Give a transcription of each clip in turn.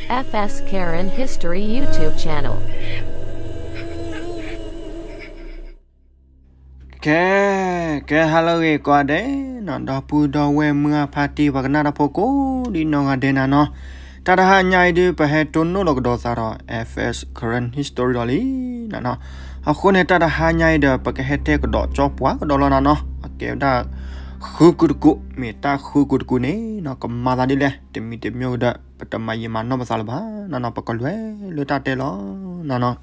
F S Karen History YouTube channel. ကဲ ကဲ ဟါလၢအဂ့ၤ ကိးဂၤဒဲးနီၤ, ဒီပုၢ်ဒီဝဲၢ်မုၢ်အဖါတံၢ် ပှၤကနၣ်တၢ်ဖိကိးဒ်နီၢ်ဂၤဒဲးနၤနီၤ, တၢ်တဟါညါအံၤဒုး ပဟဲတိၢ်နီၣ်လီၤကဒီးသးဒီး F S Karen History ဒီးလံနၤနီၤ. အဃိန့ၣ် တၢ်တဟါညါအံၤဒီး ပကဟဲတဲကဒီးကၠီပှၢ်ကဒီးလီၤနၤနီၤ, အကဲဝဲဒၣ် ဃုကူတကူ, မ့ၢ်တၢ်ဃုကူတကူန့ၣ်နီၤ ကမၤသးဒ်လဲၣ်, တမံၤတမံၤကဒီး ပတမၤယံာ်မၤနီၢ်ပသးလၢၤဘၣ်နၤနီၤ, ပကလဲၤလၢတၢ်တဲလီၤနၤနီၤ.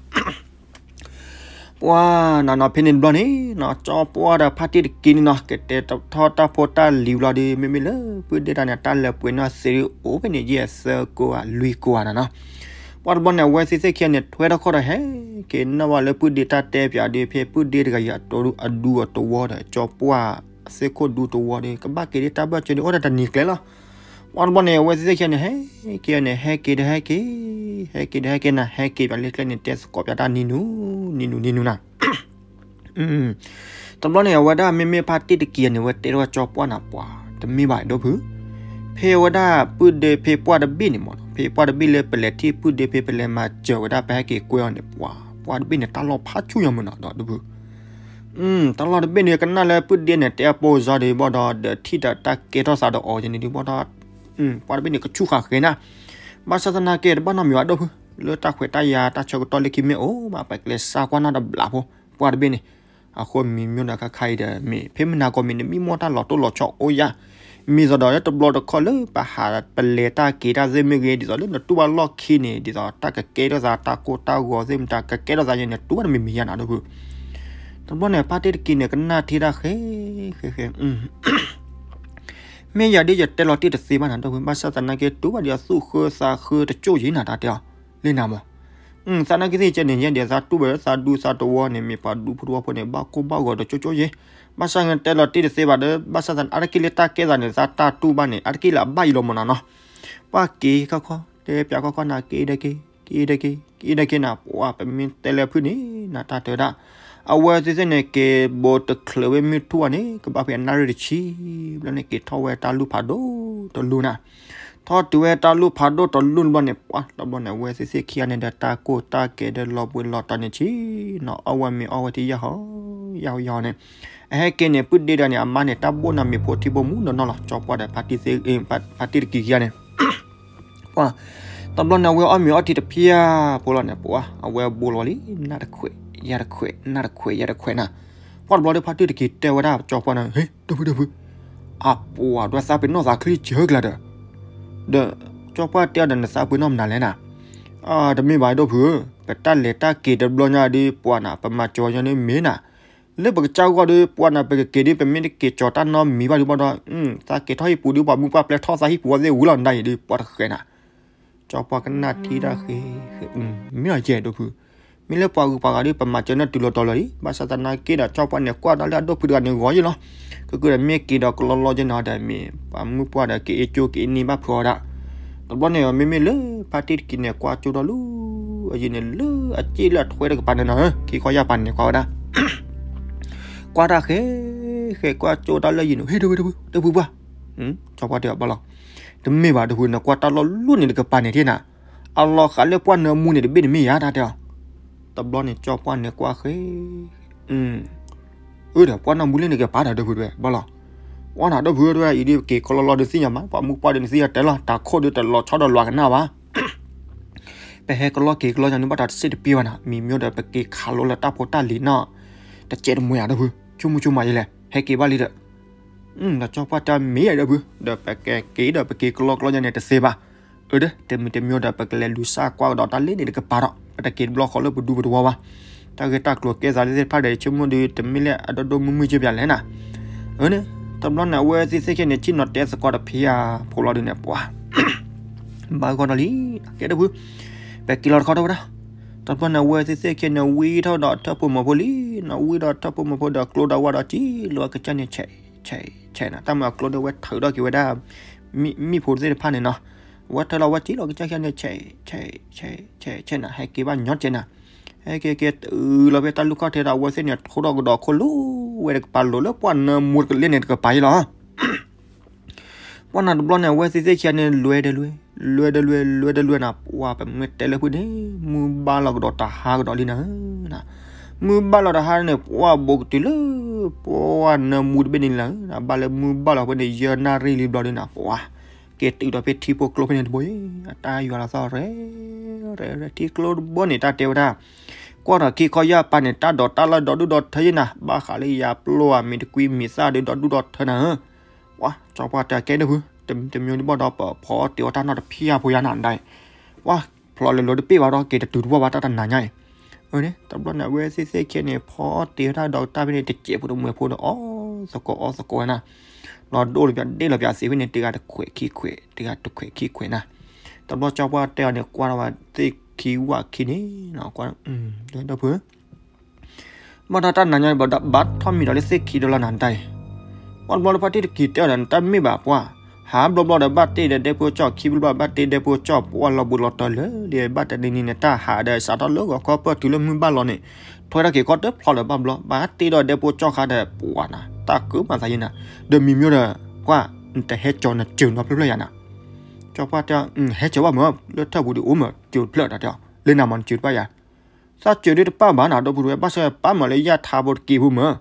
ပှၤနၤနီၤ ဖဲန့ၣ်တဘျီန့ၣ်နီၤ ကၠီပှၢ်ဒီးဖါတံၢ်တက့ၤန့ၣ်နီၤ ကတဲာ်ထီၣ်တၢ်ဖိတၢ်လံၤဘျီဒီး မ့မ့ၢ်လၢပုၢ်ဒ့တၢ်န့ၣ် တၢ်လၢပှဲၤနီၢ်သ့ဒုး အိၣ်ဖဲန့ၣ်ယဲၢ်သၢကိးဧါ လွံၢ်ကိးဧါနၤနီၤ. ပှၤတဘျီန့ၣ် အဝဲသ့ၣ်သ့ၣ်ခံဂၤန့ၣ် ထွဲထီၣ်ခီၣ်ဒီးဟဲက့ၤ နၢ်ဝဲလၢပုၢ်ဒ့တၢ်တဲပၠးဒီး ဖဲပုၢ်ဒ့တဂၤအံၤ အဒူအတဝီဒီး ကၠီပှၢ်သ့ၣ်ခိၣ်ဒူတဝီဒီး ကဘၣ်က့ၤဒ်တၢ်ဘၢၣ်စၢၤဒီး အိၣ်ဒၣ်တနံၤကျဲလီၤ. ပှၤတဘျီန့ၣ် အဝဲသ့ၣ်သ့ၣ်ခံဂၤန့ၣ် ဟဲက့ၤန့ၣ် ဟဲက့ၤဒီးဟဲက့ၤ, ဟဲက့ၤဒီးဟဲက့ၤနၤ ဟဲက့ၤပၠးလၢကျဲန့ၣ် တဲသကိးပၠးတၢ်နံၤနူၤ နံၤနူၤ နံၤနူၤနၤ. တဘျီန့ၣ် အဝဲဒၣ်မ့မ့ၢ်ဖါတံၢ်တက့ၤန့ၣ် ဝဲတဲထီၣ်ကၠီပှၢ်နၤ ပှၤတမ့ၢ်ဘၣ်ဒိၣ်ဖု, ဖဲဝဲဒၣ်ပုၢ်ဒ့ဖဲပှၢ်တဘ့ၣ်န့ၣ်မ့ၢ်နီၤ, ဖဲပှၢ်တဘ့ၣ်လၢပလဲၤထံၣ်ပုၢ်ဒ့ဖဲပလဲၤမၤစၢၤဝဲဒၣ် ပဟဲက့ၤကွဲအီၤန့ၣ် ပှၤ ပှၢ်တဘ့ၣ်န့ၣ် တၢ်လီၢ်ဖးဆူၣ်ညီမ့ၢ်နီၤ ဒိၣ်ဖု. တၢ်လီၢ်တဘ့ၣ်န့ၣ် ကနၣ်လၢပုၢ်ဒ့န့ၣ် တဲအပိာ်စၢၤဒီးဘၣ်ဒီး ဒီးထံၣ်ဒီးတၢ်ကဲထီၣ်သးဒီးအီၤယဲန့ၣ်ဒုးဘၣ်ဒီး ပှၤတဘ့ၣ်န့ၣ် ကဆူၣ်ဃာ်ဃဲၤနၤ. ဘၣ်ဆၣ်သနာ်က့ တဘၣ်နီတမံၤဘၣ်ဒိၣ်ဖု, လၢတၢ်ခွဲးတၢ်ယာ်တၢ်ဆၢကတီၢ်လၢခံမ့ၢ်အိၣ်ဘၣ် ပကလဲၤစါကွၢ်နီၣ်တဘျီဖိ ပှၢ်တဘ့ၣ်န့ၣ်. အဃိမံၤမ့ၢ်ဒီးခါခါအံၤဒီး မ့ၢ်ဖဲမနၤကိးမံၤ နမံမီၢ်တၢ်လီၤတိၢ်လီၤဆီအိၣ်ယၤ မ့ၢ်သိးဒီးလၢတဘျီတခီၣ်လၢပဟးပလဲၤတၢ်က့ၤတၢ်သ့ၣ်မ့ၢ်ဂ့ၤ ဒ်သိးလၢနတူၢ်ဘၣ်လီၢ်ခံန့ၣ် ဒ်သိးတၢ်ကကဲထီၣ်သး တၢ်ကိၢ်တၢ်ဂီၤသ့ၣ်မတၤ ကကဲထီၣ်သးယဲန့ၣ် တူၢ်ဘၣ်တမံၤမံၤယါနၤဒိၣ်ဖု. တဘျီန့ၣ် ဖါတံၢ်တက့ၤန့ၣ် ကနၣ်ထံတၢ်ဃဲၤဃဲၤဃဲၤ မ့ၢ်ယၤဒ်ယတဲလီၤတံၢ်တသ့ဘၣ်နၤဒိၣ်ဖု, ဘၣ်ဆၣ်သနာ်က့ တူၢ်ဘၣ်ဒ်အသူၣ်ဃၢသးဃၢတကၠိၢ်ယံၤနၤ တၢ်တဲအီၤ လၢနၤမး သနာ်က့သ့ၣ်ကဲန့ၣ် ယဲဒ်သးတူၢ်ဘၣ်လၢသးဒူသးတဝီန့ၣ် မ့ၢ်ပှၤဒူဖိတဝီဖိန့ၣ် ဘၣ်ကိၢ်ဘၣ်ဂီၤတကၠိၢ်ကၠိၢ်ယံၤ, ဘၣ်ဆၣ်န့ၣ်တဲလီၤတံၢ်တသ့ဘၣ်ဒီး ဘၣ်ဆၣ်သနာ်က့လၢတၢ်ကဲသးန့ၣ် သးတၢ်တူၢ်ဘၣ်န့ၣ် အါတက့ၢ်လၢအဘၣ်ယံၤလီၤမးနၤနီၤ, ပှၤက့ၤခီခီ တဲပၠးခီခီနၤ က့ၤဒီးက့ၤ က့ၤဒီးက့ၤ က့ၤဒီးက့ၤနၤ ပှၤပမ့ၢ်တဲလၢဖုန့ၣ် နတၢ်တဲဒၣ်, အဝဲသ့ၣ်သ့ၣ်န့ၣ် က့ၤဘိးတချုးဝဲမုၢ်ထူၣ်ဘၣ်န့ၣ် ကဘၣ်ဖဲအနၣ်ရံၣ်တဆံ ဘျီန့ၣ် က့ၤထီၣ်ဝဲတၢ်လူၢ်ဖးဒိၣ်တလူၢ်နၤ ထီၣ်တုၤဝဲတၢ်လူၢ်ဖးဒိၣ်တလူၢ်တဘျီန့ၣ် ပှၤတဘျီန့ၣ် အဝဲသ့ၣ်သ့ၣ်ခံဂၤန့ၣ်ဒီး တၢ်ကိၢ်တၢ်ကဲဒီးလီၤဘှံးလီၤတီၤန့ၣ်ဆံးနီၤ အီၣ်ဝဲမ့ၤအီၣ်ဝဲထံယၢ်ဟီ ယၢ်ဟီယၢ်ဟီန့ၣ်, အဟဲက့ၤန့ၣ် ပုၢ်ဒ့ဒီးန့ၣ် အမါန့ၣ် တၢ်ဘိၣ်နၤမ့ၤဖိထံဘိမူနီၢ်နီၢ်လီၤ ကၠီပှၢ်ဒီး ဖါတံၢ်တက့ၤခံဂၤန့ၣ် ပှၤ တဘျီန့ၣ် အဝဲအီၣ်မ့ၤအီၣ်ထံတဖျၢၣ်ဖိလီၤန့ၣ် ပှၤ အဝဲဘိးလီၤလံ နၢ်တခွဲး ယၢ်တခွဲး နၢ်တခွဲး ယၢ်တခွဲးနၤ, ပှၤတဘျီဒီး ဖါတံၢ်တက့ၤတဲဝဲဒၣ် ကၠီပှၢ်န့ၣ် ဟ့ ဒိၣ်ဖုဒိၣ်ဖု, အပှၤဒွဲသးပ့ၤနီၣ်သးချံစၢၤကျါဒီး, ဒီး ကၠီပှၢ်တဲအီၤဒီး နသးပ့ၤနီၣ်မနုၤလဲၣ်နၤ, တမ့ၢ်ဘၣ်ဒိၣ်ဖုဧၢ, ပတၢ်လဲၤတၢ်က့ၤတဘျီညါဒီး ပှၤနၤ ပမၤစၢၤညီန့ၣ်မ့ၢ်နၤ, လၢပကစၢ်ဂီၢ်ဒီး ပှၤနၤ ပကက့ၤဒီး ပမ့ၢ်တက့ၤကၠီၤတၢ်နီတမံၤဘၣ်ဒီး ဘၣ်ဒီး သးက့ၤထီၣ်ဟံၣ်ပူၤဒီး ပှၤမုၢ်ပှၢ်ပျဲထီၣ်သးဟံၣ်ပူၤအီၤသ့ၣ်ဝံၤလီၤ နဒၣ်အံၤဒီး ပှၤတဃဲးနၤ ကၠီပှၢ်ကနၣ်ထံတၢ်ဃ့, မ့ၢ်အီၤယဲၢ်ဒိၣ်ဖု, မ့ၢ်လၢပှၤဂုၤပှၤဂၤဒီး ပမၤစၢၤန့ၢ်တုၤလီၤတီၤလီၤလံ, ဘၣ်ဆၣ်သနာ်က့ဒီး ကၠီပှၢ်န့ၣ် ကွၢ်ဒီးလၢအဒိၣ်ဖုတဂၤန့ၣ်ဂီၤယဲၢ်လီၤ, ကကဒီးမ့ၢ်က့ၤဒီးကလီလီယဲၢ်နီၤဒီး မ့ၢ်ပှၤမုၢ်ပှၢ်ဒီး ကအ့ၣ်ကၠိကအ့ၣ်နံၣ်ဘၣ်ဖုးအီၤဒၣ်, တဘျီန့ၣ် မ့မ့ၢ်လၢဖါတံၢ်တက့ၤန့ၣ် ကွၢ်ကၠိဒီးလၢ အယံၤန့ၣ် လၢအစ့ၣ်လၢအထွဲတကပၤန့ၣ်နီၤ, ခံခီယၢ်ပၤန့ၣ် ကွၢ်ဝဲဒၣ် ကွၢ်တၢ်ဃဲ ဃဲကွၢ်ကၠိတၢ်လၢယံၤန့ၣ် ဟ့ၣ်ဒိၣ်ဝဲ ဒိၣ်ဖုပှၢ်, ကၠီပှၢ်တဲအီၤဘၣ်လီၤ, တမ့ၢ်ဘၣ်ဒိၣ်ဖု နကွၢ်တၢ်လီၢ်လီၢ်န့ၣ်တကပၤန့ၣ်ထံၣ်နၤ, အလီၤဃာ်လၢပှၢ်နၢမူန့ၣ်တဘ့ၣ်န့ၣ်မ့ၢ်ယၤတၢ်တဲအီၤ, တဘျီန့ၣ် ကၠီပှၢ်န့ၣ်ကွၢ်ဃဲ အၢဒီး ပှၢ်နၢမူလၢန့ၣ်ကပၤဒီးဒိၣ်ဖုတဲဘၣ်လီၤ, ပှၢ်နၤဒိၣ်ဖုတဲ အံၤဒုးက့ၤကလီလီဒီးသ့ၣ်ညါမး ပှၤမုၢ်ပှၢ်ဒီးနသ့ၣ်ညါတဲလီၤ တၢ်ခိၣ်ဒီးတလီၤဆီဒီးလွးကနၣ်ဘၣ် ပဟဲကလီက့ၤကလီညါန့ၣ် ဘၣ်တၢ်တစ့ၣ်တပ့ၢ်ဘၣ်နၤ မံၤမ့ၢ်ဒီးပက့ၤခးလိလၢတၢ်ဖိတၢ်လံၤနီၤ, တစဲးတမှဲၤဧါဒိၣ်ဖု, ဆိကမိၣ်ဆိကမးယဲလဲၣ်, ဟဲက့ၤဘၣ်လံဒီး, ဒီးကၠီပှၢ်တဲမ့ၢ်ယၤဒိၣ်ဖု, ဒီးပကက့ၤဒီးပက့ၤကလီကလီညါန့ၣ်တသ့ဘၣ်, အၢဒီး တမံၤတမံၤဒီး ပကလဲၤလူၤစၢ်ကွၢ်ကဒီးတၢ်လၢန့ၣ်တကပၤဒီး ပတက့ၤတဘျီဃီလၢပဒူပတဝီဘၣ်, တၢ်ဂ့ၢ်တၢ်ကျိၤကဲသးသ့ၣ်တဖၣ်ဒီး ဆိကမိၣ်ဒီး တမ့ၢ်လၢအဒိၣ်ဒိၣ်မုၢ်မုၢ်ကပၠးလဲၣ်နၤ, အၢန့ၣ်, တဘျီန့ၣ် အဝဲသ့ၣ်သ့ၣ်ခဲန့ၣ် ထံၣ်နီၤတဲသကိးတဖံးဧါ ဖိလီၤဒုးန့ၣ် ပှၤ ဘၣ်ဂီၢ်နီၤလံ, ကဲဒိၣ်ဖု, ပက့ၤလီၤတခီဒီးဝဲဒၣ်, တဘျီန့ၣ် အဝဲသ့ၣ်သ့ၣ်ခဲန့ၣ် ဝံထီၣ်ဒီးထၢၣ်ဖိမီၤဖိလံ, နီၤဝံဒီးထၢၣ်ဖိမီၤဖိဒီးကျိဒီးဝါဒီးစံၣ်လီၤကစၢ်န့ၣ် ဆဲး, ဆဲး, ဆဲးနၤ, တၢ်မၤကျိဒီးဝဲထုးထီၣ်က့ၤဝဲဒၣ် မံၣ်ဖိသ့ၣ်တဖၣ်န့ၣ်နီၤ, ဝဲထုးလီၤဝဲစံၣ်လီၤကစၢ်ခဲန့ၣ် ဆဲး, ဆဲး, ဆဲး, ဆဲးနၤ, ဟဲက့ၤဘၣ်ညီကဲနၤ, ဟဲက့ၤက့ၤတုၤလီၤဖဲတၢ်လူၢ် ခီၣ်ထံး ဒီးအဝဲသ့ၣ်န့ၣ် ထိထီၣ်ကဒီးခိၣ်လိၤဝဲတကပၤလိၤလၢပှၢ်နၢမူတကလဲၣ်န့ၣ်တကပၤအံၤလီၤ. ပှၢ်နၤတဘျီန့ၣ် အဝဲသ့ၣ်သ့ၣ်ခံဂၤန့ၣ် လွဲဒီးလွဲ, လွဲတလွဲ လွဲတလွဲနၤ ပှၢ်ပမ့ၢ်တဲလၢဖုန့ၣ် မုၢ်ဘၣ်လီၤကဒီးတဟါကဒီးလံနၤဧၢနၤ. မုၢ်ဘၣ်လီၤတဟါန့ၣ် ပှၢ်ဘိးကတုၤလၢ ပှၢ်နၢမူတဘ့ၣ်န့ၣ်လံနၤဧၢနၤ. ဘၣ်လၢမုၢ်ဘၣ်လီၤဖဲန့ၣ် ယဲၢ်နၣ်ရံၣ်လံဘျီဒုနၤ ပှၢ် က့ၤတုၤဒီးဖဲထံဖိကျိဖဲန့ၣ်တဘိအံၤ အတၢ်ယွၤလီၤသီၣ်ရဲၣ် ရဲၣ်ရဲၣ် ထံကျိတဘိန့ၣ် တၢ်တဲဝဲဒၣ် ကွၢ်ထီၣ်ခံခီယၢ်ပၤန့ၣ် တၢ်ဒိးတၢ်လၢဒီဒူၣ်ဒီထၢယဲနၤ ဘၣ်ဃးလၢယၤပျိၢ်ဧါ မ့ၢ်တကွံမ့ၢ်သၣ်ဒီးဒီဒူၣ်ဒီထၢနၤဧၢ. ပှၤ ကၠီပှၢ်တဲကဲဒၢဖု တမံၤတမံၤဒ်ဘၣ်ဒီးပဖီအီၣ်တ့ၤအီၣ်တၢ်နီတဖၣ်ဖိယါနၤဒၣ်အံၤ. ပှၤ ဖျိးလၢလၢတပ့ၢ်ဘၣ်ဒီး က့ၤတတုၤတဘၣ်ဘၣ်တၢ်တနၤညါအံၤ. အန့ၣ် တဘျီန့ၣ် အဝဲသ့ၣ်သ့ၣ်ခဲန့ၣ် ဖီအီၣ်တ့ၤဝဲတၢ်ဒီးတၢ်ဖဲန့ၣ် တစဲးဖိတမှဲၤဖိဒီး အီၣ်သကိးအီၣ်သကိးဝဲနၤ လီၤဒိၣ်လီၤပၠးဒ့ၣ်လီၤပၠးသ့ဖဲန့ၣ် တဂၤတခွဲးခံခွဲး တဂၤတခွဲးခံခွဲးနၤ. တဘျီကၠီပှၢ်တဲအီၤန့ၣ် ကွၢ်ထီၣ်ဝဲသ့ၣ်ခံဝၣ်ခံန့ၣ် ကွၢ် ဒီးဖု ဘၣ်ဒီးတၢ်နၤညါဘၣ်ဒီး ဘၣ်ထီၣ်မံၤဒီးလၢသ့ၣ်ခံဒီးလီၤနၤဒၣ်အံၤ. ပှၤတဘျီလၢဖါတံၢ်တကံၤတဲအီၤဒီး နတၢ်မ့ၢ်ဘၣ်ပှၤ ဟးဘျီဘျီဒီးဘၣ်တ့ၢ်ဒီးဒဲဖိကၠီၣ် ခံဘျီဘၣ်တ့ၢ်ဒဲဖိကၠီၣ် ပှၤလီၤဘူးလီၤတီၤလၢ ဒ်ဘၣ်တနံၤနံၤန့ၣ် တၢ်ဟးဒီးစးထီၣ်လၢဂီၤခီပၢၢ်တုၤလၢမုၢ်ဘၣ်လီၤန့ၣ် ထွဲတၢ်က့ၤကီတဖျိးဒီးဘၣ်ဘျီ ဘၣ်တ့ၢ်ဒီးဒဲဖိကၠီၣ်ခါဒီး ပှၤနၤ တၢ်ကၢမၤသးယဲနၤ ဒီးမံၤမံၤဒီး ပှၤ နတဟဲကၠီၤနစၢၤနီဖျၢၣ်ဖျၢၣ်ယါနၤ. ကၠီပှၢ်တဲ ဟဲကၠီၤဘၣ်မၢ လၢထၢၣ်ပူၤဒုးအိၣ်မၢ စၢၤတဖျၢၣ်တၢ်တဲအီၤ လၢနၤမၤနစၢၤတဘၣ်ယါ သးစၢၤဒုးတပၣ်ဘၣ်နၤ ဒီပုၢ်ဝဲၢ် ဘၣ်ဆၣ်ပၣ်မၤလၢယၢ်ထါဖိတက့ၢ်ဖိမၢ်.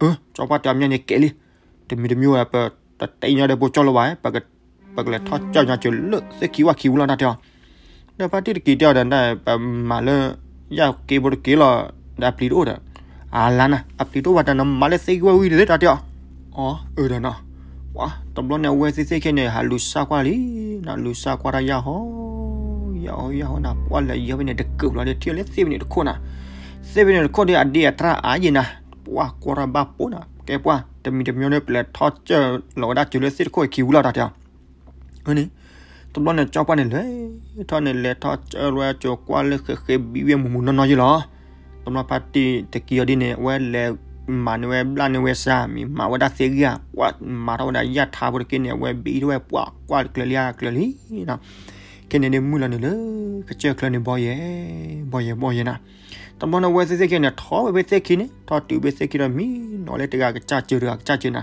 အၢ ကၠီပှၢ်တဲအီၤ မ့ၢ်န့ၣ်ကဲလံ, တမံၤတမံၤဝဲ ပတတဲညီဒဲဖိကၠီၣ်လၢၤဘၣ်, ပကလဲၤထီၣ်ကၠီၣ်ညီစၢၤလၢသ့ၣ်ခံဝၣ်ခံဝံၤလီၤ တၢ်တဲအီၤ. ဒီးဖါတံၢ်တက့ၤတဲအီၤဒီး ပမၤလၢယၢ်က့ဖိတက့ၢ်လီၤ, ဒီးအပျံၤတအိၣ်ဒီး, အလါနၤ အပျံၤတအိၣ်ဘၣ်တၢ် နမၤလၢသ့ၣ်ခံဝၣ်ဝံၤတသ့ တၢ်တဲအီၤ. အီ အၢဒီးနီၤ, ပှၤတဘျီန့ၣ် အဝဲသ့ၣ်သ့ၣ်ခဲန့ၣ် ဟးလူၤစၢ်ကွၢ်လံ, နလူၤစၢ်ကွၢ်တၢ်ယၢ်ဟီ, ယၢ်ဟီယၢ်ဟီနၤ ပှၢ်လဲၤယဲဖဲန့ၣ် တကၢၢ်ဘျီဒီး ထံၣ်လၢသ့ၣ်ဖဲန့ၣ်တခိၣ်နၤ, သ့ၣ်ဖဲန့ၣ်တခိၣ်ဒီး အဒ့အတြၢ်အါယဲနၤ, ပှၢ်ကွၢ်တၢ်ဘၣ်ပိာ်နၤ, ကဲပှၢ် တမံၤတမံၤဒီး ပလဲၤထီၣ်ကၠီၣ်လီၤဝဲဒၣ်စၢၤလၢသ့ၣ်တခိၣ်အခံဝံၤလီၤ တၢ်တဲအီၤ. န့ၣ် တဘျီန့ၣ် ကၠီပှၢ်န့ၣ် လဲၤထီၣ်န့ၣ် လဲၤထီၣ်ကၠီၣ်လီၤဝဲစၢၤကွၢ်လၢဃဲးဃဲးဘံဝဲမူးမူးနီၢ်နီၢ်ယဲလီၤ. တဘျီဖါတံၢ်တက့ၤအီၤဒ်န့ၣ် အဝဲလဲၤမၤန့ၢ်ဝဲဘျၣ်န့ၢ်ဝဲစၢ် မ့ၢ်မၤဝဲဒၣ်သ့ၣ်ဂံၢ်ဧါ, ပှၢ်မၤထီၣ်ဝဲဒၣ်ယၢ်ထါဖိတက့ၢ်န့ၣ် အဝဲဘံထီၣ်ဝဲပှၢ်ကွၢ်ကျၢၤလံဧါကျၢၤလံနၤ, ခဲန့ၣ်ဒ်မုၢ်လီၤန့ၣ်လၢ ကစၢၢ်ချၢန့ၣ် ဘီယဲၢ် ဘီယဲၢ်ဘီယဲၢ်နၤ. တဘျီန့ၣ် အဝဲသ့ၣ်သ့ၣ်ခဲန့ၣ် ထီၣ်ဝဲဖဲသ့ၣ်ခံန့ၣ် ထီၣ်တုၤဖဲသ့ၣ်ခံဒီး မံနီၤလၢတဂၤကစၢ်စၢၤ တဂၤကစၢ်စၢၤနၤ,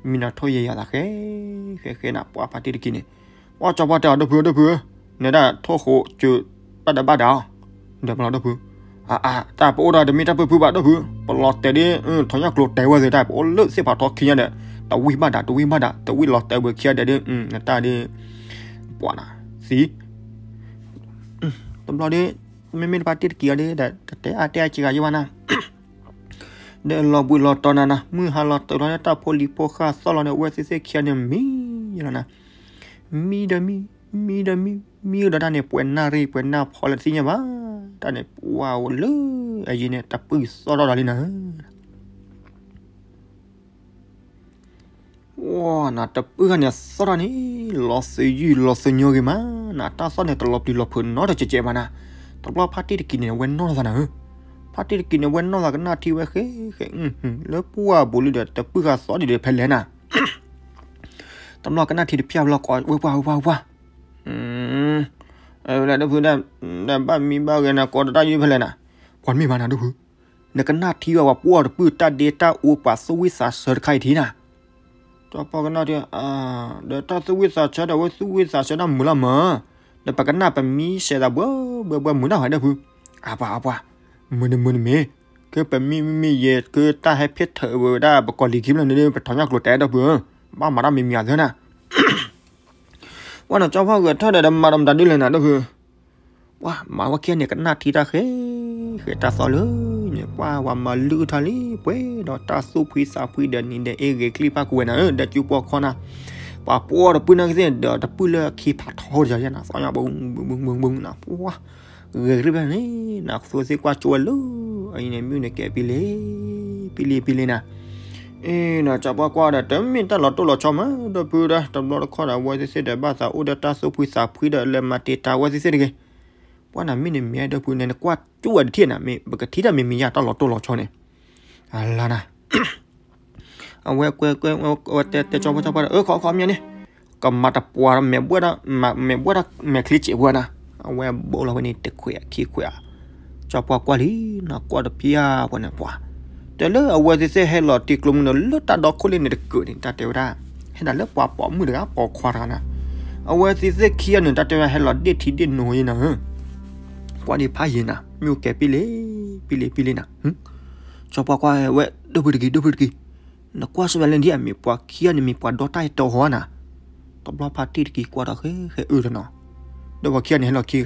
မံနီၤထိၣ်ယဲၢ်ယဲၢ်သးဃဲ ဃဲဃဲနၤ, ပှၢ်ဖါတံၢ်တက့ၤန့ၣ် ပှၢ်ကၠီပှၢ်တဲအီၤ ဒီပုၢ်ဝဲၢ် ဒီပုၢ်ဝဲၢ်, နဲဒၣ်ထိၣ်ဃိးစၢၤဘၣ်ဒၣ်ဘၣ်ဒၣ်အီၤ, ဒီးပလီၤဒီပုၢ်, အအ တၢ်ပအိၣ်ဒီးတမ့ၢ်တၢ်ပၢဖုဘၣ် ဒီပုၢ်ဝဲၢ်, ပလီၤတဲာ်ဒ် ထီၣ်ညၣ်ကျိၤတဲာ်ဝဲသ့ၣ်တၢ် ပအိၣ်လၢသ့ၣ်ဖးထီခံညါဒီး တဝံၣ်ဘၣ်ဒၣ် တဝံၣ်ဘၣ်ဒၣ် တဝံၣ်လီၤတဲာ်ဝဲခံဂၤဒီး နတၢ်ဒ် ပှၢ်နၤ သံ တဘျီဒီး မ့မ့ၢ်တဖါတံၢ်တက့ၤအီၤဒီး တတဲအါတဲအါစှၤဂၤယဲဘၣ်နၤ, ဒီးလီၤဘှံးလီၤတီၤနၤနၤ မုၢ်ဟါလီၤတၢၤလီၤဒီး တၢ်ဖိလံၤဖိဃၢ်သီၣ်လီၤဒီး အဝဲသ့ၣ်သ့ၣ်ခံဂၤန့ၣ် မံယဲလီၤနၤ, မံဒီးမံ မံဒီးမံ မံကဒီးတၢ်န့ၣ် ပှဲၤနၣ်ရံၣ် ပှဲၤနၣ်ဖီလၢတသ့ၣ်ညါဘၣ်, တၢ်န့ၣ် ပှၢ်အိၣ်လၢအယံၤန့ၣ် တပုၢ်သီၣ်ထီၣ်ဒီးလံနၤ ဝဲနၤ တပုၢ်ဃာ်န့ၣ် အသီၣ်တၢ်န့ၣ် လီၤသယုၢ်လီၤသညိဂ့ၤမးနၤ, တၢ်သီၣ်န့ၣ် တလီၤပျံၤလီၤဖုးနီတစဲးကဲးဘၣ်နၤ, တဘျီဖါတံၢ်တက့ၤန့ၣ် အဝဲနီၢ်သးနၤဧၢ, ဖါတံၢ်တက့ၤန့ၣ် အဝဲနီၢ်သးကနၣ်ထံဝဲဃဲဃဲ လၢပှၢ်ပူၤလံဒီး တပုၢ်ဃာ်သီၣ်ဒံးဒီးဖဲလဲၣ်နၤ, တဘျီကနၣ်ထံတဖျၢၣ်ဘျီ ကိးဝဲပှၢ်ဝဲပှၢ်ဝဲပှၢ် ဝဲဒၣ်ဒီပုၢ် ဘၣ်မံဘၣ်ဂဲၤနၤ ကိးတၢ်ယုၢ်ဖဲလဲၣ်နၤ, ပှၤမ့ၢ်ဘၣ်နၤဒီပုၢ်, နကနၣ်ထံဝဲပှၤပှၢ်တပုၢ် တၢ်ဒ့တၢ်အူပှၤသူၣ်ဝံၣ်သးဆၢတခါအံၤထံနၤ, ကၠီပှၢ်ကနၣ်ထံ ဒီးတၢ်သူၣ်ဝံၣ်သးဆၢဒီး အဝဲသူၣ်ဝံၣ်သးဆၢတၢ်မုာ်လီၤမၢ်, ဒီးပကနၣ်ပမံစဲးသးဘှၢဘှၢဘှၢမုာ်နၢ်ဝဲဒီပုၢ်, အပှၤအပှၤ, မုာ်န့ၣ်မုာ်န့ၣ်မ့ၢ်, ကပမံမံမံယဲၢ် ကတၢ်ဟဲဖ့ၣ်ထၢၣ်ဝဲဒၣ် ပကီၢ်လံၤခံဖျၢၣ်န့ၣ် ပထီၣ်ညၣ်ကျိၤတဲဒီပုၢ်, ဘၣ်မၤတၢ်မံၤမံၤအသၢနၤ ပှၢ်နကၠီဖီၣ်ဂဲၤထီၣ်ဒီး ဒီးမၤဒီးမတၤဒ်လဲၣ်နၤဒီပုၢ်, ပှၢ်မၤဝဲခံဂၤန့ၣ် ကနၣ်ထံတၢ်ဃဲ ဃဲတၢ်သီၣ်လၢန့ၣ် ပှၢ်ဝဲမၤလုၢ်ထီၣ်လံ ပှဲၤဒီးတၢ်သူၣ်ဖှံသးဖှံဒီးနံၤဒီးအ့ၣ်ဂ့ၤချံၣ်ပၢ်ကူဝဲနၤဧၢ ဒီးကၠူပှီၢ်ခီနၤ, ပှၤပှၢ်တပုၢ်န့ၣ်ကသ့ၣ်ဒီးတပုၢ်လၢခံဖးထီတယၤယဲနၤ သီၣ်ညါဘုဘုဘုဘုဘုနၤ ပှၢ် ဂဲၤကရံၣ်ဖဲန့ၣ် နကသူသ့ၣ်ကွၢ်ကၠိဝဲလၢ အအံၤန့ၣ် မုၢ်န့ၣ်ကဲပံလံ ပံလံပံလံနၤ, အ့ၣ် နကၠီပှၢ်ကွၢ်ဒီး တမ့ၢ်တၢ်လီၤတိၢ်လီၤဆီမး ဒီပုၢ်ဒီး တဘျီတခီၣ်ဒီး အဝဲသ့ၣ်သ့ၣ်ဒီးဘၣ်သးအိၣ်ဒီးတၢ်သူၣ်ဖှံသးဖှံဒီး လဲၤမၤတံာ်တာ်ဝဲသ့ၣ်သ့ၣ်တဂ့ၤ, ပှၢ်နၤမ့ၢ်န့ၣ်မ့ၢ်ဒီပုၢ်န့ၣ် နကွၢ်ကၠိဝဲတထံၣ်နၤ မ့ၢ်ပကထံၣ်တၢ်မံၤမံၤယါတၢ်လီၤတိၢ်လီၤဆီန့ၣ်, အလါနၤ အဝဲကွဲကွဲ ဝဲတဲတဲကၠီပှၢ်ကၠီပှၢ်ဒီး အၢ ခီခီမ့ၢ်န့ၣ် ကမၤတပှၢ်ဒီးမဲာ်ဘှဲၣ်ဒီး မဲာ်ဘှဲၣ်ဒီးမဲာ်ချံစဲးပှၢ်နၤ, အဝဲဘိလီၤဝဲန့ၣ်တခွဲးခံခွဲးဧါ, ကၠီပှၢ်ကွၢ်လံ နကွၢ်တဖျၢၣ်ပှၢ်န့ၣ်ပှၢ်, တဲလၢအဝဲသ့ၣ်သ့ၣ်ဟဲလီၤတံၤကျိမုၢ်ဒီး လၢတၢ်ဒီခိၣ်လၢန့ၣ်တကုာ်န့ၣ် တၢ်တဲဝဲဒၣ်, ဟဲဒၣ်လၢပှၤပိာ်မုၣ်တဂၤပိာ်ခွါတဂၤနၤ, အဝဲသ့ၣ်သ့ၣ်ခံဂၤန့ၣ် တၢ်တဲဝဲဟဲလီၤဒ့ၣ်ထံဒ့ၣ်နိယဲနၤဧၢ, ကွၢ်ဒံးဖးယံၤနၤ မ့ၢ်အိၣ်ကဲပ့ၣ်လ့ ပ့ၣ်လ့ ပ့ၣ်လ့နၤ, ကၠီပှၢ်ကွၢ်ဝဲ ဒိၣ်ဖုတက့ၤ ဒိၣ်ဖုတက့ၤ, နကွၢ်စ့ၢ်ဝဲလၢဒ်အမ့ၢ်ပှၤခံဂၤန့ၣ် မ့ၢ်ပှၤဒီတၢ်အဲၣ်တီဟီနၤ, တဘျီဖးတံၢ်တက့ၤကွၢ်ဒီးဃဲဃဲအုတနီၤ, ဒီးပှၤခံဂၤန့ၣ်ဟဲလီၤခံဂၤ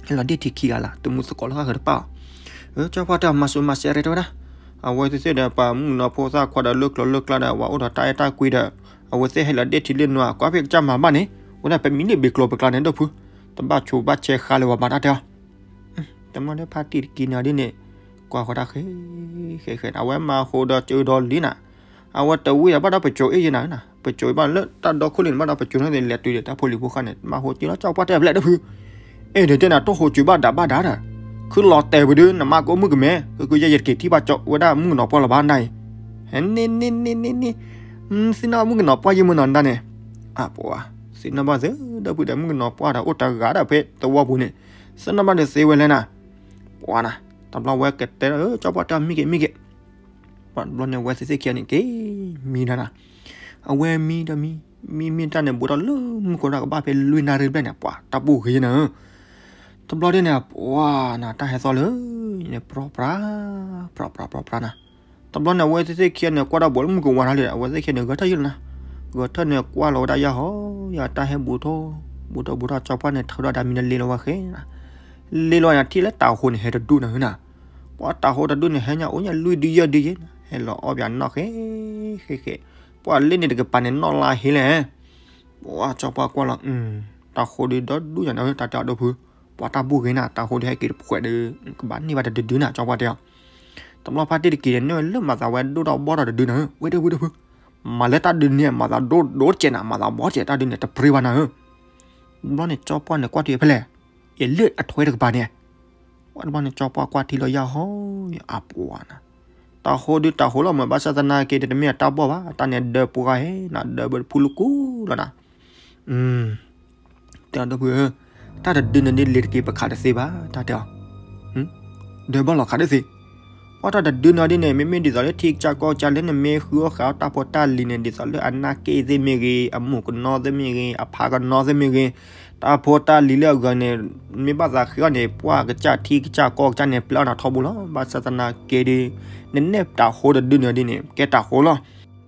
ဟဲလီၤဒ့ၣ်ထံခံဂၤလၢ တမူသကိးလၢဃၣ်ဃၢၤတပၣ်အီၤ, ကၠီပှၢ်တဲအီၤ မၤစိၤမၤစဲးရဲၣ်တဲဝဲဒၣ်, အဝဲသ့ၣ်သ့ၣ်ဒီး ပှၤမုၣ်ကနီၤဖိသၣ်ခွါဒီး လၢကျိၤလၢကျါဒီး ပှၤအိၣ်ဒီးတၢ်အဲၣ်တၢ်ကွံဒီး အဝဲသ့ၣ်ဟဲလီၤဒ့ၣ်ထံလၢနွၤ ကွၢ်ဖဲကစၢ်မၤဘၣ်န့ၣ်, ဝဲဒၣ်ပမံၤန့ၣ်ဘ့ၣ်ကျိၤပကျါန့ၣ် ဒိၣ်ဖု, တဘၣ်ဆိးဘၣ်ဆဲးဃါလၢၤဝဲဘၣ်တၢ်တဲအီၤ တမ့ၢ်လၢဖးတံၢ်တက့ၤန့ၣ်ဒ်န့ၣ်, ကွၢ်ဃီတၢ်ဃဲဃဲဃဲ အဝဲမၤဟိဒီးစၢၤဒီးလံနၤ, အဝဲတဝံၣ်ဒီးဘၣ်ဒီးပစိၤအ့ၣ်ယဲနၤ, ပစိၤဘၣ်လၢတၢ်ဒီခိၣ်လံန့ၣ် ဘၣ်ဒီးပစိၤန့ၣ် လဲၤတုၤဒီးတၢ်ဖိလံၤဖိဃၣ်န့ၣ် မၤဟိက့ၤလီၤ ကၠီပှၢ်တဲဖျဲးဒိၣ်ဖု, အဲၣ်ဒိးတဲနၤ တိၢ်ဟိးစၢၤဘၣ်ဒၣ်ဘၣ်ဒၣ်ဒီး, ခုလီၤတဲာ်ပဒု နမါကအိၣ်မုၣ်ကမဲ, ကကယဲၢ်ယတက့ၤထံၣ်ဘၣ်ကၠီဝဲဒၣ်မုၣ်ကနီၤပှၢ်လီၤဘၣ်နၤအံၤ, န့ၣ်န့ၣ်န့ၣ်န့ၣ်န့ၣ်, သ့ၣ်နီၣ်မုၣ်ကနီၤပှၢ်ယံမုၢ်နီၤနၤန့ၣ်, အပှၤ, သ့ၣ်နီၣ်ဘၣ်သ့ ဒိၣ်ဖုဒီးမုၣ်ကနီၤပှၢ်ဒီး အိၣ်တဂၤဒီးဖဲသဝီပူၤန့ၣ်, သ့ၣ်နီၣ်ဘၣ်ဒီးသ့ဝဲလဲၣ်နၤ, ပှၤနၤ, တဘျီဝဲကတဲဒီး ကၠီပှၢ်တဲမံက့ၤမံက့ၤ, ပှၤတဘျီန့ၣ် အဝဲသ့ၣ်သ့ၣ်ခံဂၤန့ၣ်က့ၤမံဒီးနၤ, အဝဲမံဒီးမံ, မံမံတၢ်န့ၣ် ဘူးထီၣ်လၢမုၢ်ကီၢ်ဒီးကဘၣ်ဖဲလွံၢ်နၣ်ရံၣ်ဘျဲၣ်န့ၣ် ပှၤတၢ်ဘူၣ်ဂ့ၤနၤဧၢ, တဘျီဒ်န့ၣ် ပှၤနၤ တၢ်ဟဲသီလၢ န့ၣ် ပြီပြါ, ပြီပြါပြီပြါနၤ, တဘျီန့ၣ် အဝဲသ့ၣ်သ့ၣ်ခံဂၤန့ၣ် ကွၢ်ဒီးဘူးလၢမုၢ်ကဝၤထီၣ်လံဒီး အဝဲသ့ၣ်ခံဂၤန့ၣ် ဂဲၤထၢၣ်ယံာ်လီၤနၤ, ဂဲၤထၢၣ်န့ၣ်ကွၢ်လီၤဝဲဒၣ်ယဲဟီ, ယတၢ်ဟဲဘူးထီၣ်, ဘူးထီၣ်ဘူးထီၣ် ကၠီပှၢ်န့ၣ် ထုးဒီးတၢ်မံန့ၣ်လ့လီၤဝဲဃဲနၤ, လ့လီၤယၤထံၣ်လၢတၤဟိန့ၣ် ဟဲတဒူၣ်နၤဧၢနၤ, ပှၤတၤဟိတဒူၣ်န့ၣ် ဟဲညါအိၣ်ညါလွံၢ်ဒုယဲၢ်ဒုယဲၢ်, ဟဲလီၤအီၣ်ပၠးနီၣ်ဃဲ, ဃဲဃဲ, ပှၤလ့န့ၣ်တကပၤန့ၣ် နီၣ်လါဟ့လဲၣ်, ပှၤကၠီပှၢ်ကွၢ်လီၤ, တၤဟိဒုဒီဒူၣ်ညါန့ၣ် တၢ်တဲအီၤဒိၣ်ဖု, ပှၤတၢ်ဘူၣ်ဂ့ၤနၤ တၤဟိဒုဟဲက့ၤတဖှဲးဒီး ကဘၣ်န့ၢ်ဘၣ်တဒုဒုနၤ ကၠီပှၢ်တဲအီၤ, တဘျီဖါတံၢ်တက့ၤန့ၣ် န့ၢ်ဝဲလၢမၤသးဝဲဒိၣ်ထီၣ်ဘီထီၣ်တဒုနၤဧၢ, ဝဲဒၣ်ဝဲဒၣ်ဖု, မၤလၢတၢ်ဒုန့ၣ် မၤသးဒိၣ်ဒိၣ်တကဲးနၤ မၤသးဘီတကဲး တၢ်ဒုန့ၣ် တပြ့ဘၣ်နၤဧၢ, တဘျီန့ၣ် ကၠီပှၢ်န့ၣ် ကွၢ်ထံဖဲလဲၣ်, ယလၢအထွဲတကပၤန့ၣ် ပှၤတဘျီန့ၣ် ကၠီပှၢ်ကွၢ်ထံလီၤယၢ်ဟီ, အပှၤနၤ, တၤဟိဒုတၤဟိလီၤမး ဘၣ်ဆၣ်သနာ်က့ဒီး တမ့ၢ်အတၢ်ဘီၣ်ဘၣ်, တၢ်န့ၣ်ဒၢပှၤဂၤဟဲနၤ ဒၢဘၢတဖုလူၤကူလီၤနၤ, တဲအီၤဒိၣ်ဖုဧၢ, တၢ်တဒုန့ၣ်ဒ်လ့ၤတက့ၤ ပခးတသ့ဘၣ် တၢ်တဲအီၤ, ဒၢဘၣ်လီၤခးတသ့, ပှၤတၢ်တဒုန့ၣ်ဒ်န့ၣ် မ့မ့ၢ်ဒ်သိးလၢထံကစၢ်ကီၢ်ကစၢ်လၢနမ့ၢ်ဃုအီၣ်ဃးအီၣ်တၢ်ဖိတၢ်လံၤန့ၣ် ဒ်သိးလၢအနၢ်က့ၣ်သ့ၣ်မ့ၢ်ဂ့ၤ, အမိၢ်ကနီသ့ၣ်မ့ၢ်ဂ့ၤ, အဖါကနီသ့ၣ်မ့ၢ်ဂ့ၤ, တၢ်ဖိတၢ်လံၤလၢအဂၤန့ၣ် မ့ၢ်ဘၣ်သးဃ့အီၣ်န့ၣ် ပှၤကစၢ်ထံကစၢ်ကီၢ်ကစၢ်န့ၣ် ပျဲအီၣ်နၤထီဘိလီၤ. ဘၣ်ဆၣ်သနာ်က့ဒီး နနဲၣ်တၤဟိတဒုန့ၣ်ဒ်န့ၣ် ကဲတၤဟိလီၤ.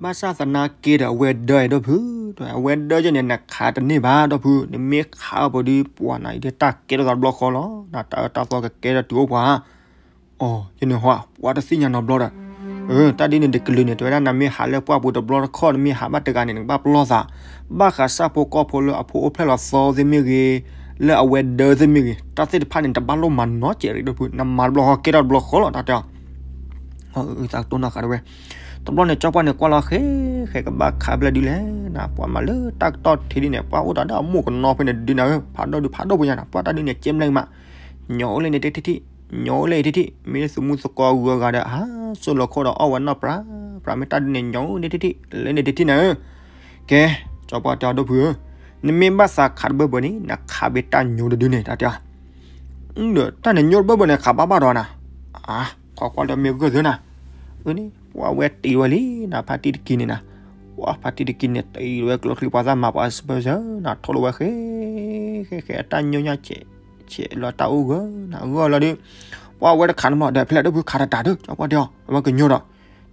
ဘၣ်ဆၣ်သနာ်က့ဒီး အဝဲဒၢအံၤဒိၣ်ဖု, အဝဲဒၢယဲန့ၣ် နခးတန့ၢ်ဘၣ်ဒိၣ်ဖု, နမ့ၢ်ခးအီၤပူၤဒီး ပှၤနၤအံၤဒ်တၢ်ကဲထီၣ်သးတဘျီဃီလီၤ. နတၢ်အၢတၢ်သီကကဲထီၣ်တုၤအိၣ်ပှၤ အီၤ ယန့ၣ်ဟီ ပှၤတသ့ၣ်ညါနီတဘျီဒီး, တၢ်ဒ်န့ၣ်တကလုာ်န့ၣ် တဲဝဲဒၣ် နမ့ၢ်ဟးလၢပှၢ်ပူၤတဘျီတခီၣ် နမ့ၢ်ဟးဘၣ်တဂၤန့ၣ် နကဘၣ်ပလီၢ်သး, ဘၣ်ဃးဆၣ်ဖိကီၢ်ဖိလၢအဖိအိၣ်ဖျဲၣ်လီၤသီသ့ၣ်မ့ၢ်ဂ့ၤ, လၢအဝဲဒၢသ့ၣ်မ့ၢ်ဂ့ၤ, တၢ်သ့ၣ်တဖၣ်န့ၣ် တဘၣ်လိၣ်မၤနီတစဲးရံၣ်ဒိၣ်ဖု, နမၤတဘျီဃီကဲထီၣ်တဘျီဃီလီၤ တၢ်တဲအီၤ သးတိၢ်နီၣ်ဃာ်တဝဲ, တဘျီန့ၣ် ကၠီပှၢ်န့ၣ် ကွၢ်လီၤဃဲ ဃဲကဘၣ်ခးဖဲလဲၣ်ဒုလဲၣ်နၤ, ပှၤမၤလၢတၢ်ကတီၢ်ထံဒ်န့ၣ် ပှၤအိၣ်ဒီးအမိၢ်ကနီဖဲန့ၣ်ဒုနၤဧၢ, ဖးဒိၣ်ဒုဖးဒိၣ်ပူၤညါနၤ, ပှၤတၢ်ဒ်န့ၣ် ကဲဘျဲၣ်မး, ညီအိၣ်လၢန့ၣ်တထံၣ်ထံၣ်, ညီအိၣ်လၢအံၤထံၣ်ထံၣ်, မ့ၢ်လၢသူၣ်မူသကိးဂုၤအဂၤဒီး ဟးစိၢ်လီၤခိၣ်ဒီးအီၣ်ဝဲနီၢ်ပြးပြး, မ့ၢ်တၢ်ဒ်န့ၣ် ညီအိၣ်န့ၣ်ထံၣ်ထံၣ် လၢန့ၣ်တထံၣ်နၤဧၢ, ကဲ, ကၠီပှၢ်တဲအီၤဒိၣ်ဖုဧၢ, နမ့ၢ်ဘၣ်သးခးတဘၢဘၢန့ၣ် နခးဘၣ်တၢ်ညိတဒုန့ၣ် တၢ်တဲအီၤ ဒီးတၢ်န့ၣ်ညိတဘၢဘၢန့ၣ် ခးဘၣ်ဘၣ်ဒီးနၤ, အါ, ကွၢ်ကွၢ်လၢမ့ၢ်ဂၢၢ်သၢနၤ, အန့ၣ် ပှၤဝဲတံၢ်ဝဲလံနၤ, ဖါတံၢ်တက့ၤန့ၣ်နၤ, ပှၤဖါတံၢ်တက့ၤန့ၣ် တံၢ်ဝဲကျိချံပှၤသၣ်မၤပှၤစပၢၢ်စၢၤနၤ, ထိၣ်လီၤဝဲဃဲ ဃဲဃဲ အတၢ်ညိညါဆဲး ဆဲးလီၤတၢ်အိၣ်ဂၢၢ်နၤ, ဂၢၢ်လီၤဒီး ပှၤဝဲတခးနမီၤဒီး ဖဲလဲၣ်ဒိၣ်ဖုခးတတၤဒိၣ်, ကၠီပှၢ်တဲအီၤ အဝဲကညိဒီး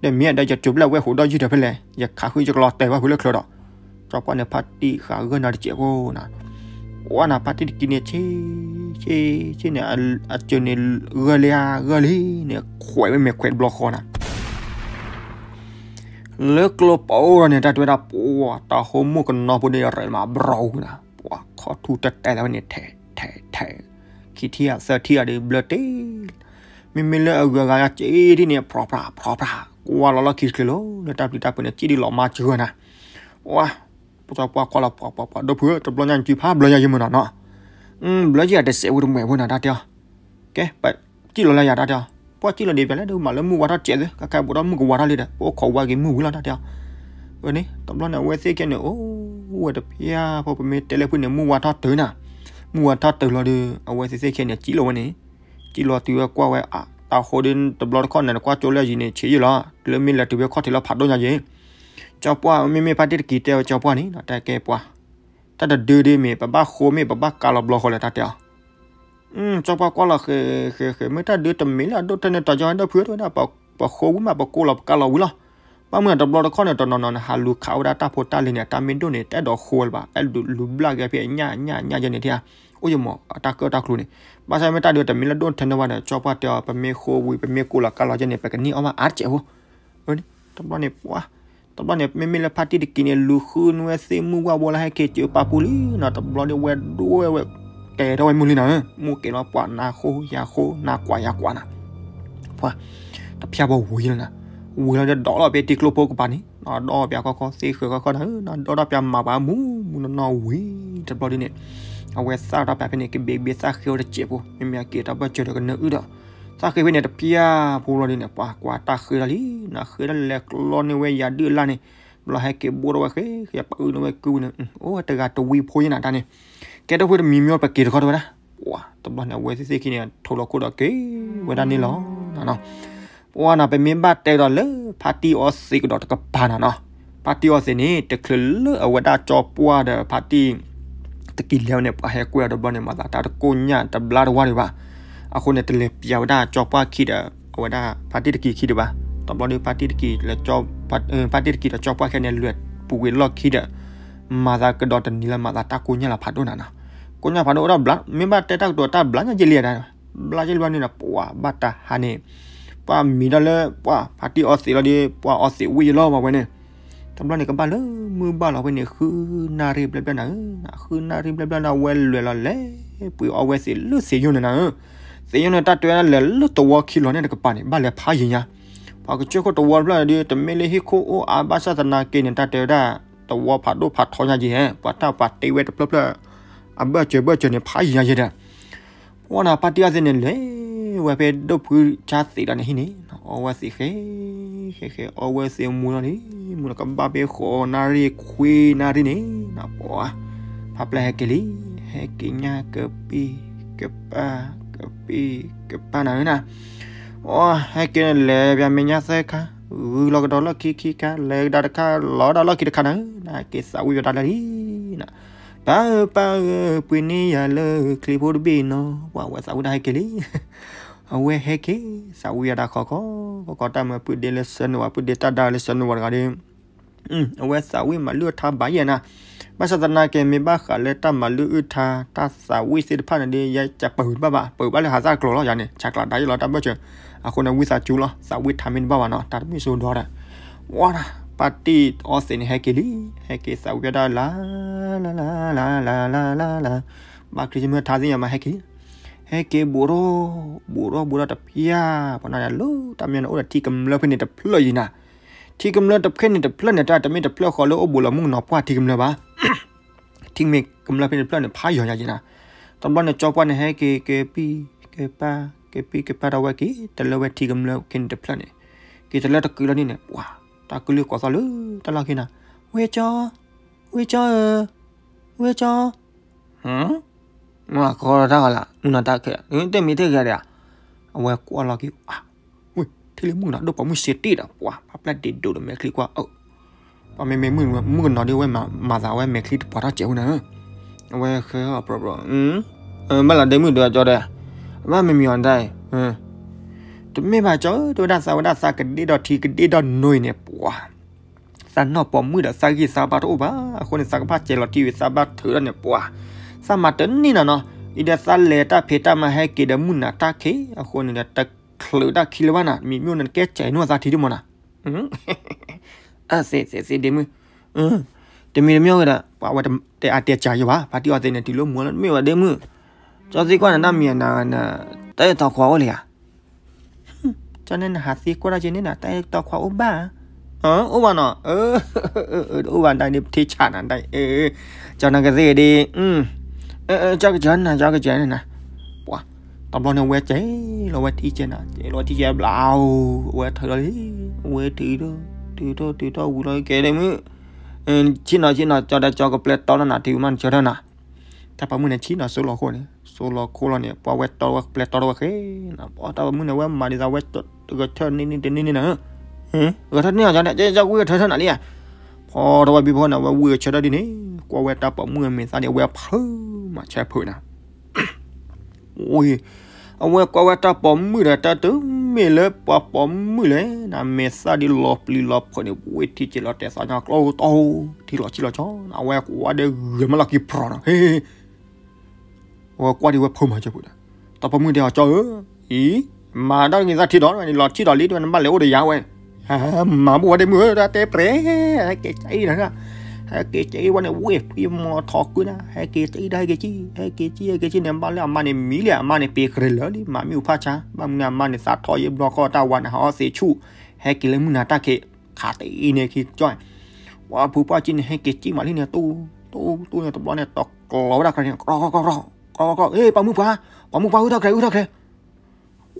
ဒီးမ့ၢ်အဒီးယကၠိဘျဲၣ်ဝဲဟူးဒီးယုၢ်ဒီးဖဲလဲၣ်, ယခးဃုယကလီၤတဲာ်ဘၣ်ဖုလၢချၢဒီး, ကၠီပှၢ်န့ၣ် ဖါတံၢ်ဃာ်ဂၢၢ်နၤတစဲးဖိနၤ, ပှၤနၤ ဖါတံၢ်တက့ၤန့ၣ် ဆ့ ဆ့ ဆ့န့ၣ် အစၢၤန့ၣ် ဂၢၢ်လံဧါ ဂၢၢ်လံန့ၣ် ခွဲးဝဲမဲာ်ခွဲးတဘျီဃီနၤ လၢကျိပအိၣ်ဒီးန့ၣ် တၢ်တဲဝဲဒၣ် ပှၤတၤဟိမိၢ်ကနီဖိန့ၣ် ရဲၣ်မးဘြီနၤ, ပှၤခီၣ်ထူတတဲလၢၤဝဲန့ၣ် ထဲး ထဲး ထဲး, ခံထံၣ်ဧါ သၢထံၣ်ဧါဒီး ဘျၢတ့ၢ်, မ့မ့ၢ်လၢအဂုၤအဂၤယါက့ဒ်န့ၣ် ဖြီဖြီ ဖြီဖြီ, ကွၢ်လီၤလီၢ်ခံတချုးလီၤ လၢတၢ်ပျံၤတၢ်ဖုးန့ၣ် ကံၣ်ဒ်လီၤမါစှၤနၤ, ပှၤ ပှၤကွၢ်လီၤ ပှၤ ပှၤ ပှၤ ဒိၣ်ဖုဧၢ တဘျီညါ နစုဖးဘျၢညါယမုၢ်နီၤနီၤ, ဘျၢယၤတစဲးဝဲတမှဲးဖိနၤ တၢ်တဲအီၤ, ကဲ ပစံၣ်လီၤလၢယၤ တၢ်တဲအီၤ, ပှၤစံၣ်လီၤဒံးပျဲလဲၣ် ဒုးမၤလၢမုၢ်ဝါထီၣ်စဲးသု ခဲခါဘူးထီၣ်မုၢ်ကဝါထီၣ်လံဒီး ပအိၣ်ခိးဝါက့ၤမုၢ်ဝံၤလီၤ တၢ်တဲအီၤ, အန့ၣ် တဘျီန့ၣ် အဝဲသ့ၣ်ခဲန့ၣ် အိၣ်ဝဲတဖျၢၣ်ဖိ ပမ့ၢ်တဲလၢဖုန့ၣ် မုၢ်ဝါထီၣ်တုၤနၤ, မုၢ်ဝါထီၣ်တုၤလီၤဒီး အဝဲသ့ၣ်သ့ၣ်ခဲန့ၣ် စံၣ်လီၤဝဲန့ၣ်, စံၣ်လီၤတုၤဝဲကွၢ်ဝဲ အတၤဟိဒ်တဘျီတခီၣ်န့ၣ် နကွၢ်ကၠိလၢအယံၤန့ၣ် ဆံးယံာ်လီၤ တုၤလၢမ့ၢ်လဲၤတုၤဖဲခီၣ်ထံးလၢဖးဒိၣ်ညါယံၤ, ကၠီပှၢ် မ့မ့ၢ်ဖါတံၢ်တက့ၤတဲဝဲကၠီပှၢ်န့ၣ် တၢ်ကဲပှၤ တၢ်တဒုဒ်မ့ၢ် ပဘၣ်ဃိမ့ၢ် ပဘၣ်ကးလီၤဘျီဃီလဲၣ် တၢ်တဲအီၤ. ကၠီပှၢ်ကွၢ်လီၤဃဲၤဃဲၤဃဲၤ မ့ၢ်တၢ်ဒုတမ့ၢ်လၢအဒိၣ်ထဲန့ၣ် တီၤကၠီဟဲဒၢၣ်ဖုတဲဝဲဒၣ် ပဃိဝံၤမး ပကိးလီၤပကးလီၤဝံၤလီၤ. ဘၣ်မနုၤတဘျီတခီၣ်န့ၣ် တနီၤနီၤန့ၣ် ဟးလူၤခးဝဲဒၣ်တၢ်ဖိတၢ်လံၤန့ၣ် တၢ်မ့ၢ်ဒိၣ်န့ၣ် တအဲၣ်ဒိးဃိလၢၤဘၣ် အဲၣ်ဒိးလူၤဘျၣ်က့ၤဖဲအညၣ်ညၣ်ညၣ်ယဲန့ၣ် ထံၣ်ဧါ. အိၣ်ယမး အတၢ်ကၢၣ်တၢ်ကျူန့ၣ် ဘၣ်ဆၣ်မ့ၢ်တၢ်ဒုတမ့ၢ်လၢဒိၣ်ထဲန့ၣ်ဘၣ်ဒီး ကၠီပှၢ်တဲအီၤ ပမ့ၢ်ဃိဝံၤ ပမ့ၢ်ကိးလီၤကးလီၤယဲန့ၣ် ပကန့ၢ်အီၣ်ဘၣ်အါတစဲးဖိ တဘျီန့ၣ်ပှၤ တဘျီန့ၣ် မ့မ့ၢ်လၢဖါတံၢ်တက့ၤန့ၣ် လူၤဃုန့ၢ်ဝဲသ့ၣ်မုၢ်ဝၣ်ဘိလၢ ဟဲက့ၤစၢၤပာ်ပူၤလံနီၤ. တဘျီဒီးဝဲဒိၣ်ဝဲဝဲ ကဲထီၣ်ဝဲမုၢ်လံနီၤ, မူကဲၤလီၤပှၤနၤဃိယၤဃိ နၤကွၢ်ယၤကွၢ်နီၤ. ပှၤ တဖၠၣ်ဘိဝံၤလီၤနီၤ, ဝံၤလီၤဒီးဒိးလီၤဖဲတံၤကျိဖိကပၤန့ၣ်နီၤ, ဒိးပၠးခီခီ သ့ဃၢၤခီခီနီၤ, ဒိးထီၣ်ပၠးမၤပှၤမူမူနီၢ်နီၢ်ဝံၤ တဘျီဒ်န့ၣ် အဝဲသၣ်ထီၣ်ပၠးဖဲန့ၣ် ကဘ့ၣ်ကဘ့ၣ်သၣ်ဃ့ဝဲတစဲးဖိ, မ့မ့ၢ်အက့ၤတၢ်ဘၢၣ်စၢၤဒီးကနၢအုၣ်ဒီး သၣ်ဃ့ဖဲန့ၣ်တဖၠၣ်ဖိလီၤဒ်န့ၣ် ပှၤကွၢ်တၢ်ဃ့လီၤလံနီၤ, ဃ့ဒၣ်လဲၤကျီန့ၢ်ဝဲယၤဒုၣ်အလၣ်န့ၣ်, ဘျီဟဲက့ၤဘိၣ်ထီၣ်ဝဲဃ့ ဃ့ပှၤအုၣ်န့ၢ်ဝဲကုဝံၤန့ၣ် အိၣ်ဝဲတဂၤတဝံဖိယဲနီၤတၢ်န့ၣ်, ကဲထီၣ်ဖိတမံၤမံၤပက့ၤတခီတဲဝဲဒၣ်, ပှၤ တဘျီန့ၣ် အဝဲသ့ၣ်သ့ၣ်ခံန့ၣ် ထိးလီၤခိၣ်ဒီးက့ၤဝဲဒၣ်န့ၣ်လီၤနီၤ. ပှၤနီၤ ပမ့ၢ်ဘၣ်တဲဒီးလၢဖါတံၢ်အီသံးကဒီးတကပၤနီၤနီၤ, ဖါတံၢ်အီသံးန့ၣ် တချုးလၢအဝဲဒၣ်ကၠီပှၢ်ဒီးဖါတံၢ် တက့ၤလဲၤဝဲန့ၣ် ပှၤဟဲကွဲအီၤတဘျီန့ၣ် မၤသးတၢ်တကိၢ်ညၣ်တဘျါတဝါဒံးဘၣ်. အဃိန့ၣ် တလဲၤပၠးဝဲဒၣ်ကၠီပှၢ်ခံဒီး အဝဲဒၣ်ဖါတံၢ်တက့ၤခံဒံးဘၣ်. တဘျီဒီး ဖါတံၢ်တက့ၤဒီးကၠီပှၢ်ခဲန့ၣ် လဲၤပူၤကွံာ်လီၢ်ခံဒီး မၤသးကဒီးတနံၤလၢမၤသးတၢ်ကိၢ်ညၣ်လီၤဖးဒိၣ်နၤနီၤ. ကိၢ်ညၣ်ဖးဒိၣ်အိၣ်ဒီးဘျါ မ့ၢ်ဘၣ်တဲတၢ်ကတိၤတၢ်ဘျါညါက့လံဧါ, ဘျါက့လံဘၣ်န့ၣ်ဒီး ပှၤဘၣ်တၢ်ဟးန့ၣ် ပှၤမံၤဒီးလၢပှၤဖါတံၢ်အီသံးလီၤဒီး ပှၤအီသံးဝံၣ်ယလီၤဘၣ်ဝဲန့ၣ်, တဘျီန့ၣ်ကဘၣ်လၢမုၢ်ဘၣ်လီၤဝဲန့ၣ် ဃုနၣ်ရံၣ်ဘျဲၣ်ဘျဲၣ်နၤဧၢ, ဃုနၣ်ရံၣ်ဘျဲၣ်ဘျဲၣ်ဒီး အဝဲလဲၤလီၤလဲၤပှ့ၤအီဝဲသံးလၢသံးယိန့ၣ်နၤဧၢ, သံးယိန့ၣ် တၢ်တဲဝဲဒၣ်လဲၤလၢသဝီခံလီၤန့ၣ်တကပၤန့ၣ် ဘၣ်လဲၤဖးယံၤညါ, ပှၤကစၢၢ်ခိၣ်သဝီတဖျၢၣ်ဒီး တမ့ၢ်လၢဟံၣ်ခိၣ်အိၣ်အါဘၣ်ဆၣ်သနာ်က့န့ၣ် တၢ်တဲဝဲဒၣ် သဝီဖးဒိၣ်ဖးထီညါက့ဟဲ ပှၤတၢ်ပှၤတ့ဝဲတဖျၢၣ်ဖျၢၣ် အဘၢၣ်စၢၤဘၢၣ်စၢၤန့ၣ် ဖးယံၤညါက့ဒီး ပှၤနီၤ ဖါတံၢ်အီသံးန့ၣ် လဲၤဝဲဖဲဒိၣ်ဖုဆါသံးဒီးန့ၣ်ဟံၣ်န့ၣ် အီဝဲသံးဃဲ ဃဲဃဲ အီဝဲသံးမူလီၤလံ, မူလီၤကဘၣ်ဖဲဃိးနၣ်ရံၣ်ခွံနၣ်ရံၣ်န့ၣ် ပှၤ ဖါပျဲၢ်ဟဲက့ၤလံ, ဟဲက့ၤညၣ်ကပ့ၢ်ကပၢ် ကပ့ၢ်ကပၢ်နၤဧၢနၤ, အီ ဟဲက့ၤန့ၣ် လဲၤပၠးမဲာ်ညါသၢခါ, ဂုၤလီၤကဒီးလီၢ်ခံခံခါ, လဲၤကဒါတခါ လီၤဒၣ်လီၢ်ခံတခါနၤဧၢ, နက့ၤသးဝံၣ်ဝဲဒၣ်လၢလံ ပၢ်ဧၢ ပၢ်ဧၢ ပှ့ၤန့ၢ်ယၤလၢချံဖိတဘ့ၣ်နီၤ, ပှၤဝဲသးဝံၣ်ဒၣ်ဟဲက့ၤလံ, အဝဲဟဲက့ၤ သးဝံၣ်ဝဲဒၣ်ခီခီ ခီခီတၢ်မၢပုၢ်ဒ့လၢဆၢနုာ်ဝဲ ပုၢ်ဒ့တၢ်ဒါလၢဆၢနုာ်ဝဲတဂၤဒီး အဝဲသးဝံၣ်မၤလုၢ်အထါဘၣ်ယဲနၤ, ဘၣ်ဆၣ်သနာ်က့ မ့ၢ်ဘၣ်ဃးလၢတၢ်မၤလုၢ်အုၣ်ထါ တၢ်သးဝံၣ်သ့ၣ်တဖၣ်န့ၣ်ဒီး ယကပၢၤတဘၣ်ဘၣ်, ပၢၤဘၣ်လၢဟးသၣ်ကျိၤလီၤယၤန့ၣ် ဆးကျးဒါယဲလီၤတၢ်ဘၢၣ်စၢၤ, အဃိန့ၣ် ဝံသးစူၤလီၤ သးဝံၣ်ထါမ့ၢ်တဘၣ်ဘၣ်နီၤ တၢ်တမ့ၢ်စိဒီးဒီး, ဝါဒၣ် ဖါတံၢ်အီသံးန့ၣ် ဟဲက့ၤလံ, ဟဲက့ၤသးဝံၣ်ဝဲဒၣ်လၢ လၢ လၢ လၢ လၢ လၢ လၢ ဘၣ်ခရံာ်မ့ၢ်ထါသ့ၣ်ညါမး ဟဲက့ၤလံ, ဟဲက့ၤဘူးထီၣ် ဘူးထီၣ် ဘူးထီၣ်တဖၠၣ် ပှၤနၤလၢတၢ်မ့ၢ်န့ၣ် အိၣ်ဒီးထံကမျၢၢ်ဖဲန့ၣ်တဖျၢၣ်ယံၤနၤ, ထံကမျၢၢ်တဖျၢၣ်န့ၣ်တဖျၢၣ်န့ၣ် တၢ်တမ့ၢ်တဖျၢၣ်ဃီလၢအိၣ်ဘူးလီၤမုၣ်ကနီၤပှၢ်ထံကမျၢၢ်ဘၣ်, ထံမ့ၢ်ကမျၢၢ်ဖဲန့ၣ်တဖျၢၣ်န့ၣ် ဖးယံၤညါယံၤနၤ, တဘျီန့ၣ် ကၠီပှၢ်န့ၣ် ဟဲက့ၤ ကပံၢ် ကပၢ် ကပံၢ် ကပၢ်ဒီးဝဲက့ၤ တလၢဝဲထံကမျၢၢ်ခဲန့ၣ်တဖျၢၣ်န့ၣ်, က့ၤတလၢတကုာ်လီၤန့ၣ်န့ၣ် ပှၤ တၢ်ကလုၢ်ကိးသီၣ်လၢတၢ်လီၢ်ခံနၤ, ဝ့ၢ်ကၠီ ဝ့ၢ်ကၠီဧၢ, ဝ့ၢ်ကၠီ, မၤကီတၢ်ဂီၤလၢ မုၢ်နီၤတၢ်ခဲ တမ့ၢ်ထဲဂၤဒီး, အဝဲကွၢ်လီၤက့ၤ ဝ့ၢ် ထံၣ်လၢမုၣ်ကနီၤဒိၣ်ပိာ်မုၣ်စ့တ့ၢ်ဒီး ပှၤ ဖါပျဲၢ်ဒ့ဒိးဒီးမဲာ်ချံကွၢ်အၢ, ပှၤမ့မ့ၢ်မုၣ်ကနီၤဒ်ဝဲမၤသးဝဲမဲာ်ချံတပှၤထီၣ်စဲးဝဲနၤ, အဝဲဃဲအီၤပြီပြီ, ဘၣ်လီၤဒ့မုၣ်ဒိးကၠီဒီး, ဘၣ်မ့မ့ၢ်အီၤဒၣ်အံၤ တမ့ၢ်ဘၣ်ကၠီဧၢ တဲဝဲဒၣ်သးဝဲဒၣ်သးကဒ့ဒီးထံကဒ့ဒီးနိအံၤန့ၣ် ပှၤ သးနီၢ်ပိာ်မုၣ်ဒီးသးဂံၢ်သးဘါတအိၣ်ဘၣ်, အဃိန့ၣ် သးကဘၣ်စဲးလီၤထံဝံၤ သးဘၣ်ထုးထီၣ်န့ၣ် ပှၤ သးမၤတန့ၢ်နၤနီၤ, အံၤဒီးသးလဲၤတၢ်ဖံးတၢ်မၤဟဲက့ၤဒီးမုၢ်နၤတၢ်ခံ, အဃိန့ၣ်ဒီးတချုးတၢ်ခံလၢၤဘၣ်နၤ, မံၤမ့ၢ်အိၣ်န့ၣ် ကဲစဲးနီၢ်သးထံဒ်မးနၤ, အသ့သ့သ့ဒ့မုၣ်, တမံၤတမံၤဝဲဒီး ပှၤဝဲတဲအါတဲစှၤယဘၣ်, ဖါတံၢ်အီသံးန့ၣ် တုၤလၢမူလၢမ့ၢ်ဝဲဒ့မုၣ်, ကၠီသံကွၢ်နၤတၢ်မံၤနၤ, တၢ်အဲၣ်တီခွါအိၣ်လံဧါ ကၠီန့ၣ်နဟးသံကွၢ်တၢ်က့န့ၣ်နၤ တၢ်အဲၣ်တီခွါအိၣ်ဘၣ်, အိၣ်ဘၣ်နီၤ, အိၣ်ဘၣ်ဒၣ်ဒ်ပထံဆးနၤဒၣ်, ကၠီနကသ့ၣ်ဒ်, ကၠီကစၢ်နၤ ကၠီကစၢ်န့ၣ်နၤ, ပှၤ တဘျီန့ၣ်ဝဲစဲးလီၤဝဲထံကဲနၤ, စဲးလီၤထံကဲဘျါ, ဝဲထုးလီၤလံ, ဝဲထုးထီၣ် ထုးထီၣ်ထုးထီၣ်ဝံၤလီၤကဲဒ့မုၣ်, ဆ့ၣ်နီၤဆ့ၣ်နီၤ ကၠီဒီးကၠီကပျဲတီနီၤနၤ ထံဝံၤမးနကၢထီၣ်နၤ တၢ်ပိာ်မုၣ်န့ၣ် ဆ့ၣ်နီၤစိလီၤခိၣ်န့ၣ် စိလီၤခိၣ်လီၤန့ၣ် ပှၤဝဲတီဝဲပျဲတီဝဲဃဲ, ပှၤတၢ်ပိာ်မုၣ်န့ၣ် ဝဲမၤဒ်သိးဝဲ ဂဲၤထၢၣ်န့ၢ်န့ၢ်တန့ၢ်န့ၣ်နၤ, ဂဲၤထၢၣ်န့ၢ်အီၤကၠီန့ၣ် ကၠီကွံဂဲၤထၢၣ်ထၢၣ်နၤလံဧါ, ထီၣ်ဝဲဘံဖီန့ၣ် အဝဲဝံၢ်ဆၢထၢၣ်ဒ်န့ၣ် ကွၢ်ဝဲတၢ်ပိာ်မုၣ်အမဲာ်သၣ်န့ၣ် အဝဲဖုးမးဆဲဖုးနၤ အဝဲကွၢ်ဝဲတၢ်ပိာ်မုၣ်ဒီး တၢ်တမ့ၢ်လၢပှၤပိာ်မုၣ်လဲၣ်နၤ မဲာ်သၣ်ဒ်လီၤပျံၤလီၤဖုးန့ၣ် ဝ့ၢ်ထံက့ၤလီၤတဲာ်သးညီကျိတီ ထံလီၤဆံလီၤဆီ အဝဲကွၢ်ဒီးဂဲၤမးလီၤက့ၤပြီၤနီၤ ဟ့ အဝဲကွၢ်ဒ်ဝဲဖုးမးကၠီပူၤဒီး တၢ်ပိာ်မုၣ်တဲအီၤ ကၠီဧၢ, အံၤ, မၤတၢ်ဂ့ၤသးထံဒီး လီၤထံဒီးလံ တဝဲနဘၣ်လဲၤအိၣ်ဒီးယၤဝဲ, မၤဘူၣ်ဝဲဒၣ်မုၢ်ဧၢ တၢ်တဲပြဲ, ဟဲက့ၤကအံၤနၤ, ဟဲက့ၤကအံၤဝဲန့ၣ် ဝ့ၢ်ဖံမီၤထီၣ်ကွံာ်နၤ ဟဲက့ၤကအံၤဒီး ဟဲက့ၤကံ, ဟဲက့ၤကံ ဟဲက့ၤကံန့ၣ် ဘၣ်လၢအမါန့ၣ်မံလံ အမါန့ၣ်ပ့ၤကြဲၤလၢာ်လံ မၤမ့ၣ်အူဖးဆါ, ဘၣ်မနုၤအမါန့ၣ် သးထီၣ်ယံၤဘျီဃီတၢ်ဝါန့ၣ် ဟးအီၣ်သ့ဆူၣ်, ဟဲက့ၤလၢမုၢ်နၤတၢ်ခံး, ခးတအံၤန့ၣ်ခံကၠီ, ပှၤဖုပှၢ်ကံန့ၣ် ဟဲက့ၤကံမးလံန့ၣ် တူၢ်, တူၢ်, တူၢ်န့ၣ် တဘျီန့ၣ် တီၤကျီၤဝဲဒၣ်ကြဲၤန့ၣ် ကီကီကီကီ, ကီကီကီ, ပိာ်မုၣ်ပှၢ်, ပိာ်မုၣ်ပှၢ် အုၣ်ထီၣ်ကြဲၤ အုၣ်ထီၣ်ကြဲၤ,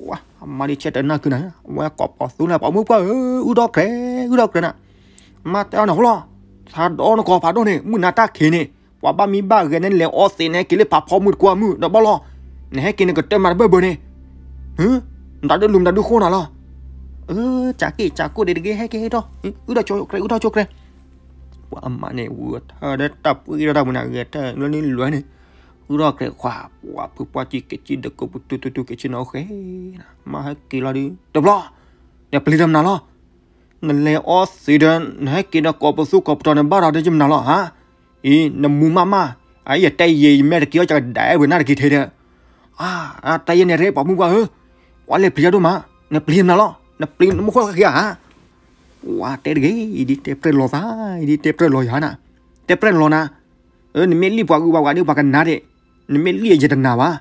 ဝဲ အမါဒ်ဆဲးတနၢ်ကုနၤ, အဝဲကိးပိာ်သူလၢ ပိာ်မုၣ်ပှၢ်ဧၢ, အုၣ်ထီၣ်ကြဲၤ, အုၣ်ထီၣ်ကြဲၤနၤ, မါတဲအီၤန့ၣ်ဃိလီၤ, သးဒီးနကိးဖးဒိၣ်န့ၣ် မုၢ်နၤတၢ်ခံးန့ၣ် ပှၤဘၣ်မံဘၣ်ဂဲၤန့ၣ် နလဲၤအီသံး နဟဲက့ၤလၢဖးဖီမုၢ်တကွၢ်မုၢ် ဒီးဘၣ်လီၤ, နဟဲက့ၤနကတၢၢ်မၤတဘၢၣ်ဘၢၣ်န့ၣ်, နတၢ်ဒုးလူၤမတၤဒုးဃိနၤလီၤ, အၢ ကးက့ၢ်ကးကိၢ်ဒံးတဂ့ၤ ဟဲက့ၤဟဲထီၣ်, အုၣ်ထီၣ်ကၠီကြဲၤ အုၣ်ထီၣ်ကၠီကြဲၤ, ပှၤအမါန့ၣ် ဝံၤထၢဒီးတၢ်ပှ့ၤထီၣ်တၢ်ပူၤန့ၣ် ဂဲၤတၢ်လၢနလွဲန့ၣ်, အုၣ်ထီၣ်ကြဲၤခွါ, ပှၤဖုပှၢ်ကံက့ၤကံဒီးကိးပတူတူတူက့ၤဆ့ၣ်နီၤအိၣ်ဃဲ, မါဟဲက့ၤလီၤဒုး တဘျီ, နပျံၤတမနၤလီၤ, နလဲၤအီသံးဒီး နဟဲက့ၤဒီးကိးပသူကိးပတီၤန့ၣ် ဘၣ်ဒီးတယမနၤလီၤဧါ, အံၤ နမူမးမး, အံၤ ယတဲယံာ်ယမဲာ်တက့ၤအီၤ ယကဒဲးဝဲနၢ်တက့ၤထဲဒီး, အါ တၢ်ယဲန့ၣ်ရ့ ပိာ်မုၣ်ပှၢ်ဧၢ, ပှၤလဲၤပျံၤတၢ်ဒိၣ်မး, နပျံၤတမနၤလီၤ, နပျံၤနမိၢ်ခိၣ်ဃဲဧါ, ဝဲတဲတဂ့ၤ, အံၤဒ်တဲပြဲၢ်လီၤသး, အံၤဒ်တဲပြဲၢ်လီၤယၤနၤ, တဲပြဲၢ်လီၤနၤ, အၢ နမ့ၢ်လံၣ်ပှၤဂုၤပှၤဂၤဒ်ပှၤကနၣ်ဒံး, နမ့ၢ်လံၣ်ယတနာ်ဘၣ်,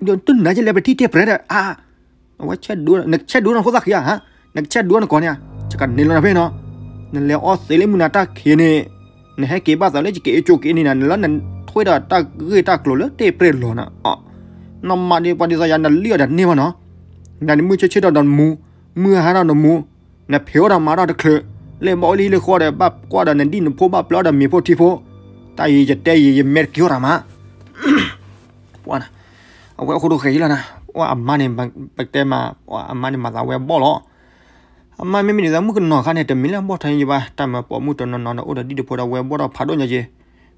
ဒီးတနာ်ယလဲၤပထံၣ်တဲပြဲၢ်ဒီး အါ အဝဲ နကဆဲးဒိနခိၣ်သၣ်ခံဂၤဧါ, နကဆဲးဒိနကိးန့ၣ်ဧါ, ယကန့ၢ်လီၤနဖဲနီၤ, နလဲၤအီသံးလၢမုၢ်နၤတၢ်ခံးန့ၣ်, နဟဲက့ၤဘၣ်သးလၢယက့ၤအကၠိက့ၤန့ၣ်နၤ, နလၢနထွဲဒီးတၢ်ဂ့ၢ်တၢ်ကျိၤလၢတဲပြဲၢ်လီၤနၤ, နမၤဒ်ပှၤဒ်သိးယၤ နလံၣ်အီၤဒီးန့ၢ်ဘၣ်နီၤ, နမုၢ်ဆ့ၣ်ဆ့ၣ်ဒီးနမူ, မုၢ်ဟါဒီးနမူ, နဖံးအီၣ်ဒီးမၤဒီးတချုး, လၢဘၣ်အိၣ်လၢဟံၣ်လၢဃီဒီး ဘၣ်ကွၢ်ဒီးနဒံၣ်နဖိဘၣ်ပျၢ်အီၣ်ဒီးမ့ၤဖိထံဖိ, တၢ်အံၤယတဲယံာ်ယမဲာ်တက့ၤအီၤတၢ်မး ပှၤနၤ, အဝဲအိၣ်ဃိတဃဲၤယံၤလီၤနၤ, ပှၤအမါန့ၣ် ပတဲမး, ပှၤအမါန့ၣ်မၤသးဝဲဘီၣ်လီၤ, အမါမ့မ့ၢ်ဒ်သိးမုၣ်ကနီၤခါန့ၣ် တမ့ၢ်လၢအဘီၣ်ထီၣ်ယံၤဘၣ်, တၢ်မၤပိာ်မုၣ်တနီၤနီၤဒီးအိၣ်ဒီးဒံၣ်တဖိဒီးဝဲဘီၣ်ထီၣ်ဖးဒိၣ်ညါက့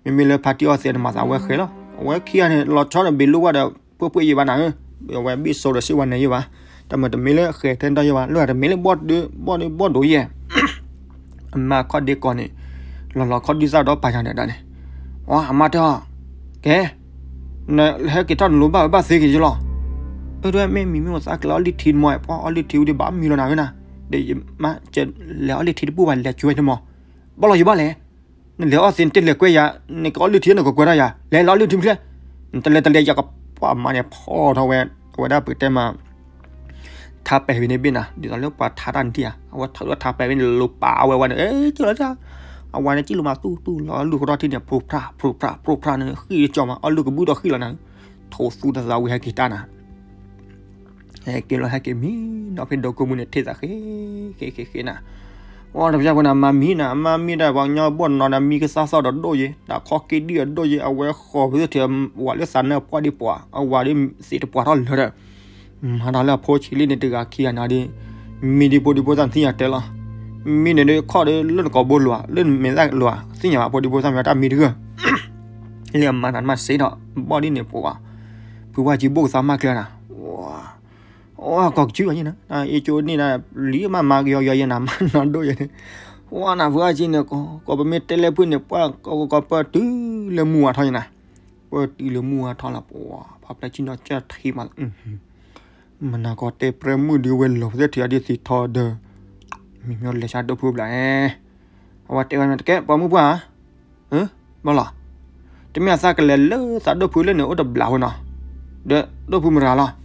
ၤ, မ့မ့ၢ်လၢဖါတံၢ်အီသံးန့ၣ်မၤသးဝဲဃဲၤလီၤ, အဝဲခံဂၤန့ၣ် လီၤဆီဒီးဘ့ၣ်လိၣ်ဘၣ်ဒီး ပှဲၤပှဲၤယံၤဘၣ်နၤဧၢ, အဝဲဘ့ၣ်စိဒီးစ့ဝဲန့ၣ်ယံၤဘၣ်, တၢ်မၤတမ့ၢ်လၢဃဲၤထဲတၢ်ယံၤဘၣ်, လၢတမ့ၢ်လၢဘီၣ်ဒိဘီၣ်ဒိယဲၢ် အမါခီၣ်ဒ့ကီးန့ၣ်, လီၤလီၤခီၣ်ဒုးသၣ်ဒီးပာ်ယၤဒီးဒၣ်န့ၣ်, အမါတဲအီၤ, ကဲ, နဟဲက့ၤထီၣ်နလိၤဘၣ်ဝဲဘၣ်သ့က့ၤယလီၤ, အၢ ဒ်မ့ၢ်မံၤမ့ၢ်မသးကလဲၤအီၣ်လံထံတမီၤ, ပှၤအီၣ်လံထံဝံၤဒံးဘၣ်မံၤလီၤနၤဧၢနၤ, ဒီးယမါ လဲၤအီၣ်လံထံတဘူၣ်ဘၣ် လဲၤကၠိဝဲတမီၤ, ဘၣ်လီၤယဘၣ်လဲၣ်, နလဲၤအီၣ်သ့နတလဲၤကွဲယၤ, နကအီၣ်လံထံနကကွဲထီၣ်ယၤ, လဲၤလီၤအီၣ်လံထံမချ့, နတလဲၤတလဲၤယကပှၢ်မါန့ၣ်ဖီၣ်ထီၣ်ဝဲ, အဝဲဒၣ်ပကတဲမး ထါပဲာ်ဝဲန့ၣ်ဘ့ၣ်နၤ, ဒ်သိးလၢပှၤထါတၢ်နထံၣ်ဧါ, အဝဲထါထါပဲာ်ဝဲန့ၣ် လိၤပာ်အဝဲဝဲန့ၣ်, ကၠိလီၤတၢ်, အဝဲန့ၣ်ကၠိလီၤမးသူၣ်သူၣ်လီၤလူၢ်ကထီၣ်ထံန့ၣ် ဖြိဖျၣ် ဖြိဖျၣ် ဖြိဖျၣ်န့ၣ် ဃံၣ်ကၠီမး အီၣ်လူၢ်ကဘုၣ်ဒီးဃံၣ်လီၤနၤ, ထိးသူတသးဝံၤဟဲက့ၤတၢ်နၤ ဟဲက့ၤလီၤဟဲက့ၤမံ, ဒီးဖဲဒီးကိးမုၢ်န့ၣ် ထံၣ်သးဃ့ ဃ့ ဃ့ ဃ့နၤ, အီ တပျၢ်ပှၤန့ၣ် အမါမံနၤ, အမါမံဒီး ပှၤကညီဘီၣ်နီၤဒီး မံကသါသီၣ်ဒီးဒိၣ်ယဲ, တၢ်ခီက့ဒံၣ်အဒိၣ်ယဲ, အဝဲဃီၤဖဲသ့ၣ်ထဲ ဝၤလၢသးနၢၣ်ပှၢ်ဒံးပှၤ, အဝၤဒ်သ့ၣ်တပှၤထီၣ်လၢာ်ဒီး, မၤတၢ်လၢအဖိဆံးလံန့ၣ် တဂၤခံဂၤနၤဒ်, မံဒ်ဖိဒံဖိသၣ်သ့ၣ်ညါတဲလီၤ, မံန့ၣ်ဒ်ခီၣ်ဒ်လၢနကိာ်ဘိလိၤဧါ, လၢနမဲာ်သၣ်လိၤဧါ, သ့ၣ်ညါဘၣ်ဖိဒံဖိသၣ်မံတၢ်မံတဂၢၢ် လၢအမါတၢ်မၤစ့ဒီး ဘီၣ်ဒ်န့ၣ်ပှၤ, ဖုဝါကံဘိၣ်ကသးမၢ်ကျၢၤနၤ, အိ ကိးကစုဘၣ်ယဲနၤ, အ့ၣ်ကၠိန့ၣ်နၤ, လံမးမၤကယီယီယဲနၤ, မၤနီၢ်ဒိၣ်ယဲန့ၣ်, ဝဲနၤဖုဝါကံန့ၣ်, ကိးပမ့ၢ်တဲလဲၣ်ဖုန့ၣ် ပှၤကိးကိးပၢၢ်တုၤလၢမုၢ်ဝါထီၣ်ယဲနၤ, ပၢၢ်တုၤလၢမုၢ်ဝါထီၣ်လီၤ, ပှၤဖျါကံနီၢ်ကၢၢ်ထံမး မနၤကီးတဲပြဲမုၣ်ဒုးဝဲလီၤပသ့ၣ်ထံးအဒ်သံထီဒီး, မ့မ့ၢ်လဲၤဆါဒိၣ်ဖုဘျး, အဝဲတဲဝဲတကဲ ပိာ်မုၣ်ပှၢ်ဧါ, ဘၣ်လီၤ, တမ့ၢ်အသးကလဲၤလၢသးဒိၣ်ဖုလၢန့ၣ်အိၣ်တဘျးဝဲနီၤ, ဒီးဒိၣ်ဖုမတၤလီၤ,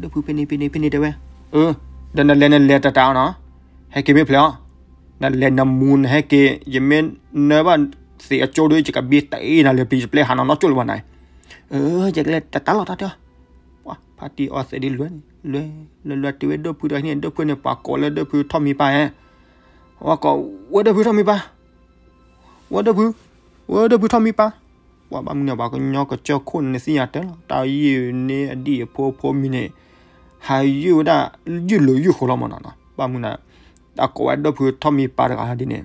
ဒိၣ်ဖုဖဲန့ၣ်ဖဲန့ၣ်ဖဲန့ၣ်တဲဝဲ, ဒီးနလဲၤနလဲၤတတးအီၤနီၤ, ဟဲက့ၤမ့ၢ်ဖျဲးအီၤ, နလဲၤနမူနဟဲက့ၤ ယမ့ၢ်နၢဘၣ်သ့ၣ်အကၠိဒီး ယကဘ့တအ့ၣ်နၤလၢပျံၤ ယပျဲဟးနီၤနီၢ်ကၠိလၢၤဘၣ်နၤ, ယကလဲၤတတးလီၤတၢ်တဲအီၤ ပှၤဖါတံၢ်အီသံးဒ်လွဲၢ်န့ၣ်, လွဲၢ်, လွဲၢ်လွဲၢ်တုၤဝဲဒိၣ်ဖုဒီးန့ၣ် ဒိၣ်ဖုန့ၣ် ပှၤကိးလၢဒိၣ်ဖုထီၣ်မံပၢ်ဧါ, ဝဲကိးဝဲဒိၣ်ဖုထီၣ်မံပၢ်, ဝဲဒိၣ်ဖု, ဝဲဒိၣ်ဖုထီၣ်မံပၢ်, ပှၤဘၣ်မနုၤန့ၣ် ပှၤကညီကစၢၢ်ခိၣ်န့ၣ်သ့ၣ်ညါတဲလီၤ တၢ်ယုၢ်န့ၢ်အဒံၣ်အဖိဖိမံၤန့ၣ်, ဟးယုၢ်ဝဲဒၣ် ယုၢ်လိာ်ယုၢ်ဃိလီၤမးနီၤ, ဘၣ်မနုၤန့ၣ်, တၢ်ကိးဝဲဒိၣ်ဖုထီၣ်မံပၢ်တဂၤဒ်န့ၣ်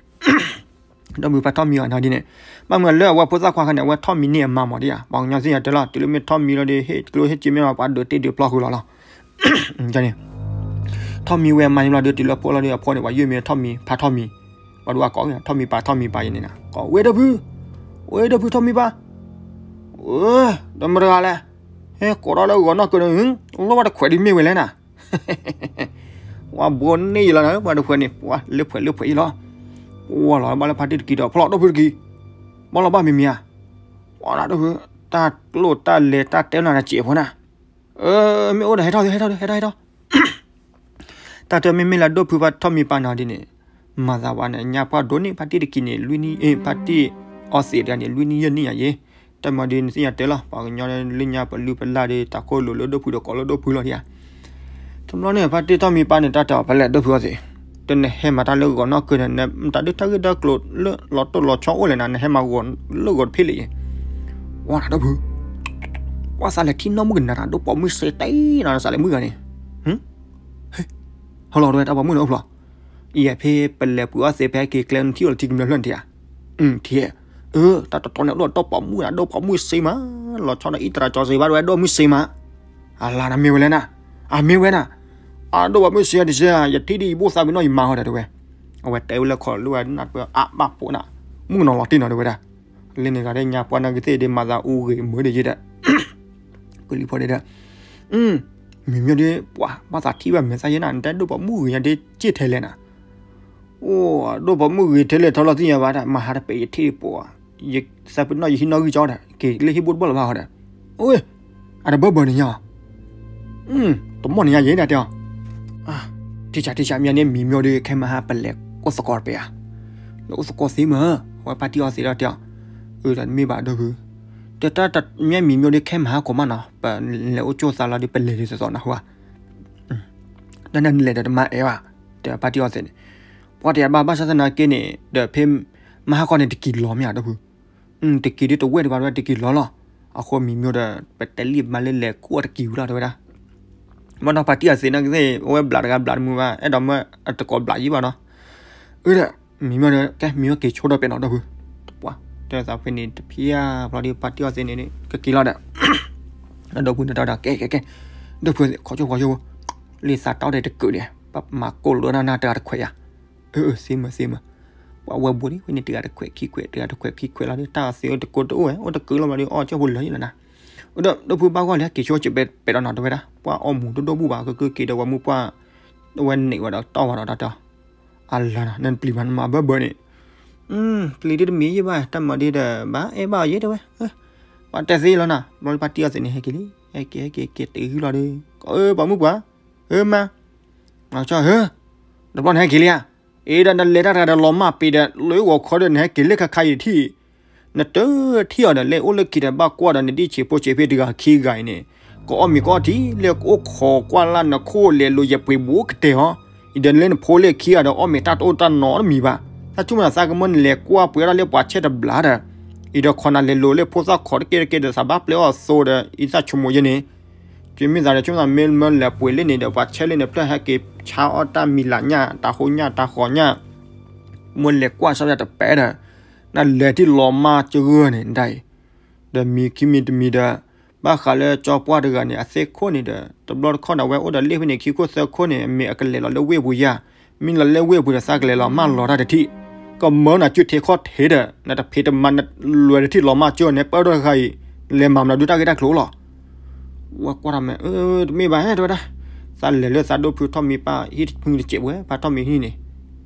ဒီပုၢ်ဖါထီၣ်မံၤအီၤနီၤဒ်န့ၣ်, ဘၣ်မနုၤလၢအဝဲဖိသၣ်ခွါခါန့ၣ် အဝဲထီၣ်မံၤန့ၢ်အမါမးဒ်ဧါ, ပှၤကညီသ့ၣ်ညါတဲလီၤ တုၤလၢမ့ၢ်ထီၣ်မံၤလီၤဒီး ဟ့ၣ်ကျိဟ့ၣ်စ့မ့ၢ်လီၤ ပှၤဒုးတ့ဒုးပျီဃုာ်လီၤလီၤ. န့ၣ် ထီၣ်မံၤဝဲအမါန့ၣ်လီၤဒီး တုၤလၢအဖိလီၤဒီး အဖိန့ၣ် ပှၤယုၢ်မံၤထီၣ်မံၤ ဖါထီၣ်မံၤ, ပှၤဒိၣ်အကိး ထီၣ်မံၤပၢ်ထီၣ်မံၤပၢ်ယဲန့ၣ်နီၤ, ကိးဝဲဒီပုၢ်, ဝဲဒီပုၢ်ထီၣ်မံၤပၢ်, ဒီးမတၤတဂၤလဲၣ်, ဟဲကိးထီၣ်လၢဂီၤနီၢ်ကၢန့ၣ် လီၢ်ဝဲတခွဲးဒ်မ့ၢ်ဝဲလဲၣ်နၤ ပှၤဘိန့ၢ်ယလီၤနၤ ပှၤတခွဲးန့ၣ် ပှၤလၢဖှဲးလၢဖှဲးယလီၤ, ဝဲလီၤဘၣ်လၢဖါတံၢ်တကံၤဒီး ဖီလီၤဒီပုၢ်တကံၤ, ဘၣ်လီၤဘၣ်မံၤမံၤဧါ, ပှၤလၢဒပုၢ်, တၢ်ကျိၣ်တၢ်လဲၤတၢ်တဲနၤတစဲးဖိနၤ, မ့ၢ်အိၣ်ဒီးဟဲထီၣ်ဟဲထီၣ်ဟဲထီၣ်ဟဲထီၣ် တၢ်တမ့မ့ၢ်လၢဒိၣ်ဖုဖါထီၣ်မံၤပၢ်နီၤဒ်န့ၣ်, မၤသးဝဲန့ၣ် ညါပှၢ်ဒိၣ်န့ၢ်ဖါတံၢ်တကံၤန့ၣ် လွံၢ်နံၣ်, ဖါတံၢ်အီသံးတဂၤန့ၣ် လွံၢ်နံၣ်ယဲၢ်နံၣ်ညါယဲ, တၢ်မၤဒ်နသ့ၣ်ညါတဲလီၤ ပှၤကညီလၢညါပလုၢ်ပလၢ်ဒီး တၢ်ခိၣ်လိၤလၢဒိၣ်ဖုဒီးကိးလၢဒိၣ်ဖုလီၤဒ်ဧါ တဘျီန့ၣ် ဖါတံၢ်ထီၣ်မံၤပၢ်န့ၣ် တၢ်တဲအီၤဖဲလဲၣ်ဒိၣ်ဖုအီသံး, တနဟဲမၤတၢ်လၢဂီၤနီၢ်ကၢန့ၣ် နတၢ်ဒုၣ်တၢ်ဂ့ၢ်တၢ်ကျိၤလၢလီၤတိၢ်လီၤဆီအိၣ်လဲၣ်နၤ နဟဲမၤဂီၤလၢဂီၤတဖ့ၣ်လံ, ဝဲဒၣ်ဒိၣ်ဖု, ပှၤသးလဲၤထံၣ်နီၢ်မုၣ်ကနၤတၢ်ဒိၣ်ပိာ်မုၣ်စ့တ့ၢ်နီၤ နသးလဲၤမုၣ်ဂၤန့ၣ်, ဟဲလီၤတဝဲတၢ်ပိာ်မုၣ်န့ၣ်အိၣ်ဖျိ ယဲဖဲပလဲၤပှ့ၤအီသံးဖဲက့ၤကျဲနထံၣ်အီၤလၢထံကမျၢၢ်ဖျၢၣ်နထံၣ်ဧါ, ထံၣ်, တၢ်တတီန့ၣ်ဒိၣ်ဒိၣ်ပိာ်မုၣ်နၤ ဒိၣ်ပိာ်မုၣ်စ့မး, လီၤဆီဒီးအံၣ်တရၤကၠီစ့ဘၣ်တဝဲဒိၣ်မုၣ်စ့မး, အလါနမ့ၢ်ဝဲလဲၣ်နၤ, အမ့ၢ်ဝဲနၤ, အဒိၣ်ပိာ်မုၣ်စ့တစ့ ယထံၣ်ဒ်ယဘိၣ်သးပ့ၤနီၣ်ယမါဟီဒီးတဝဲ, အဝဲတဲဝဲလၢခီၣ်လၢဝဲနၢ်တပၢၢ် အဘၣ်ပိာ်နၤ, မုၣ်ကနီၤလီၤတံၢ်နီၤတဝဲဒၣ်, လၢန့ၣ်ဂၤဒဲးညါပှၢ်နၢ်ကသ့ၣ်ဒ်မၤသးအူဂ့ၤမုာ်ဒ်ယဲဒၣ် ကလံၤဖိဒဲဒၣ်, မံၤမျိၤဒ် ပှၤဘၣ်သးထံၣ်ဘၣ်မဲာ်သၣ်ယဲနၤ နတၢ်ဒိၣ်ပိာ်မုၣ်ဂ့ၤညါဒ်စ့ထဲလဲၣ်နၤ, အိၣ် ဒိၣ်ပိာ်မုၣ်ဂ့ၤထဲလဲၣ်ထီလီၤသ့ၣ်ညါဘၣ်ဒၣ် မၤဟါတပဲာ်ယထံၣ်ပှၤ, ယသးပ့ၤနီၣ်ယဟံးနီၣ်ဂံၢ်ကၠီဒီး က့ၤလၢဟံၣ်ဘိၣ်တဘၣ်လၢၤဘၣ်ဟီဒီး, အိၣ် အတဘၢဘၢန့ၣ်ညါ တမီၢ်န့ၣ်ညါယဲဒၣ်တဲအီၤ, ထံၣ်ဆးထံၣ်ဆးမ့ၢ်န့ၣ် မံၤမျိၤဒ်ခဲမဟါပလဲၤအိၣ်သကိးတပဲာ်ဧါ, လၢအိၣ်သကိးသ့မ့ၢ်, အဝဲဖါတံၢ်အီသံးဒီးတဲအီၤ, အၢ တမ့ၢ်ဘၣ်ဒိၣ်ဖု, တၢ်တၢ်မ့ၢ်မံၤမျိၤဒ်ခဲမဟါကိးမးနီၤ ပလဲၤအိၣ်ကၠိသးလီၤဒီး ပလဲၤဒ်သိးသိးနၢ်ဟူဧါ, တၢ်နၢ်နလဲၤဒီးတမၤအဲၣ်ဘၣ်, တဲဖါတံၢ်အီသံးန့ၣ်, ပှၤတယၤဘၣ်ဘၣ်ဆၣ်သနာ်က့န့ၣ် ဒီးဖဲမဟါခီန့ၣ် တကံၤလီၤမ့ၢ်ဧါဒိၣ်ဖု တကံၤဒ်တဝဲၢ်ဒံးဘၣ်တဝဲတကံၤလီၤလီၤ, အဃိမံၤမျိၤဒီး ပတဲလံမၤလၢလဲၤကူၣ်အီၤတကံၤဝံၤလီၤတဝဲဒၣ်, မ့ၢ်ဒီးဖါတံၢ်အီသံးန့ၣ်ကသ့ၣ် အဝဲဘျးတဂၤဘျးတမုာ်ဘၣ် အဲၣ်ဒိးမၢအတကိးဘျးယံၤဘၣ်နီၤ, အၢဒီး မံၤမျိၤဒီး ကဲ မံၤမျိၤက့ၤဆိဒီးပဲာ်နီၤ ဒီပုၢ်, ပှၤ တဲသးဖဲန့ၣ်တဖျၢၣ်ဘျီဒီး ဖါတံၢ်အီသံးန့ၣ် ကက့ၤလီၤဒီး ဒီပုၢ်န့ၣ်တၢ်ဒီး ကဲ ကဲ ကဲ ဒီပုၢ် ခီဆိဖိ ခီဆိဖိ လံာ်သးတီၣ်ဒီးတကုာ်န့ၣ် ပမၤကိၢ်လိာ်နၤတဂၤတခွဲးယၤ, အၢ အၢ သ့မ့ၢ် သ့မ့ၢ်, ပှၤဝဲဘူးဒံး ဖဲန့ၣ်တဂၤတခွဲးခံခွဲး တဂၤတခွဲးခံခွဲးလီၤဒီး တၢ်အီသံးတကိးတအိၣ်ဝဲ အိၣ်တကုာ်လီၤဘျီဒီး အီၣ်ကၠိဖိလၢာ်ယလီၤနၤ, အိၣ်ဒီး ဒီပုၢ်ဘၣ်ဂီၢ်လံ က့ၤဆိက့ၤပဲာ်ဒီးနီၤ တဲဝဲဒၣ် ပှၤအီၣ်မူၤဒိၣ်ဒိၣ်ဘူၣ်ဘၣ် ကက့ၤဒီးဝဲမုၢ်ပှၢ် အဝဲန့ၢ်ဝဲဒီးတီၢ်ဝဲဒီးတၢ်တဲ အလါနီၤ နပျံၤမးနမၤဘၢဘၢန့ၣ်, ပျံၤဒ်တမံၤယဲဘၣ် တၢ်မၤဒ်ဒီး ဘၣ်အဲၣ်ဘၣ်အီၤယဲတဲဝဲ, ပှၤတဲသ့လီၤနီၤ ဘျီဒီးဖါတံၢ်အီသံးန့ၣ် ဟဲက့ၤလံ ဟဲက့ၤ ဟဲက့ၤ က့ၤတုၤလီၤဒီး ကီး အၢ ပိာ်မုၣ်ပှၤ, အၢ မါ, မၤကၠီ ဟၢ တဘျီနဟဲက့ၤလံဧါ, အ့ဒီးနလဲၤတၢ်တဂၤဒီးလီၤမၢ်ပ့ၤဒီး လၢဂီၤခီဒီး နဟဲက့ၤလၢခါခါအံၤတထံၣ်, နတထံၣ်အီၤဒီး လဲၤအိၣ်လၢခံဒီး ဘၣ်ကွၢ်ဒီး နဒံၣ်ဆံးဖိဆံးဖ့တဂၤခံဂၤအံၤန့ၣ်, ကအီၣ်မ့ၤကအီၣ်ထံ လၢကအိၣ်ခိးကွၢ်လၢ်နခိၣ်လဲၤလိၤယပှ့ၤဘူးကတဲာ်ဟီ, အံၤဒီးလၢနဖိလၢခံဂၤဒီး အီၣ်မ့ၤတၢ်တအိၣ်တၢ်နီတမံၤဘၣ်, တၢ်ဆိကမိၣ်နသးကမၢနလဲၤကွၢ်ပှဲၤဒၣ်လၢပှၤဆဲးတဘျါဒီး, အံၤဒီးခိးနၤလဲၤလိၤလၢဖိသၣ်ခိးတက့ၢ်တက့ၢ်ဒီး သးဘၣ်ပျဲအီၣ်သိဒီး အံသၣ်ဆိကမိၣ်ယဲန့ၣ် ကမ့ၢ်သးဒီး ဆိကမိၣ်သးမ့ၢ်မၢလဲၤပှ့ၤလၢန့ၣ်ဒီး ပှၤဆဲးလၢန့ၣ်ဖျၢၣ်ဟဲက့ၤဆါအီၣ်တၢ်မံၤလၢညၣ် တၢ်ဟိညၣ်တၢ်ဃီညၣ်, မ့ၢ်လဲၤကွၢ်စၢ်ယတပဲာ်ဒီး, နလဲၤထံၣ်လီၤမၢ်ကၢၢ်န့ၣ်ဒၣ်အံၤ, ဒီးမံၤခံမံၤတမံၤဒီး, ဘၣ်ဃးလၢကၠီပှၢ်တဂၤန့ၣ် အသ့ၣ်ခိၣ်န့ၣ်ဒီး တဘျီတခီၣ်ဒီး အဝဲအိၣ်ဒီးလ့ၣ်ဖဲန့ၣ် ခံခိၣ်သၢခိၣ်န့ၣ် အမ့ၢ်အကလဲၤလီၤလၢဝ့ၢ်ပူၤယၤ, မ့ၢ်လီၤလၢဝ့ၢ်ပူၤဒီး သးကလဲၤလီၤမၢ်လီၤတၢ်တထံၣ်, ကမၢနၤကၠူၣ်ထဲခီၣ်ထဲဒီး နတဖံးတမၤနလွဲၤတထံၣ်လီၤမၢ်ကၢၢ်န့ၣ် ပၢၢ်ထီၣ်တခါအံၤ, လဲၤမၤမနုၤဒုးတၢ်ဂ့ၢ်တၢ်ကျိၤလီၤ. ဝဲကွၢ်တၢ်မး အၢ တမ့ၢ်ဘၣ်ဟဲတဲဝဲဒၣ်, သးလဲၤလၢသးဒိၣ်ဖုထီၣ်မံၤပၢ် ဟံၣ်ဖုတစဲးဝဲ ဖါထီၣ်မံၤဟံၣ်န့ၣ်,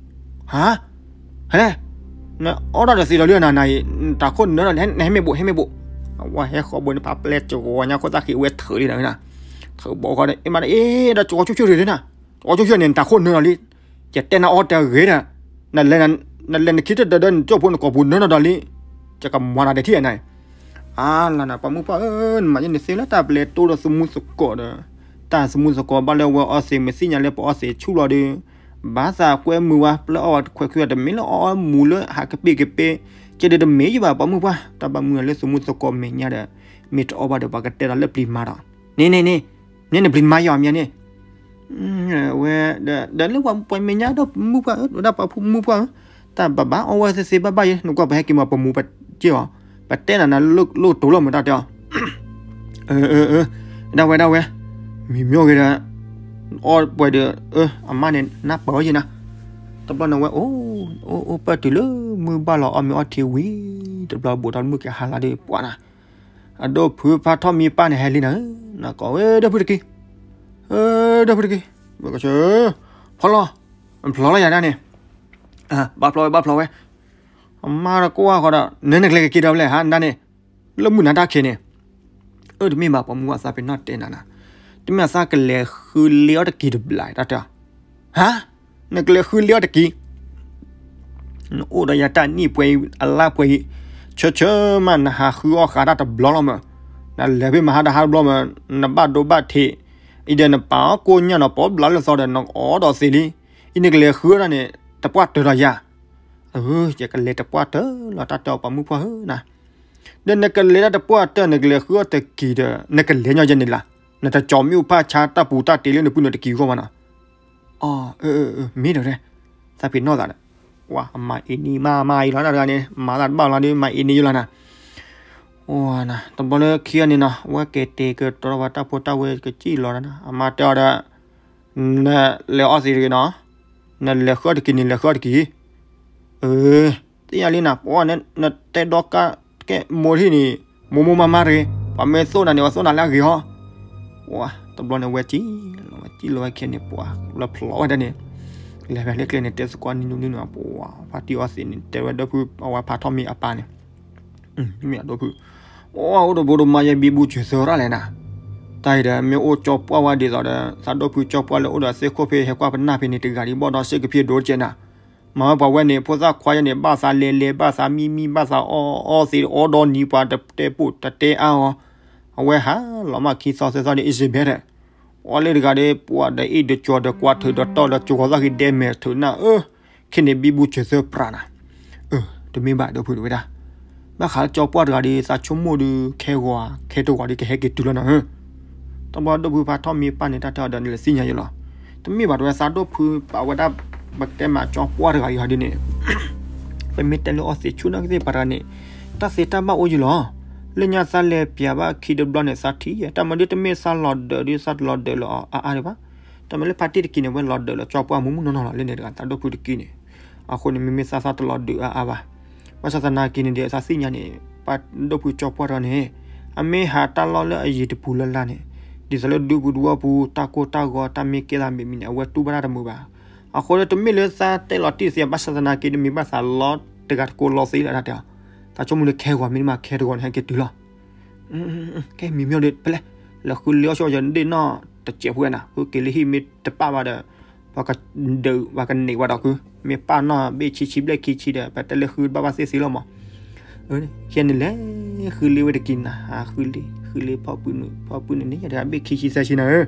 ဟါ, ဟဲလဲၣ်, နအီၣ်တၢ်ဒီးသံးလီၤလံနၤနၤအံၤ, တၢ်ခိၣ်နၢလီၤ နဟဲမ့ၢ်ဘူး ဟဲမ့ၢ်ဘူး, အဝဲဟဲဃီဘိန့ၣ် ဖးပျဲၢ်စဂီၤညါခိၣ်သၣ်ဃံးဝဲထုးလံနၤ, ထုးဘီဃီဒီး အ့ၣ်မးဒီး အ့ၣ် ဒီးစဂီၤဆိၣ်ဆိၣ်ဒၣ်နၤ, စဂီၤဆိၣ်ဆိၣ်န့ၣ် နတၢ်ခိၣ်နၢလီၤလံ, ယတဲနၤအီၣ်တၢ်ဂ့ၤဒီး, နလဲၤနခံတဒၢဒီး နကၠိဖိနကိာ်ပူၤနၢနီၢ်ဒီးလံ, ယကမၤနၤဒီးထံၣ်နၤ, အါလၢနၤ ပိာ်မုၣ်ပှၢ်ဧၢ, နမၤယဲန့ၣ်သ့လၢတၢ်ပျဲတိဒီးသမူသကိးဒီး, တၢ်သမူသကိးဘၣ်လၢဝဲအီသံးမ့ၢ်သ့ၣ်ညါလၢပအီသံးဆူၣ်လီၤဒီး, ဘၣ်သးကွဲမုာ်ဝဲ ပျဲအီၣ်ဝဲတခွဲးခွံဒီး တမ့ၢ်လၢအီၣ်မူၤလၢဟးကပ့ၢ်ကပ့ၢ်, ကဲဒီးတမ့ၢ်ယဘၣ် ပိာ်မုၣ်ပှၢ်, တၢ်ဘၣ်မုာ်လၢသမူသကိးမဲာ်ညါဒီး, မ့ၢ်တအီၣ်ဘၣ်ဒီး ပှၤကတဲလီၤလၢပျံၤမၤဒီး, န့ၣ်န့ၣ်န့ၣ်, န့ၣ်နပျံၤမၤယီၤမ့ၢ်န့ၣ် ဝဲ, ဒီးလၢပှၤမဲာ်ညါဒီးမုၣ်ပှၢ်ဧၢ, ဝဲဒၣ်ပှၤဖိမုၣ်ပှၢ်ဧၢ, တၢ်ဘၣ်ဘၣ်အီၣ်ဝဲသ့သ့ဘၣ်ဘၣ်ယဲ နကွၢ်ပဟဲက့ၤမး ပမူပက့ၢ်အီၤ, ပတဲနၤနၤလိၣ်တိၤလီၤမးတၢ်တဲအီၤ, အၢ အၢ အၢ ဒၣ်ဝဲဒၣ်ဝဲ, မံၤမ့ၢ်ဂ့ၤဒီး, အီၣ်ပှဲၤဒီး, အမါန့ၣ် နၢ်ပၢၢ်ယဲနၤ, တဘျီန့ၣ်ဝဲ အိၣ် အိၣ် အိၣ်ပၢၢ်တုၤလၢမုၢ်ဘၣ်လီၤအီၣ်မ့ၤအီထံဝံၤ, တဘျီဘူးထီၣ်မုၢ်ကဟါလီၤဒီး ပှၤနၤ အဒိၣ်ဖုဖးထီၣ်မံပၢ်န့ၣ်ဟဲလံနၤ, နကိးဝဲဒီဖုတက့ၢ်, ဒီဖုတက့ၢ်, ဘၣ်ကဆၢ, ဖီလီၤ, ဖျီလီၤယၤဒၣ်န့ၣ်, ဘၣ်ဖျီဝဲဘၣ်ဖျီဝဲ, အမါတကွၢ်ဃီဒီး နဲနကလဲၤကက့ၤဒီးဖဲလဲၣ်ဟါဒၣ်န့ၣ်, လၢမုၢ်နၤတၢ်ခံးန့ၣ်, အၢ တမ့ၢ်ဘၣ် ပှၤမူအသးပ့ၤနီၣ်တဲနၤနၤ, တမ့ၢ်အသးကလဲၤဃုလ့အီၣ်တကံၤတဘျီတၢ်တဲ, ဟါ, နကလဲၤဃုလ့အီၣ်တကံၤ နအိၣ်ဒီးယၤတၢ်နံၣ်ပှဲၤအံၤ အလါပှဲၤအံၤ, ဆၢဆၢမး နဟးဃုအီၣ်ဃာ်တၢ်တဘျီလီၤမး, နလဲၤဖဲမဟါတဟါတဘျီမး, နဘၣ်ဒိဘၣ်ထံး, အံၤဒီးနပာ်အီၣ်ကိၣ်ညၣ်နီၤ ပီဘျးလၢသီဒီး နအီၣ်ဒီးသ့လံ, အံၤနကလဲၤဃုအီၣ်တၢ်န့ၣ် တပှၢ်တၢၢ်ဒီးယၤ, အၢ ယကလဲၤတပှၢ်တၢၢ်လီၤ တၢ်တဲအီၤ ပှၤမုၣ်ဖှီၣ်ဧၢနၤ, ဒီးနကလဲၤတၢ်တပှၢ်တၢၢ် နကလဲၤဃုအီၣ်တကံၤဒီး နကလဲၤညီယဲန့ၣ်လီၤ, နတကၠီမ့ၣ်အူဖၣ်ဆါတၢ်ပူၤတၢ်တ့လၢနပုၢ်နတကံၤအဂီၢ်မးနီၤ, အၢ အၢ မ့ၢ်ဒီး သးပ့ၤနီၣ်သးဒီး, ဝဲ အမၤအ့န့ၢ်မးမၤအံၤလီၤ တၢ်တဂၤန့ၣ် မၤသးတဘၣ်လီၤဒီး မၤအ့န့ၢ်ယလီၤနၤ, ဝဲနၤ တဘျီလၢခံဂၤန့ၣ်နီၤ အဝဲက့ၤတဲာ်ကတီၤထီၣ်ပှၤတၢ်ဖိတၢ်ဝဲကစံၣ်လီၤနၤ အမါတဲအီၤဒီး, နလဲၤအီၣ်သ့တဂ့ၤနီၤ, နလဲၤဃုအီၣ်တကံၤန့ၣ် လဲၤဃုအီၣ်တကံၤ, အၢ သ့ၣ်ညါလံနၤ ပှၤန့ၣ် နတဲဒီကါတကဲမိၢ်ထံၣ်န့ၣ် မိၢ်မိၢ်မၤမၤတဂ့ၤ, ပှၤမ့ၢ်သိၣ်နၤန့ၣ် ပှၤသိၣ်နၤလၢအဂ့ၤဟီ, ဝဲ တဘျီန့ၣ် ဝဲစံၣ်လီၤဝဲစံၣ်လီၤဝဲခဲန့ၣ် ပှၤလၢဖျိးဝဲဒၣ်န့ၣ်, လဲၤဖဲလၢကျဲန့ၣ် တဲသကိးနံၤနူနံၤနူ ပှၤဖါတံၢ်အီၣ်သ့ၣ်န့ၣ် တဲဝဲဒီဖု အဝဲဖးထီၣ်မ့ၤအပၢ်န့ၣ် မ့ၢ်အဒိဖု, အိၣ်ဒိးဘိဒိးမါယဲဘံဘူစၢၤသၢရၣ်လဲၣ်နၤ, တၢ်အံၤဒီး မ့ၢ်အိၣ်ကၠီပှၢ်ဝဲဒ်သိးဒီး သးဒိၣ်ဖုကၠီပှၢ်လၢအိၣ်ဒီးသ့ၣ်ခိၣ်ဖဲဟဲကွၢ်ပနၢ်ဖဲန့ၣ် တဂၤဒ်ဘီၣ်ဒီးစ့ၢ်ကဖံးဒိၣ်တကဲနၤ, မၤဝဲပှၤဝဲန့ၣ် ဖိသၣ်ခွါယဲန့ၣ် ဘၣ်သးလဲၤလဲၤ ဘၣ်သးမံမံ ဘၣ်သးအီၣ်အီသ့ၣ် အီဒီနံၤ ပှၤတတဲပိာ်တတဲအါအီၤ, အဝဲဟးလီၤမးခံသီသၢသီန့ၣ် အံၤစ့ၢ်ဘဲဒီး အီၣ်လၢတဂၤဒီး ပှၤဒီးအ့ၣ်ဒီးကၠီၤဒီးကွၢ်ထုးဒီးတီၢ်ဒီးကၠီၤဂီၤသၣ်ဂ့ၤဒဲမဲာ်ထုးနၢ်အၢ, ခဲန့ၣ်ဘံဘူစၢၤသၢပြးနၤ, အၢ တမ့ၢ်ဘၣ်ဒိဖုတဝဲဒၣ်, ဘၣ်ဃးလၢကၠီပှၢ်တဂၤဒီး သးဆိကမိၣ်ဒီး ခဲဂီၤ ခဲတဂီၤဒီး ကဟဲက့ၤတုၤလီၤနၤဧၢ, တဘျီဒိဖုဖးထီၣ်မ့ၢ်ပၢ်န့ၣ် တၢ်တဲအီၤဒီး နလဲၤသ့ၣ်ညါယလီၤ, တမ့ၢ်ဘၣ်တဝဲသးဒိၣ်ဖုပာ်ဝဲဒၣ် ပတဲမးကၠီပှၢ်တဂၤအံၤဟီဒ်န့ၣ် ပမ့ၢ်တဲလၢအီသံးဆူၣ်နီၢ်ကသ့ၣ်ပှၤတဂၤန့ၣ် တၢ်သ့တၢ်ဘၣ်အိၣ်ယလီၤ, လၢညါသးလဲၤပျးဘၣ်ခံတဘျီန့ၣ် သးထံၣ်ယဲ တၢ်မၤဒ်တမ့ၢ်သးလီၤဒၢးဒီး သးတလီၤဒၢးလၢအအါဒံးဘၣ်, တၢ်မၤလၢဖါတံၢ်တက့ၢ်န့ၣ် ဝဲလီၤဒၢးလီၤကၠီပှၢ်မူမူနီၢ်နီၢ်လီၤ လၢန့ၣ်တဂၤ သးဒိၣ်ဖုတက့ၢ်န့ၣ်, အဃိန့ၣ် မ့မ့ၢ်သးသးတလီၤဒၢးအါအါဘၣ်, ဘၣ်ဆၣ်သနာ်က့န့ၣ်ဒီး သးသ့ၣ်ညါန့ၣ် ပှၤဒိၣ်ဖုကၠီပှၢ်တဂၤန့ၣ် အမ့ၢ်ဟးတၢ်လီၢ်လၢအယံၤတပူၤလၢ်လၢ်န့ၣ် ဒ်သိးလၢဒူပူၤတဝီပူၤ တၢ်ကိၢ်တၢ်ဂီၤ တၢ်မ့ၢ်ကဲသးမံၤမံၤန့ၣ် အဝဲတူၢ်ဘၣ်တၢ်တမုာ်ဘၣ်, အဃိဒီးတမ့ၢ်လၢသးတဲလီၤတံၢ်သ့ ဘၣ်ဆၣ်သနာ်က့ဒီး မ့ၢ်ဘၣ်သးလီတဂၤတကိးလီသ့လၢတၢ်တဲအီၤ, သးဆိကမိၣ်လၢခဲဂီၤမ့ၢ်မးခဲတဂီၤန့ၣ် ဟဲက့ၤတုၤလီၤ ကဲမံၤမံၤဒီး ဖဲလဲၣ်, လဲၤဃုလ့အီၣ်ဆူၣ်အီၣ်ယၤဒ့ၣ်နီၢ်တစဲးဖိဝဲနၤ ဃုက့ၤလၢဟံၣ်မ့ၢ်တပၣ်ဘၣ်ဒီး ပှၤကဒုးပှၤကန့ၢ်ဝဲဒီးဃု မ့ၢ်ပၣ်နီၢ်ဘ့ၣ်ဆံဆံဘျဲၣ်ခံဆံဒီး ပတဲလၢဃုဘၣ်ဘၣ်သ့ၣ်သ့လီၤမး, ယဲန့ၣ်လဲၤဃုလ့ဝဲတက့ၢ်နၤ ဃုလ့ ဃုလ့ဖီၣ်ပုၢ်နုာ် ဖီၣ်ပုၢ်နုာ်န့ၣ် ယတဂၤဘ့ၣ်ခံဆံသၢဆံနၤဧၢ,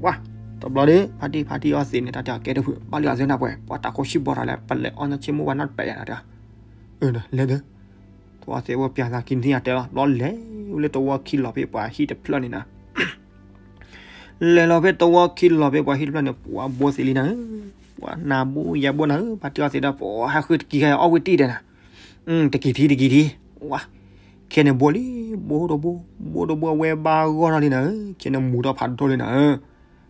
ဝါ, တဘျီဒီး ဖါတံၢ်ဖါတံၢ်အီသံးန့ၣ် တၢ်တဲအီၤကဲတဖု ဘၣ်လံအီၤသ့နၤပှဲၤ ပှၤတၢ်ခိၣ်ဆံၣ်ဘီထီၣ်လဲၣ် ပလဲၤအီၣ်နီၢ်ဆ့မိၣ်ဝဲနီတပၤယၤနၤတဲ, လဲၤဒီး သဝီသ့ၣ်ဝဲပျးသးကံၢ်နံၣ်အတဲလီၤ ဘျီလဲၤဝဲလၢတဝီခံလီၤဖဲပှၤဟံၣ်တဖျၢၣ်န့ၣ်နၤ လဲၤလီၤဖဲတဝီခံလီၤဖဲပှၤဟံၣ်တဖျၢၣ်န့ၣ် ပှၤဘိသ့လံနၤဧၢ, ပှၤနၤဘိယၤဘိနၤဧၢ ဖါတံၢ်အီသံးဒီး ပှၤဟးဃုတကံၢ်ခါအီၣ်ဝံတံၢ်ဒီးနၤ, တကံၢ်ထံတကံၢ်ထံ, ဝါ, ခဲန့ၣ်ဘိလံ, ဘိတဘိ, ဘိတဘိအဝဲဘၣ်ဂီၢ်ထီၣ်လံနၤဧၢ, ခဲန့ၣ်မူၤထီၣ်ဖးဒိၣ်လံနၤဧၢ,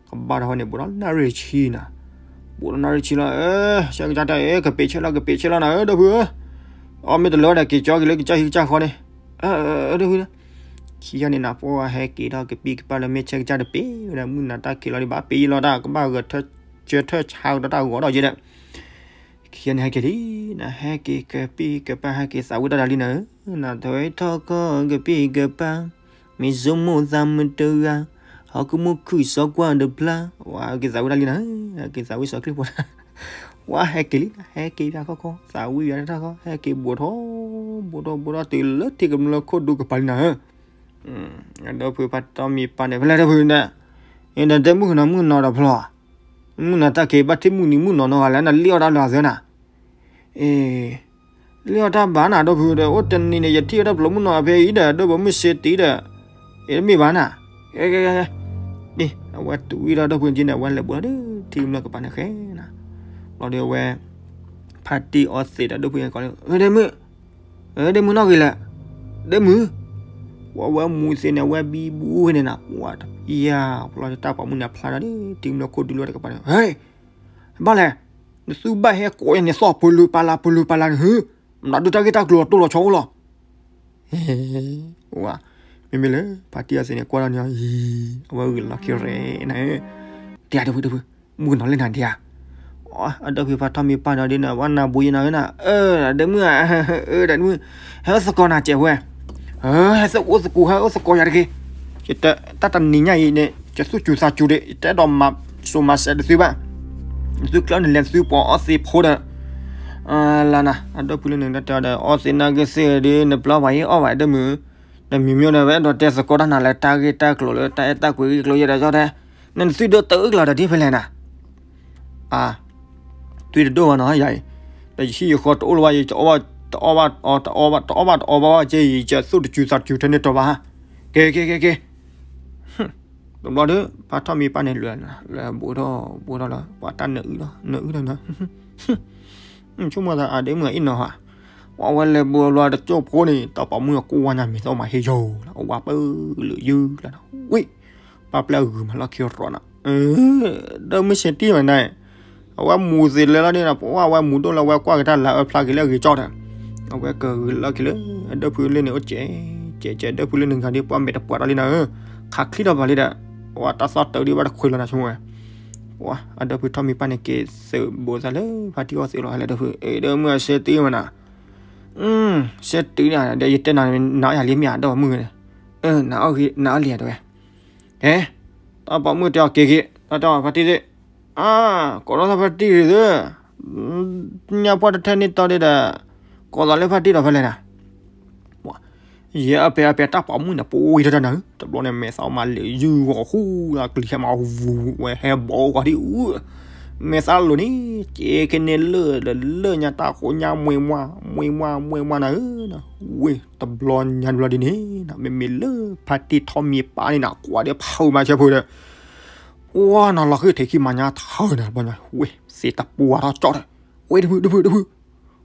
ကဘၣ်ထီၣ်ဝဲန့ၣ် ဘိးထီၣ်နၣ်ရံၣ်ဆံနၤ, ဘိးထီၣ်နၣ်ရံၣ်ဆံလီၤ, ဆၢကစၢ်တၢ်အံၤ ကပ့ၤဆဲးလီၤ ကပ့ၤဆဲးလီၤနၤဧၢ ဒီပုၢ်ဧၢ, အီၣ်မ့ၢ်တလၢဝဲဒီး က့ၤကၠီက့ၤလၢကစၢ်ဟံၣ်ကစၢ်ဃီန့ၣ်, ဒီပုၢ်ဧၢ, ခံဂၤန့ၣ်နၤ ပှၤဟဲက့ၤဒီးကပံၢ်ကပၢ်လၢမ့ၢ်ဆၢကစၢ်တပ့ၤဝဲဒၣ် မုၢ်နၤတၢ်ခံးလီၤဒီး ဘၣ်ပ့ၤယံာ်လီၤတၢ် ကဘၣ်ဂဲၤထၢၣ်ဆၢထၢၣ်ဆါကဒီးတၢ်ဂီၤဒီးယဲဒီး ခံဂၤန့ၣ်ဟဲက့ၤလံ, နဟဲက့ၤကပံၢ်ကပၢ် ဟဲက့ၤသးဝံၣ်တၢ်ဒၣ်လံနၤဧၢ, နထဝဲထီၣ်ကီၢ် ကပံၢ်ကပၢ်, မ့ၢ်ဆိကမိၣ်သးမုာ်တဂၤ, ဟီၣ်ကမူၣ်ခုၣ်စီၤကွၢ်တဖျါ, ဝါ ဟဲက့ၤသးဝံၣ်တၢ်လံနၤဧၢ, ဟဲက့ၤသးဝံၣ်စီၤချံဖိတၢ်, ဝါ ဟဲက့ၤလံ, ဟဲက့ၤယၤခီခီ သးဝံၣ်ယၤတၢ်ခီ ဟဲက့ၤဘူးထီၣ် ဘူးထီၣ်ဘူးထီၣ်တုၤလၢထံကမျၢၢ်ခိၣ်ဒူကပၤလံနၤဧၢ, ဒီပုၢ်ဖါတံၢ်မံၤပၢ်န့ၣ် ဖဲလဲၣ်ဒီပုၢ်န့ၣ်, အတဲမုၣ်ကနီၤမုၣ်နီၤဒီးဖျီ မုၢ်နၤတၢ်ခံးဘၣ်ထံၣ်မုၢ်နံၤမုၢ်နီၤနီတဂၤလဲၣ် နလံၣ်အီၣ်တၢ်လၢအသၢနၤ, အ့ လံၣ်အီၣ်တၢ်ဘၣ်နၤ ဒီပုၢ်ဒီး အိၣ်တနံၤန့ၣ် ယထံၣ်ဝဲဒၣ်ပျီမုၢ်နီၤဖဲအံၤဒီး ဒီးပှၤမုၢ်စ့တံၤဒီး အ့ တမ့ၢ်ဘၣ်နၤ, အဝဲတုၤဝံၤဒီး ဒီပုၢ်က့န့ၣ် အဝဲလဲၤဘူးလီၤဒီး ထံကမျၢၢ်ကပၤန့ၣ်ဃဲနၤ, ဘျီဒီးအဝဲ ဖါတံၢ်အီသံးဒီးဒိၣ်ဖုအကိးလၢ ဒ့မုၣ်, ဒ့မုၣ်နီၣ်ဂ့ၤလဲၣ်, ဒ့မုၣ်, ဝဲမူသ့န့ၣ် ဝဲဘံဘူဝဲန့ၣ်နၤ ပှၤတပျၢ် ဖျီတၢ်ပိာ်မုၣ်န့ၣ်ဖျါဒီး တံၤမုၣ်ခိၣ်ဒုလီၤတကပၤန့ၣ် ဟဲ, ဘၣ်လဲၣ်, နသုဘၣ်ဟဲကိးယၤန့ၣ်သီၣ်ပလူၤပာ်လၤပလူၤပာ်လၤန့ၣ် ဟၢ, မနုၤဒုးတၢ်ဂ့ၢ်တၢ်ကျိၤလီၤတိၢ်လီၤဆီအိၣ်လီၤ ဝါ, မ့မ့ၢ်လၢ ဖါတံၢ်အီသံးန့ၣ် ကွၢ်ထီၣ်န့ၣ်အီၤ အံၤ, အဝဲဂုာ်လီၢ်ခံရဲနၤဧၢ, ဒ့ဧါဒ့ဖုဒ့ဖု, မုၣ်ကနီၤလၢနၤဒ့ဧါ, အဒီဖုဖါထီၣ်မံပၢ်န့ၣ်ဒ်န့ၣ် ဝဲနၢ်ဘိယဲနၤဧၢနၤ, ဒ့မုၣ်ဧါ, ဒ့မုၣ်, ဟဲအိၣ်သကိးနၤစဲးဝဲ, ဟဲအိၣ်သကိး ဟဲအိၣ်သကိးယၤတဂ့ၤ, တၢ်တနံၤညါအံၤန့ၣ် ယသူၣ်စူၤသးစူၤဒံး ယတအဲၣ်ဒိးမၤစိၤမၤစဲးတသုဘၣ်, နသုကျၢၢ်နလဲၤသုပိာ်အီသံးဖိဒီး လၢနၤ အဒီဖုလၢနတဲအီၤဒီး အီသံးနာ်က့သ့ၣ်ဒီး နပျီပှၤဟံၣ်အီၣ်ဘၣ်ဒ့မုၣ်, ဒီးမ့မ့ၢ်ဒီး ဝဲအဲၣ်ဒိးတဲသကိးတၢ်နၤလၢတၢ်ဂ့ၢ်တၢ်ကျိၤလၢတၢ်အဲၣ်တၢ်ကွံဂ့ၢ်ကျိၤယဲဒီးကီတဲ, နသုဒိးတၢ်အုၣ်ကလီၤဒီးဒ်ဖဲလဲၣ်နၤ, အ, သွံၣ်တဒိၣ်ဘၣ်နီၤယၤအံၤ, ဒီးယဟံၣ်ယဃီတအိၣ်လၢၤဘၣ် ယတအီၣ်ဘၣ်တအီဘၣ်တအီဘၣ်တအီဘၣ်ဘၣ်က့ ယသူၣ်တစူၤသးစူၤထဲန့ၣ်တီၤဘၣ်, က့ၤက့ၤက့ၤက့ၤ တဘျီဒီး ဖါထီၣ်မံပၢ်န့ၣ် လဲၤဘိးထီၣ်ဘိးထီၣ်လၢ ပှၤတၢ်နၢအုၣ်လီၤ နၢအုၣ်လီၤနၤ, ဆိကမိၣ်သးအဒ့မုၣ်အအံၣ်နီၤဧါ, ပှၤဝဲလဲၤဘိးလီၤတကၠိၢ်ဖိန့ၣ် တၢ်ပိာ်မုၣ်အကိၢ်ဝါညါမ့ၢ်သီမးဟ့ၣ်ယိာ်လီၤ အဝၤပၢၢ်လၢယုၢ်လီၤနီၤ, ဝံၣ်, ပၢ်ပျဲၢ်ဂုာ်မးလီၢ်ခံရီနၤ, ဒီးမုၢ်ဆ့တံၢ်မးနၤ အဝဲမူသ့လဲၤလီၤဒ်န့ၣ် ပှၤဝဲမူဒိၣ်လၢဝဲကွၢ်က့ၤတၢ်လၢအဖျါက့ၤလၢအဂ့ၤကၠီဒီး, အဝဲကဂုာ်လီၢ်ခံလၢ အဒီဖုလၢန့ၣ်အိၣ်ကဲးကဲးကဲး ဒီဖုလၢန့ၣ်ဂၤဒ်ပှၤမဲာ်တပှဲၤထီၣ်လံနၤဧၢ, ခးချံထီၣ်ပှၤလံဒီး, ပှၤတၢ်သီၣ်တၢာ်ဒ်ဘၣ်တခွဲးလီၤနၤဆိကမိၣ်ဝဲ, ပှၤအဒီဖုထီၣ်မံပၢ်န့ၣ်က့ၤသုးဘိးသးလၢဖါတံၢ်အီသံးလီၤဟဲလၢဒီဖု, ဒီးမုၢ်ဆ့တံၢ်မးနၤ, ဆ့တံၢ်န့ၣ် ဒီးယတဲနၤ နၤအီၣ်ယၤလံမ့ၢ်ဧါ ဒီးမုၢ်ဂ့ၤန့ၣ်, နၤအီၣ်လံဧါတဲဝဲ ဟဲ, တၢ်ပိာ်မုၣ်တဲအီၤက့ၤက့ၤ တၢ်တဲအီၤဖါတံၢ်သ့ၣ်, ကိးထီၣ်သးဖါတံၢ်သ့ၣ်, ညါပှၢ်တထဲန့ၣ်တီဒ်ဒီး, ကိးသးလၢဖါတံၢ်ဒီးဖဲလဲၣ်နၤ, ယဲအပဲအပဲတၢ်ပိာ်မုၣ်န့ၣ် ပဝံထီၣ်တၢ်နၤ, တဘျီန့ၣ် မဲာ်သးမၤလၢယုၢ်ဂီၤဃူ, အကလံၤဟဲမၤဝူၤဝဲဟဲဘီဂီၤဒ်အူ, မဲာ်သးလိၤန့ၣ် ကဲခဲန့ၣ်လၢာ်ဒီးလၢာ်ညါတၢ်ဃိညါမှဲမွါ, မှဲမွါ မှဲမွါနၤဧၢ, ဝ့ၢ်တဘျီညါတဘျီဒ်န့ၣ်, မ့မ့ၢ်လၢဖါတံၢ်ထီၣ်မံပၢ်န့ၣ်နၤ ကွၢ်ဒီးဖးမၤဆၢဖိဒီး, ဝါနၤလီၤဃံထံးခံမၤညါထၢနၤတဘျီညါ, ဝ့ၢ်သ့တပှၢ်ထီၣ်ကၠီဒီး, ဝ့ၢ်တဖု တဖု တဖု,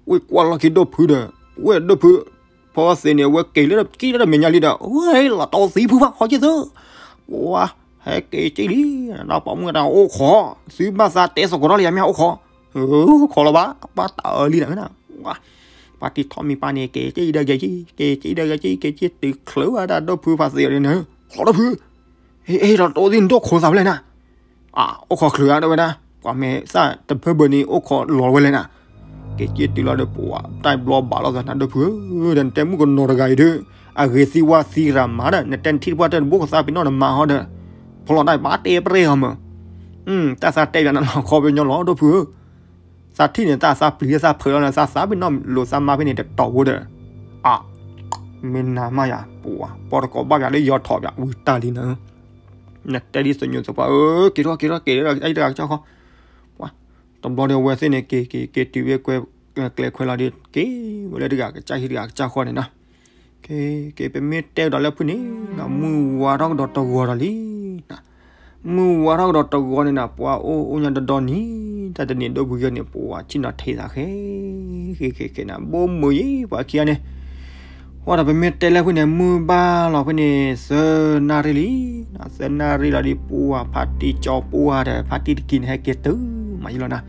ဝ့ၢ်ကွၢ်လီၢ်ခံဒိၣ်ဖုဒီး, ဝ့ၢ်ဒိၣ်ဖု ဖီသ့ၣ်န့ၣ် အဝဲက့ၤလၢကံၣ်လၢတမဲာ်ညါလံဒီး, ဝ့ၢ်လီၤတီသံဖုဘၣ်ခီက့ၤသၢ, ပှၤ, ဟဲက့ၤက့ၤလံ, တၢ်ပိာ်မုၣ်တၢ်အိၣ်ခိး, သုဘၣ်သးတဲသကိးထီၣ်လံယမ့ၢ်အိၣ်ခိး, အိၣ်ခိးလီၤဘၣ်, ဘၣ်တၢ်အၢလံနၤ, ပှၤတံၢ်ထီၣ်မံပၢ်န့ၣ် က့ၤက့ၤဒီးက့ၤက့ၤ, က့ၤက့ၤဒီးက့ၤက့ၤ, က့ၤက့ၤတုၤချုးဘၣ်ဒၣ်ဒိၣ်ဖုဖါသ့ၣ်အီၤန့ၣ်, ခိးဒိၣ်ဖု, ဟ့ၣ်လီၤတီသံနဒိၣ်ခိးသးဖဲလဲၣ်နၤ အိၣ်ခိးချုးဧါ တဲဝဲဒၣ်, ပှၤမဲာ်သၣ်တဖၢဘၢန့ၣ် အိၣ်ခိးလီၤဝဲလဲၣ်နၤ, က့ၤက့ၤတုၤလီၤဒီး ပှၤတၢ်ဘျီဘၣ်လိာ်သးနၤဒိၣ်ဖုဧၢ, ဒီးနတဲမုၣ်ကနီၤတဂၤအံၤဒီး, အဂ့ၤသံဝါသံရၤမၤဒီး နတဲနထံၣ်တပှၢ်တၢၢ်တဘိကသါပ့ၤနီၣ်နမၤဟီဒီး, ဖီလီၤတၢ်ဘၣ်တဲပရဲၣ်အီၤမး, တၢ်သးတဲယၤနၤလီၤခီပညီလီၤဒိၣ်ဖုဧၢ, သးထံၣ်န့ၣ် သးသးပျံၤသးဖုးလီၤန့ၣ် သးသးပ့ၤနီၣ်လိာ်သးမါဖဲန့ၣ်တတီၤဖိဒီး, အ, မ့ၢ်နၤမးယၤ ပှၤ ပီၢ်တကိးဘၣ်ယၤလၢယီၤထီၣ်ယၤ ဝံၤတၢ်လံနၤ နတဲဒ်သိးညိၣ်သပှၢ်ဧၢ, က့ၤထီၣ်က့ၤထီၣ်က့ၤဒီး အတဂၤကစၢ်ဃီ, ပှၤ, တဘျီဒီးအဝဲသ့ၣ်န့ၣ် က့ၤက့ၤက့ၤတုၤဝဲကွဲၤကျဲခွဲးလီၤဒီး က့ၤဝဲလၢတဂၤကစၢ်ဟံၣ်တဂၤကစၢ်ဃီန့ၣ်နီၤ, က့ၤက့ၤ ပမ့ၢ်တဲကဒီးလၢဖုန့ၣ်နီၤ မုၢ်ဝါထီၣ်ကဒီးတဂီၤဒီးလံနီၤ, မုၢ်ဝါထီၣ်ကဒီးတဂီၤန့ၣ်နီၤ ပှၤအိၣ်အိၣ်ညါဒီဒီနံၤ, တၢ်တနံၤဒိၣ်ဖုယဲန့ၣ် ပှၤဆ့ၣ်နီၤထံးသးဃဲ ဃဲဃဲဃဲနၤ ဘိမုာ်ယံၤ ပှၤခံဂၤန့ၣ် ဝဲဒီးပမ့ၢ်တဲလၢဖုန့ၣ် မုၢ်ဘၣ်လီၤဖဲန့ၣ် သၢနၣ်ရံၣ်လံ, သၢနၣ်ရံၣ်လီၤဒီး ပှၤဖါတံၢ်ကၠီပှၢ်ဒီး ဖါတံၢ်တကံၤန့ၣ် ဟဲက့ၤတုၤမးယံၤလီၤနၤ,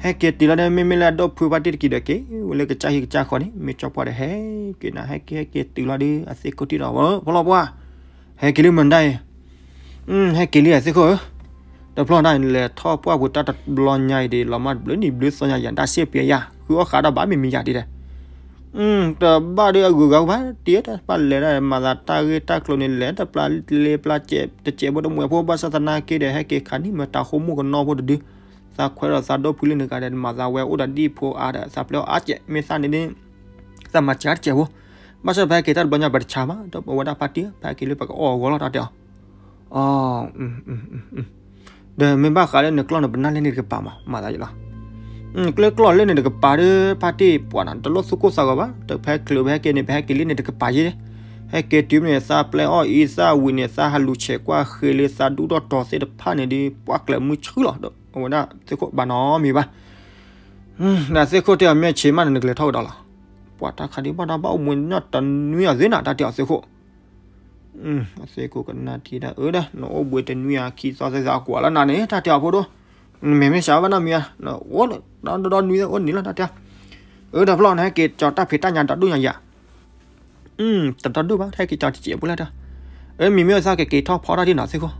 ဟဲက့ၤတုၤလီၤဒီး မ့မ့ၢ်လၢအဒိၣ်ဖုဖါတံၢ်တကံၤဒီး က့ၤဝဲလၢကစၢ်ဟံၣ်ကစၢ်ဃီန့ၣ် မ့ၢ်ကၠီပှၢ်ဒီးဟဲက့ၤနၤ ဟဲက့ၤဟဲက့ၤတုၤလီၤဒီး အသ့ၣ်ခိၣ်ထံၣ်ဒီး ဖီလီၤပှၢ်, ဟဲက့ၤလံမနုၤဒၣ်အံၤ ဟဲက့ၤလံအသ့ၣ်ခိၣ်ဧၢ, တဖျီၣ်ဒၣ်လဲၤထီၣ်ပှၢ်ပူၤတၢ်တဘျီညါအံၤဒီး လီၤမၢ်တဘျုးနံၣ်ဘျုးသီညါယၤ တၢ်စ့ၣ်ပှဲၤယၤ ဃုအီၣ်ဃးဒီးဘၣ်မ့မ့ၢ်ယၤဒ်ဒီး, တဘၣ်ဒီးအဂုၤအဂၤဘၣ်တံၢ် တၢ်ပၢ်လဲၤဒၣ်မၤသးတၢ်ဂ့ၢ်တၢ်ကျိၤန့ၣ် လဲၤတပျၢ်လ့ပျၢ်စဲး တစဲးဖိတမှဲၤဖိ ဘၣ်ဆၣ်သနာ်က့ဒီး ဟဲက့ၤခးနံၣ်မၤတၢ်ဃိမိၢ်ကနီၤဖိတဒု, သးခွဲးဒီးသးဒိၣ်ဖုလၢနဂၤဒီး မၤသးဝဲအိၣ်ဒီးဒ်ဖိအါဒီး သးပျဲအီၤအါစဲး မ့ၢ်သးန့ၣ်န့ၣ် သးမၤစှၤတစဲးဖိ, ဘၣ်ဆၣ်ဖဲဟဲက့ၤတၢ်တဘျီညါပတဆါဘၣ် ဒီးပဝဲဒၣ်ဖါတံၢ် ဖဲဟဲက့ၤလၢပကအီၣ်အဂီၢ်လီၤတၢ်တဲအီၤ ဒီးမ့ၢ်ဘၣ်ဃးလၢနကျီၢ်န့ၣ် ပနၢ်လၢန့ၣ်တကပၤမး မၤသးယလီၤ, ကျဲကျီၢ်လၢန့ၣ်တကပၤဒီး ဖါတံၢ်ပှၤနီၤ တလိၣ်သူၣ်ကိၢ်သးဂီၤဘၣ် တဖဲချုးဖဲဟဲက့ၤန့ၣ် ပဟဲက့ၤလၢန့ၣ်တကပၤယဲ, ဟဲက့ၤတုၤမ့ၢ်န့ၣ် သးပျဲအီၣ်အံၤသးဝံၤန့ၣ် သးဟးလူၤဆဲးကွၢ်ဃ့လၢသးဒူၣ်ထီၣ်တီၤသ့ၣ်တဖၣ်န့ၣ်ဒီး ပှၢ်ကျဲၤမုၢ်ဆှုလီၤဒီး အဝဲဒၣ်သ့ၣ်ခိၣ်ဘၣ်နီတမံၤဘၣ် ဒီးသ့ၣ်ခိၣ်တဲအီၤ မ့ၢ်ဆံးမးန့ၣ် နကလဲၤထီၣ်ကဒီးလီၤ. ပှၤတၢ်ခါဒ်ဘၣ်ဒီး ဘၣ်အိၣ်ဘှံးနီၢ်တနွံအီၤသ့နၤ တၢ်တဲအီၤသ့ၣ်ခိၣ်. အသ့ၣ်ခိၣ်ကနၣ်ထံၣ်ဒၣ် အၢဒီး နအိၣ်ဘှံးတနွံအခံသီသ့ၣ်သးကွၢ်လၢနၤန့ၣ် တၢ်တဲအီၤဖိဒိၣ်. နမ့ၢ်မ့ၢ်စးဘၣ်နီတမံၤဧါ, အိၣ်ဒီးဒီနွံအိၣ်နံၤလီၤ တၢ်တဲအီၤ. အၢဒီးဖျီၣ် နဟဲက့ၤကၠီၤတၢ်ဖံးတၢ်ညၣ်ဒီးဒူၣ်ညါယၤ တဒီဒူၣ်ဘၣ် ဟဲက့ၤကၠီၤတစဲးဖိလၢတၢ်. အၢ မ့မ့ၢ်သးကက့ၤထီၣ်ဖီတၢ်ဒ်နီၤသ့ၣ်ခိၣ်.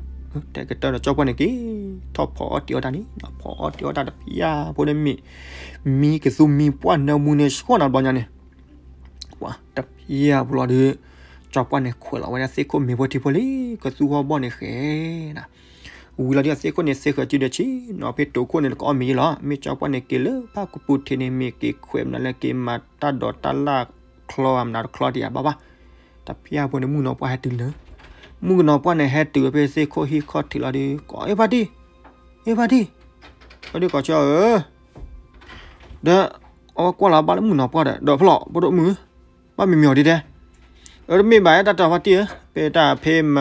တဲကတၢၢ်ဒီးကၠီပှၢ်န့ၣ်က့ၤ ထီၣ်ဖီအီၣ်တ့ၤအီၣ်တၢ်န့ၣ် ဖီအီၣ်တ့ၤအီၣ်တၢ်တဖျၢၣ်ဖိဒီးမ့ၢ် မံကသူမံပှၢ်နၢမူန့ၣ်ဆှီၣ်နီၤဘျီညါန့ၣ် ပှၤတဖျၢၣ်ဖိလီၤဒီး ကၠီပှၢ်န့ၣ်ခွဲးလီၤဝဲဒၣ်သ့ၣ်ခိၣ်မ့ၤဖိထံဖိလံ ကသူဟီၣ်ဘီၣ်န့ၣ်ဃဲနၤ. ဝံၤလီၤဒ်အသ့ၣ်ခိၣ်န့ၣ် သ့ဃၢၤစုဒီးဆံးနီၤဖဲတိၤခိၣ်န့ၣ် တကအီၣ်မ့ၤယ့လီၤ. မ့ၢ်ကၠီပှၢ်န့ၣ်က့ၤလၢဖၣ်ကပူၤထံးန့ၣ် မ့ၢ်က့ၤခွဲးမနုၤလၢက့ၤမၤတၢ်ဒိးတၢ်လၢချီအမနုၤတချီတယၤဘၣ်ဘၣ်. တဖျၢၣ်ဖိန့ၣ် မုၣ်ကနီၤပှၢ်ဟဲတုၤလၢ မုၣ်ကနီၤပှၢ်န့ၣ်ဟဲတုၤဝဲဖဲသ့ၣ်ခိၣ်ဟံၣ်ခီၣ်ထံးလီၤဒီး ကိး အ့ဖါတံၢ်, အ့ဖါတံၢ်, ဖါတံၢ်ကိးဆၢဧၢ ဒီး အဝဲကွၢ်လီၤဘၣ်လၢမုၣ်ကနီၤပှၢ်ဒီး ဒီးဖျီၣ် ဖိဒိၣ်မုၣ်, ဘၣ်မံမံအီၤဒ်တဲ. အၢ တမ့ၢ်ဘၣ် တၢ်တဲဖါတံၢ်ဧၢ, ဖဲတၢ်ဖဲမ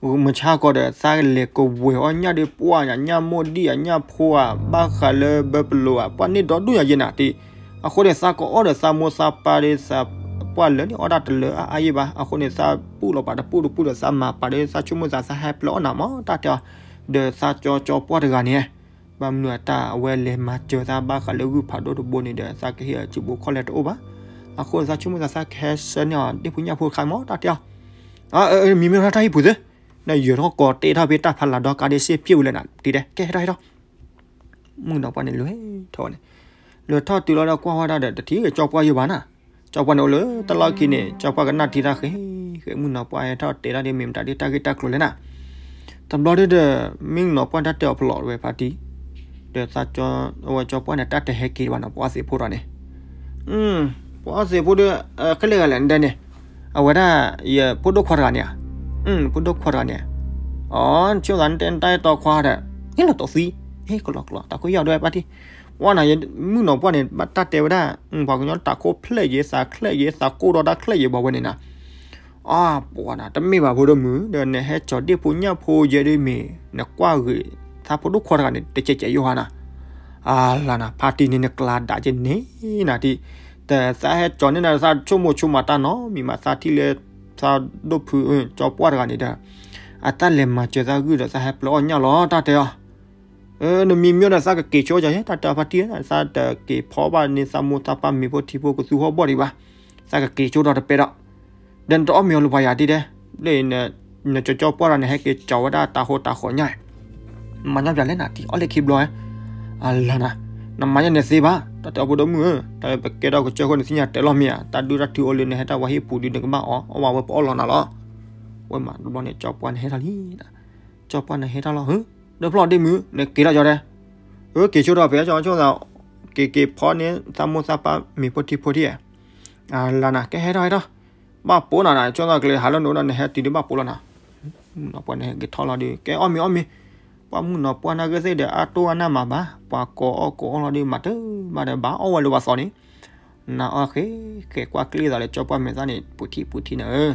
မုၢ်ဆါခီဒီး သးလဲၤကဝဲၤအီၣ်ညၣ်ဒီးပှၢ်ညၣ် ညၣ်မိၢ်ဒံၣ်ဧါ ညၣ်ဖိဧါ ဘၣ်ဃးလၢဘၢပလိၤဧါ ပှၢ်န့ၢ်ဒီဒူၣ်ညါယဲနၤတံၢ်. အဃိန့ၣ် သးကအီၣ်ဒီးသးမိၢ်သးပၢ်ဒီးသး ပှၢ်လၢာ်န့ၣ်အီၣ်တၢ်တလၢအါအါယဲဘၣ်. အဃိန့ၣ် သးပူၣ်လီၤပာ်တပူၣ်တပူၣ်ဒီးသးမၤပာ်ဒီးသးဆိကမိၣ်သး သးဟဲပျဲအီၣ်နၤမး တၢ်တဲအီၤ. ဒီးသးကၠီကၠီပှၢ်တဂၤန့ၣ် ဘၣ်မနုၤအတၢ်အဝဲလဲၤမၤစၢၤသးဘၣ်ဃးလၢဂုၢ်ဖးဒိၣ်တဘိန့ၣ်ဒီး သးကဟ့ၣ်အစုဘိခီၣ်လဲၢ်တအိၣ်ဘၣ်. အဃိသးဆိကမိၣ်သး သးကဟဲဆှၢန့ၢ်အီၤဒ့ၣ်ဖိညၣ်ဖိတခါမး တၢ်တဲအီၤ. မံမံထီၣ်တၢ်ဟံၣ်ပူၤသု, ဒီးယၢၤထီၣ်ကီးတ့ထီၣ်ဖဲတၢ်ဖးလၢ်ဒီကါဒ့စ့ၢ်ပျဲဝံၤလၢနၤ တံၢ်တဲ ကဲဟဲထီၣ်ဟဲထီၣ်. မုၣ်ကနီၤပှၢ်န့ၣ်လဲၤထီၣ်ဝဲန့ၣ်, လဲၤထီၣ်တုၤလီၤဒီးကွၢ်ဝဲဒၣ်ဒီး တထံၣ်ကၠီပှၢ်ယဲဘၣ်နၤ. ကၠီပှၢ်န့ၣ်အိၣ်လၢတၢ်လီၢ်ခံန့ၣ် ကၠီပှၢ်ကနၣ်ထံၣ်တၢ်ဃဲဃဲ မုၣ်ကနီၤပှၢ်ဟဲထီၣ်တဲဒၣ်ဒ်မ့ၢ်မတၤဒ်တၢ်ဂ့ၢ်တၢ်ကျိၤလဲၣ်နၤ. တဘျီဒ်ဒီး မုၣ်ကနီၤပှၢ်တၢ်တဲအီၤဖျီၣ်ဝဲဖါတံၢ်, ဒီးသးကၠီ အဝဲကၠီပှၢ်န့ၣ် တၢ်တဟဲက့ၤဘၣ်နီၤ ပှၤသ့ၣ်ဖိဒီးန့ၣ် ပှၤသ့ၣ်ဖိဒီး ခဲလၢာ်ဂၤလဲၣ်နတဲန့ၣ်, အဝဲဒၣ် ယဖိဒိၣ်ခွါတဂၤန့ၣ်ဧါ, ဖိဒိၣ်ခွါတဂၤန့ၣ်, အီ ဆိသးနတဲနတၢ်အဲၣ်တီခွါဒီး ဟ့ၣ်လီၤတီၢ်သံ, ဟ့ၣ်ကလီကလီ တၢ်ခိၣ်ယီၢ်ဒွဲၣ်ပၢ်တံၢ်, ဝဲနၤ မုၣ်ကနီၤပှၢ်န့ၣ် ဘၣ်တၢ်တဲဝဲဒၣ် ပှၤကညီတၢ်ခိၣ်ဖျဲၣ်ယဲ သးချဲၣ်ယဲ သးကိၢ်ဒီးတၢ်ချဲၣ်ယဲဘၣ်ဝဲန့ၣ်နၤ. အပှၤနၤ တမ့ၢ်ဘၣ်ဖိဒိၣ်မုၣ် ဒီးနဟဲကၠီၤဒ့ၣ်ဖိညၣ်ဖိယဲဒ်မ့ၢ် နကွၢ်ဂ့ၤ သးဖိဒိၣ်ခွါတဂၤန့ၣ် တကဲးကဲးယိဟါနၤ. အလၤနၤ ဖါတံၢ်န့ၣ် နကျါဒၣ်က့ၤန့ၣ်နၤတံၢ်, တသးဟဲကၠီၤန့ၢ်နၤ သးဆိကမိၣ်ဆိကမးတၢ်နီတမံၤမး သးထံၣ်လၢ သးဒိၣ်ဖု ကၠီပှၢ်တဂၤန့ၣ်ဒီး အတၢ်လဲၤမၤစၢၤသးဂုၢ်ဒီးသးဟဲပျဲအီၣ်ညၣ်လီၤ တၢ်တဲအီၤ. နမံမံဒီးသးကက့ၤဆိကၠီၤ တၢ်တဲအီၤဖါတံၢ် သးတက့ၤဖီဘၣ်န့ၣ် သးမိၢ်သးပၢ်မ့ၤဖိထံဖိကသူဟီၣ်ဘီၣ်ဒံးဘၣ်, သးကက့ၤဆိဒီးတပဲဒီး ဒီးနတအီၣ်မ့ၤအီၤလၢပှၤယၤဒ်တဲ, လၢ နကၠီကၠီပှၢ်ဒီးနဟဲက့ၤကၠီၤဝဲဒၣ်တၢ်ဟိတၢ်ဃီညၣ်, မၤညၣ်ပၠးလဲၣ်နၤတံၢ် အီၣ်လၢခံဘျီ, အလၤနၤ, နမၤညၣ်န့ၣ်သ့ဘၣ်, တၢ်တဲအီၤဖိဒိၣ်မုၣ်ဧၢ, တၢ်ပကဲထီၣ်ကစၢၢ်ခိၣ်န့ၣ် သ့ၣ်ညါတဲလီၤမ့ၢ်ဧါ, တၢ်ဒုၣ်တၢ်ထုအီၤလၢနဟဲတၢ်ဝါဟံၣ်ပူၤဒုးနကဘၣ်အီၣ်, အီၣ်ဝဲပအီၣ်လီၤနၤလီၤ. ဝဲမးတဘျီန့ၣ် ကၠီပှၢ်န့ၣ်ဟဲထီၣ်လံ, ကၠီပှၢ်န့ၣ်ဟဲထီၣ်လီၤ, ဒီးဖျီၣ်ဒ့ၣ်မုၣ် နက့ၤထီၣ်ကၠီတဲ, အက့ၤဆိဒီးဖဲကၠီဆိသး, က့ၤက့ၤဖီန့ၣ် သးမိၢ်သးပၢ်မ့ၤဖိထံဖိထံဧါ အလၤနၤ ကဲဟဲထီၣ်ဟဲထီၣ်, ဘၣ်ပိာ်နၤနၤ ဆိသးကလဲၤဟးလၢနအိၣ်ဒီး နဟဲတုၤဒုးဘၣ်ပိာ်လီၤနၤ. မုၣ်ကနီၤပှၢ်န့ၣ်ဟဲက့ၤထီၣ်လီၤဒုး ကဲအီၣ်မ့ၤအီၣ်မ့ၤ, ပှၤမုၣ်ကနီၤပှၢ်နၢ်ဂ့ၢ်သ့ၣ်ဒီး အတိၢ်အနၢ်မးဘၣ်, ပှၤကိးအီၣ်ကိးအီလီၤဒုး မၤတဘၣ်ဒီး ဘၣ်အီၣ်ဝဲလၢပှၤသီန့ၣ် နအီၣ်ဃဲဃဲကွၢ်ကျ့သးလၢကၠီပှၢ်မဲာ်သၣ်န့ၣ် ပူၤထံပူၤထံနၤဧၢ,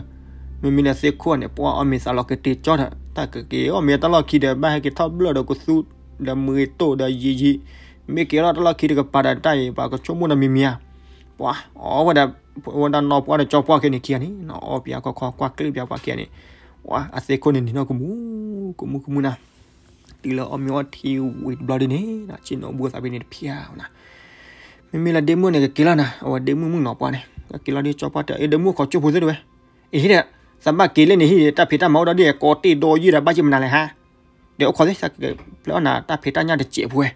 မ့မ့ၢ်လၢသ့ၣ်ခိၣ်န့ၣ် ပှၤအီၣ်မ့ၤသးလီၤက့ၤတ့ၢ်ကၠီဒီး တၢ်ကက့ၤအီၣ်မ့ၤတၢ်လီၢ်ခံဒီး ဘၣ်ဟဲက့ၤထီၣ်ဘျၢၣ်ဒီးကသူ ဒီးမ့ၤတိၢ်ဒီးယံာ်ယံာ်, မ့ၢ်က့ၤထီၣ်တၢ်လီၢ်ခံတကပၤဒီးတၢ်အံၤ ပှၤကဆိကမိၣ်ဒီးမံၤမံၤဧါ, ပှၤအီၣ်ဝဲဒၣ် ဝဲဒၣ်နီၢ်ပှၢ်ဒီးကၠီပှၢ်ခဲန့ၣ်ခံဂၤန့ၣ် နအီၣ်ပၠးခီခီကွၢ်ကျ့ပၠးပှၤခံဂၤန့ၣ်, ပှၤအသ့ၣ်ခိၣ်န့ၣ်နံၤနီၢ်ကမူ ကမူကမူနၤ တုၤလၢအီၣ်မ့ၤအီထံဝံၤတဘျီဒ်န့ၣ် ဆ့ၣ်နီၤဘှံးသးဖဲန့ၣ်တဖျၢၣ်နၤ, မ့မ့ၢ်လၢဒ့မုၣ်န့ၣ် ကက့ၤလီၤနၤ, အဝဲဒ့မုၣ်မုၣ်ကနီၤပှၢ်န့ၣ် ကက့ၤလီၤဒ်ကၠီပှၢ်တဲ အ့ ဒ့မုၣ်ခီကၠိဖိသ့ၣ်တဝဲ, အ့ ဟံးဒီး သးဘၣ်က့ၤလၢန့ၣ်ဟံးဒီး တၢ်ဖံးတၢ်မၤအိၣ်ဒီးဒ်ကိးတ့ၢ်ဒီးယံာ်ဒီးဘၣ်က့ၤမနုၤလဲၣ်ဟါ, ဒီးအိၣ်ခိးသ့ၣ် သးကပျဲအီၣ်နၤတၢ်ဖံးတၢ်ညၣ်တစဲးဖိဝဲ,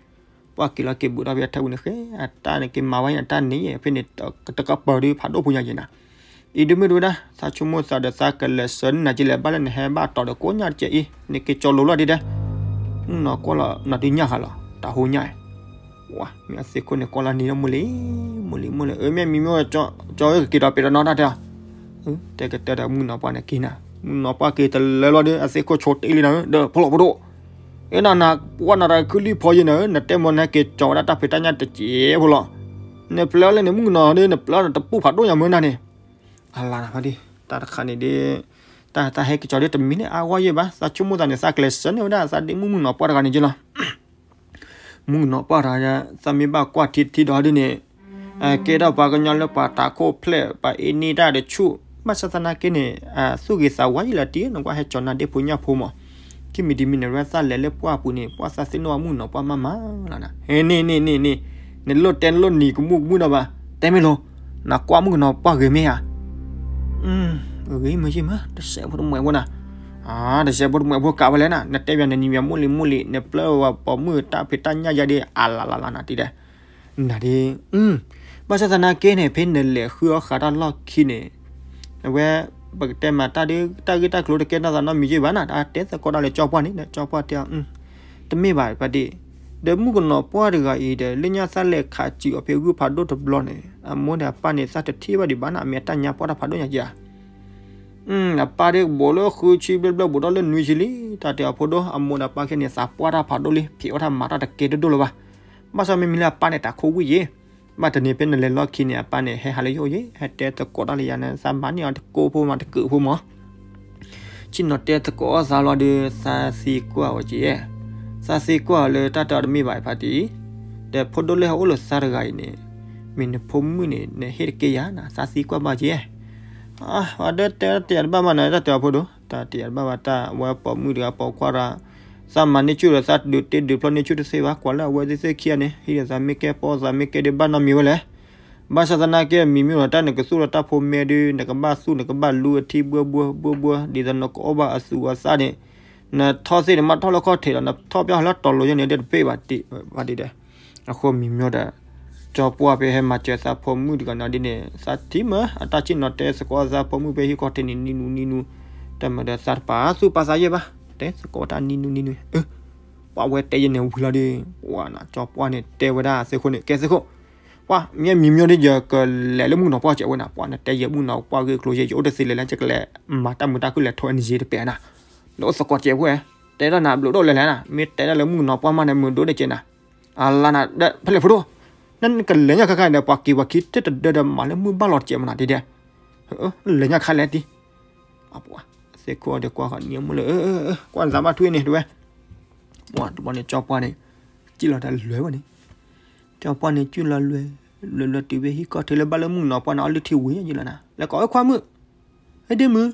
ပှၤက့ၤလီၤက့ၤဘူးထီၣ်ဖဲအထၢၣ်ဝံၤန့ၣ်ဃဲ အတၢ်န့ၣ်က့ၤမၤဝဲအတၢ်န့ၣ် ဖဲန့ၣ် တကပၤဒုးဖးဒိၣ်ဖိညါယဲနၤ အံၤဒ့မုၣ်တဝဲဒၣ် သးဆိကမိၣ်သးဒီးသးကလဲၤဆှၢနၤက့ၤလဲၣ် ဘၣ်လၢနဟဲဘၣ်တီၤဒီးကိးညၣ်တကဲးအံၤ နက့ၤကၠီလိၤလီၤဒ်တဲ, မုၣ်ကနီၤကွၢ်လီၤနၤဒုးညၣ်ဃးလီၤ တၢ်ဟိညၣ်, မ့ၢ်အသ့ၣ်ခိၣ်န့ၣ်ကွၢ်လီၤနံၤဒီးမိၢ်လံ, မိၢ်လံမိၢ်လံ အၢ မ့ၢ်မံၤမ့ၢ်ကၠီဧၢ ကက့ၤဒီးပဲာ်ဒီးနီၢ်တၢ်တဲအီၤ, တဲကတၢၢ်ဒီးမုၣ်ကနီၤပှၢ်န့ၣ်က့ၤနၤ, မုၣ်ကနီၤပှၢ်က့ၤတလၢလီၤဒီး အသ့ၣ်ခိၣ်ဆိတ့လံနၤဧၢ ဒီးဖီလီၤပဒိၣ် အ့ နနၤ ပှၢ်နၤတခုလံဖီယဲနၤဧၢ နတဲမ့ၢ်နဟဲက့ၤကၠီဝဲဒၣ်တၢ်ဖံးတၢ်ညၣ်တစဲးဖိလီၤ, နပျဲလၢန့ၣ်မုၣ်ကနီၤဒီး နပျဲလၢနတပူၤဖးဒိၣ်ညါမ့ၢ်နၤန့ၣ်, အလၤနၤဖါတံၢ် တၢ်တခါန့ၣ်ဒ် တၢ်တၢ်ဟဲက့ၤကၠီဒ်တမံၤန့ၣ် အါဂီၢ်ယဲၢ်ဘၣ် သးဆိကမိၣ်သးန့ၣ် သးကလဲၤဆှၢန့ၢ်ဝဲဒၣ်သးဒ့မုၣ်မုၣ်ကနီၤပှၢ်တဂၤန့ၣ်က့ၤလီၤ မုၣ်ကနီၤပှၢ်တဂၤ သးမ့ၢ်ဘၣ်ကွၢ်ထံတထံဒီးဒ်န့ၣ် ကဲထီၣ်ပှၤကညီလၢပှၤတၢ်ခိၣ်ဖျဲၣ် ပှၤအ့န့ၢ်တၢ်တဆူၣ် ဘၣ်ဆၣ်သနာ်က့န့ၣ် သူၣ်ဂ့ၤသးဝါယံာ်လီၤတံၢ် နကွၢ်ဟဲကၠီၤနၤဒ့ဖိညၣ်ဖိမး ခံမံၤတမံၤန့ၣ် ရဲၣ်သၣ်လဲၤလၢပှၢ်ပူၤန့ၣ် ပှၢ်သးသ့ၣ်နီၣ်မုၣ်ကနီၤပှၢ်မးမးလီၤနၤ ဟဲန့ၣ်န့ၣ်န့ၣ်န့ၣ် နလိၣ်တဲနလိၣ်နံၤကမူၣ်ကမူၣ်ဒီးဘၣ် တဲမ့ၢ်လိၤ နကွၢ်မုၣ်ကနီၤပှၢ်ဂ့ၤမ့ၢ်ဧါ ဂ့ၤမ့ၢ်ယံာ်မး တစဲးဖိတမှဲးဖိနၤ တစဲးဖိတမှဲးဖိကးဝဲလဲၣ်နၤ နတဲဘၣ်နနံၤမ့ၢ်မိၢ်လံၤမိၢ်လံၤ နပျဲဝဲပှၤမုၣ်တၢ်ဖံးတၢ်ညၣ်ယါဒ်အလလလနၤတံၢ်ဒဲး နၤဒ် ဘၣ်ဆၣ်သနာ်က့န့ၣ် ဖဲနလဲၤဃုအီၣ်ဃးတၢ်လီၢ်ခံန့ၣ် အဝဲ ပကတဲမးတၢ်ဒ် တၢ်ဂ့ၢ်တၢ်ကျိၤတကဲထီၣ်သးနီတမံၤယံာ်ဘၣ်နၤ တၢ်တဲသကိးတၢ်လၢကၠီပှၢ်န့ၣ် ကၠီပှၢ်တဲ တမ့ၢ်ဘၣ်ဖါတံၢ် ဒီးမုၣ်ကနီၤပှၢ်တဂၤအံၤဒီး လၢညါသးလဲၤခးစုၤအီၤဖဲဂုၢ်ဖးဒိၣ်တဘျီန့ၣ် အမိၢ်ဒီးအပၢ်န့ၣ် သးတထံၣ်ဘၣ်ဒံးဘၣ်နၤ အမ့ၢ်အတၢ်ညါပှၢ်တၢ်ဖးဒိၣ်ညါက့ဧါ အပၢ်ဒ်ကဘိးလၢဃုဆံဘျဲၣ်ဘျဲၣ် ဘူးထီၣ်လၢနွံဆံလံ တၢ်တဲအီၤဖိဒိၣ် အမိၢ်ဒီးပၢ်ခဲန့ၣ် သးပှၢ်တၢ်ဖးဒိၣ်လံ ဖံးအီၣ်တၢ်မၤတၢ်တကဲတဒိၣ်လၢၤဘၣ် ဘၣ်ဆၣ်မ့မ့ၢ်လၢအပၢ်န့ၣ် တၢ်ခိၣ်ဝံၣ်ယ့ၤ ဘၣ်တနံၤဖဲနလဲၤလီၢ်ခံန့ၣ် အပၢ်န့ၣ် ဟဲဟးလၢယအိၣ်ယ့ၤ ဟဲတဲသကိးတၢ်လၢယၤန့ၣ် သးမၤန့ၢ်အီၤတကိးဖိမး တကုးဖိမး ဆ့ၣ်နီၤတဲသကိးအီၣ်သးလီၤဒီး သးသံကွၢ်ဝဲက့ၤ သးသံကွၢ်အီၤလၢတၢ်တဲအီၤတမ့ၢ်ဘၣ်ဖါတံၢ် ဒီးဖိဒိၣ်လၢဟဲအိၣ်လၢသးတဂၤအံၤန့ၣ် မ့ၢ်နဖိမုၣ်န့ၣ် နဟ့ၣ်တက့ၢ်ယၤနၤ သးသံကွၢ်ဘၣ်က့ၤ အဒီးတဲတယၤတဘၣ်မးနၤ တၢ်တဲအီၤဖိဒိၣ် တၢ်တဲယၤတဘၣ်ဘၣ် တၢ်ဝဲပိာ်မုၣ်တဂၤပိာ်ခွါတဂၤ သးမၤန့ၢ်ဆူၣ်ဒီး သးဒုးတ့ဒုးဖျီန့ၢ်ဆူၣ်တသ့ဘၣ် ကွၢ်လၢအဝဲသ့ၣ်သ့ၣ်ခံဂၤန့ၣ် ဟံးဒီးသးမ့ၢ်ကဲပီၢ်သးမ့ၢ်ကဲဒုးဘၣ်နီတမံၤဝဲလဲၣ် ဘၣ်ဆၣ်သနာ်က့ မံၤမ့ၢ်ဒီးတၢ်နကသူၣ်ဒီးတၢ်ဖိမဲဒုး နကဘၣ်သူၣ်နကဘၣ်လူအထံဘှီဘှီဘှီဘှီ ဒ်သိးနကအီၣ်ဘၣ်အသူၣ်အသးန့ၣ် နထီၣ်သ့ၣ်နမ့ၢ်ထီၣ်လၢခီၣ်ထံးဒီး နထီၣ်ပျီလၢတီၤလိၤယဲန့ၣ် ဒ်တပ့ၢ်ဘၣ်တံၢ်ဘၣ်ဒ်ဒီး အဃိမံၤမ့ၢ်ဒီး ကၠီပှၢ်ဖဲဟဲမၤစၢၤသးဖိမုၣ်တဂၤနီၤဒ်န့ၣ် သးထံၣ်မ့ၢ်အတၢ်ဆ့ၣ်နီၤတဲသကိးသးဖိမုၣ်ဖဲဟံၣ်ခီၣ်ထံးန့ၣ် နံၤနူနံၤနူ တၢ်မၤဒီးသးတပာ်သူၣ်ပာ်သးယဲၢ်ဘၣ် တဲသကိးတၢ်နံၤနူနံၤနူ ပှၤဝဲတဲယဲၢ်န့ၣ်ဝံၤလီၤဒီး ပှၤနၤကၠီပှၢ်န့ၣ်တဲဝဲဒၣ်သ့ၣ်ခိၣ်န့ၣ် ကဲသ့ၣ်ခိၣ် ပှၤမ့ၢ်မံၤမ့ၢ်ဒီး ယကလဲၤလၢမုၣ်ကနီၤပှၢ်စဲးဝဲနၤ ပှၤနတဲယဲၢ်မုၣ်ကနီၤပှၢ်ဂ့ၢ်ကျိၤယဲၢ် ယအိၣ်တသ့လဲၣ်လၢ ယကလဲၤမၤတၢ်မုာ်တၢ်ခုၣ်လဲၤထိး energy တပဲာ်နၤ နအိၣ်သကိးစဲးဖိ တဲဒၣ်နၤဘျုးဒိၣ်လဲၣ်လဲၣ်နၤ မ့ၢ်တဲဒၣ်လၢမုၣ်ကနီၤပှၢ်မးန့ၣ် မုာ်ဒိၣ်ဒဲးကဲနၤ အလါနၤ ဖဲလဲၣ်ဖိဒိၣ် နကလဲၤညါခါခါဒီး ပှၤက့ၤပှၤခံတၢ်တဒၢဒီး မၤလၢမုၢ်ဘၣ်လီၤတကဲမနၤဒ်ဒဲး လဲၤညါခါလဲၣ်တံၢ် သ့ၣ်ခိၣ်ဒီးကွၢ်ဃီနံၤမုၣ်လၢ ကွၢ်နသးဘၣ်ထွံၣ်န့ၣ်တဝဲ ပှၤတဘျီန့ၣ်ကၠီပှၢ်န့ၣ် စံၣ်လီၤတၢ်လွဲၢ်ဝဲန့ၣ် ကၠီပှၢ်န့ၣ် စံၣ်လီၤလွဲၢ် လွဲၢ်လွဲၢ်တုၤဖဲဟံၣ်ခီၣ်ထံးလၢဘၣ်လၢမုၣ်ကနီၤပှၢ်န့ၣ် အီၣ်လုၢ်ထံဝံၤယံၤလီၤနၤ လဲၤကိးဝဲခွါမုၣ် ဟဲဒ့မုၣ်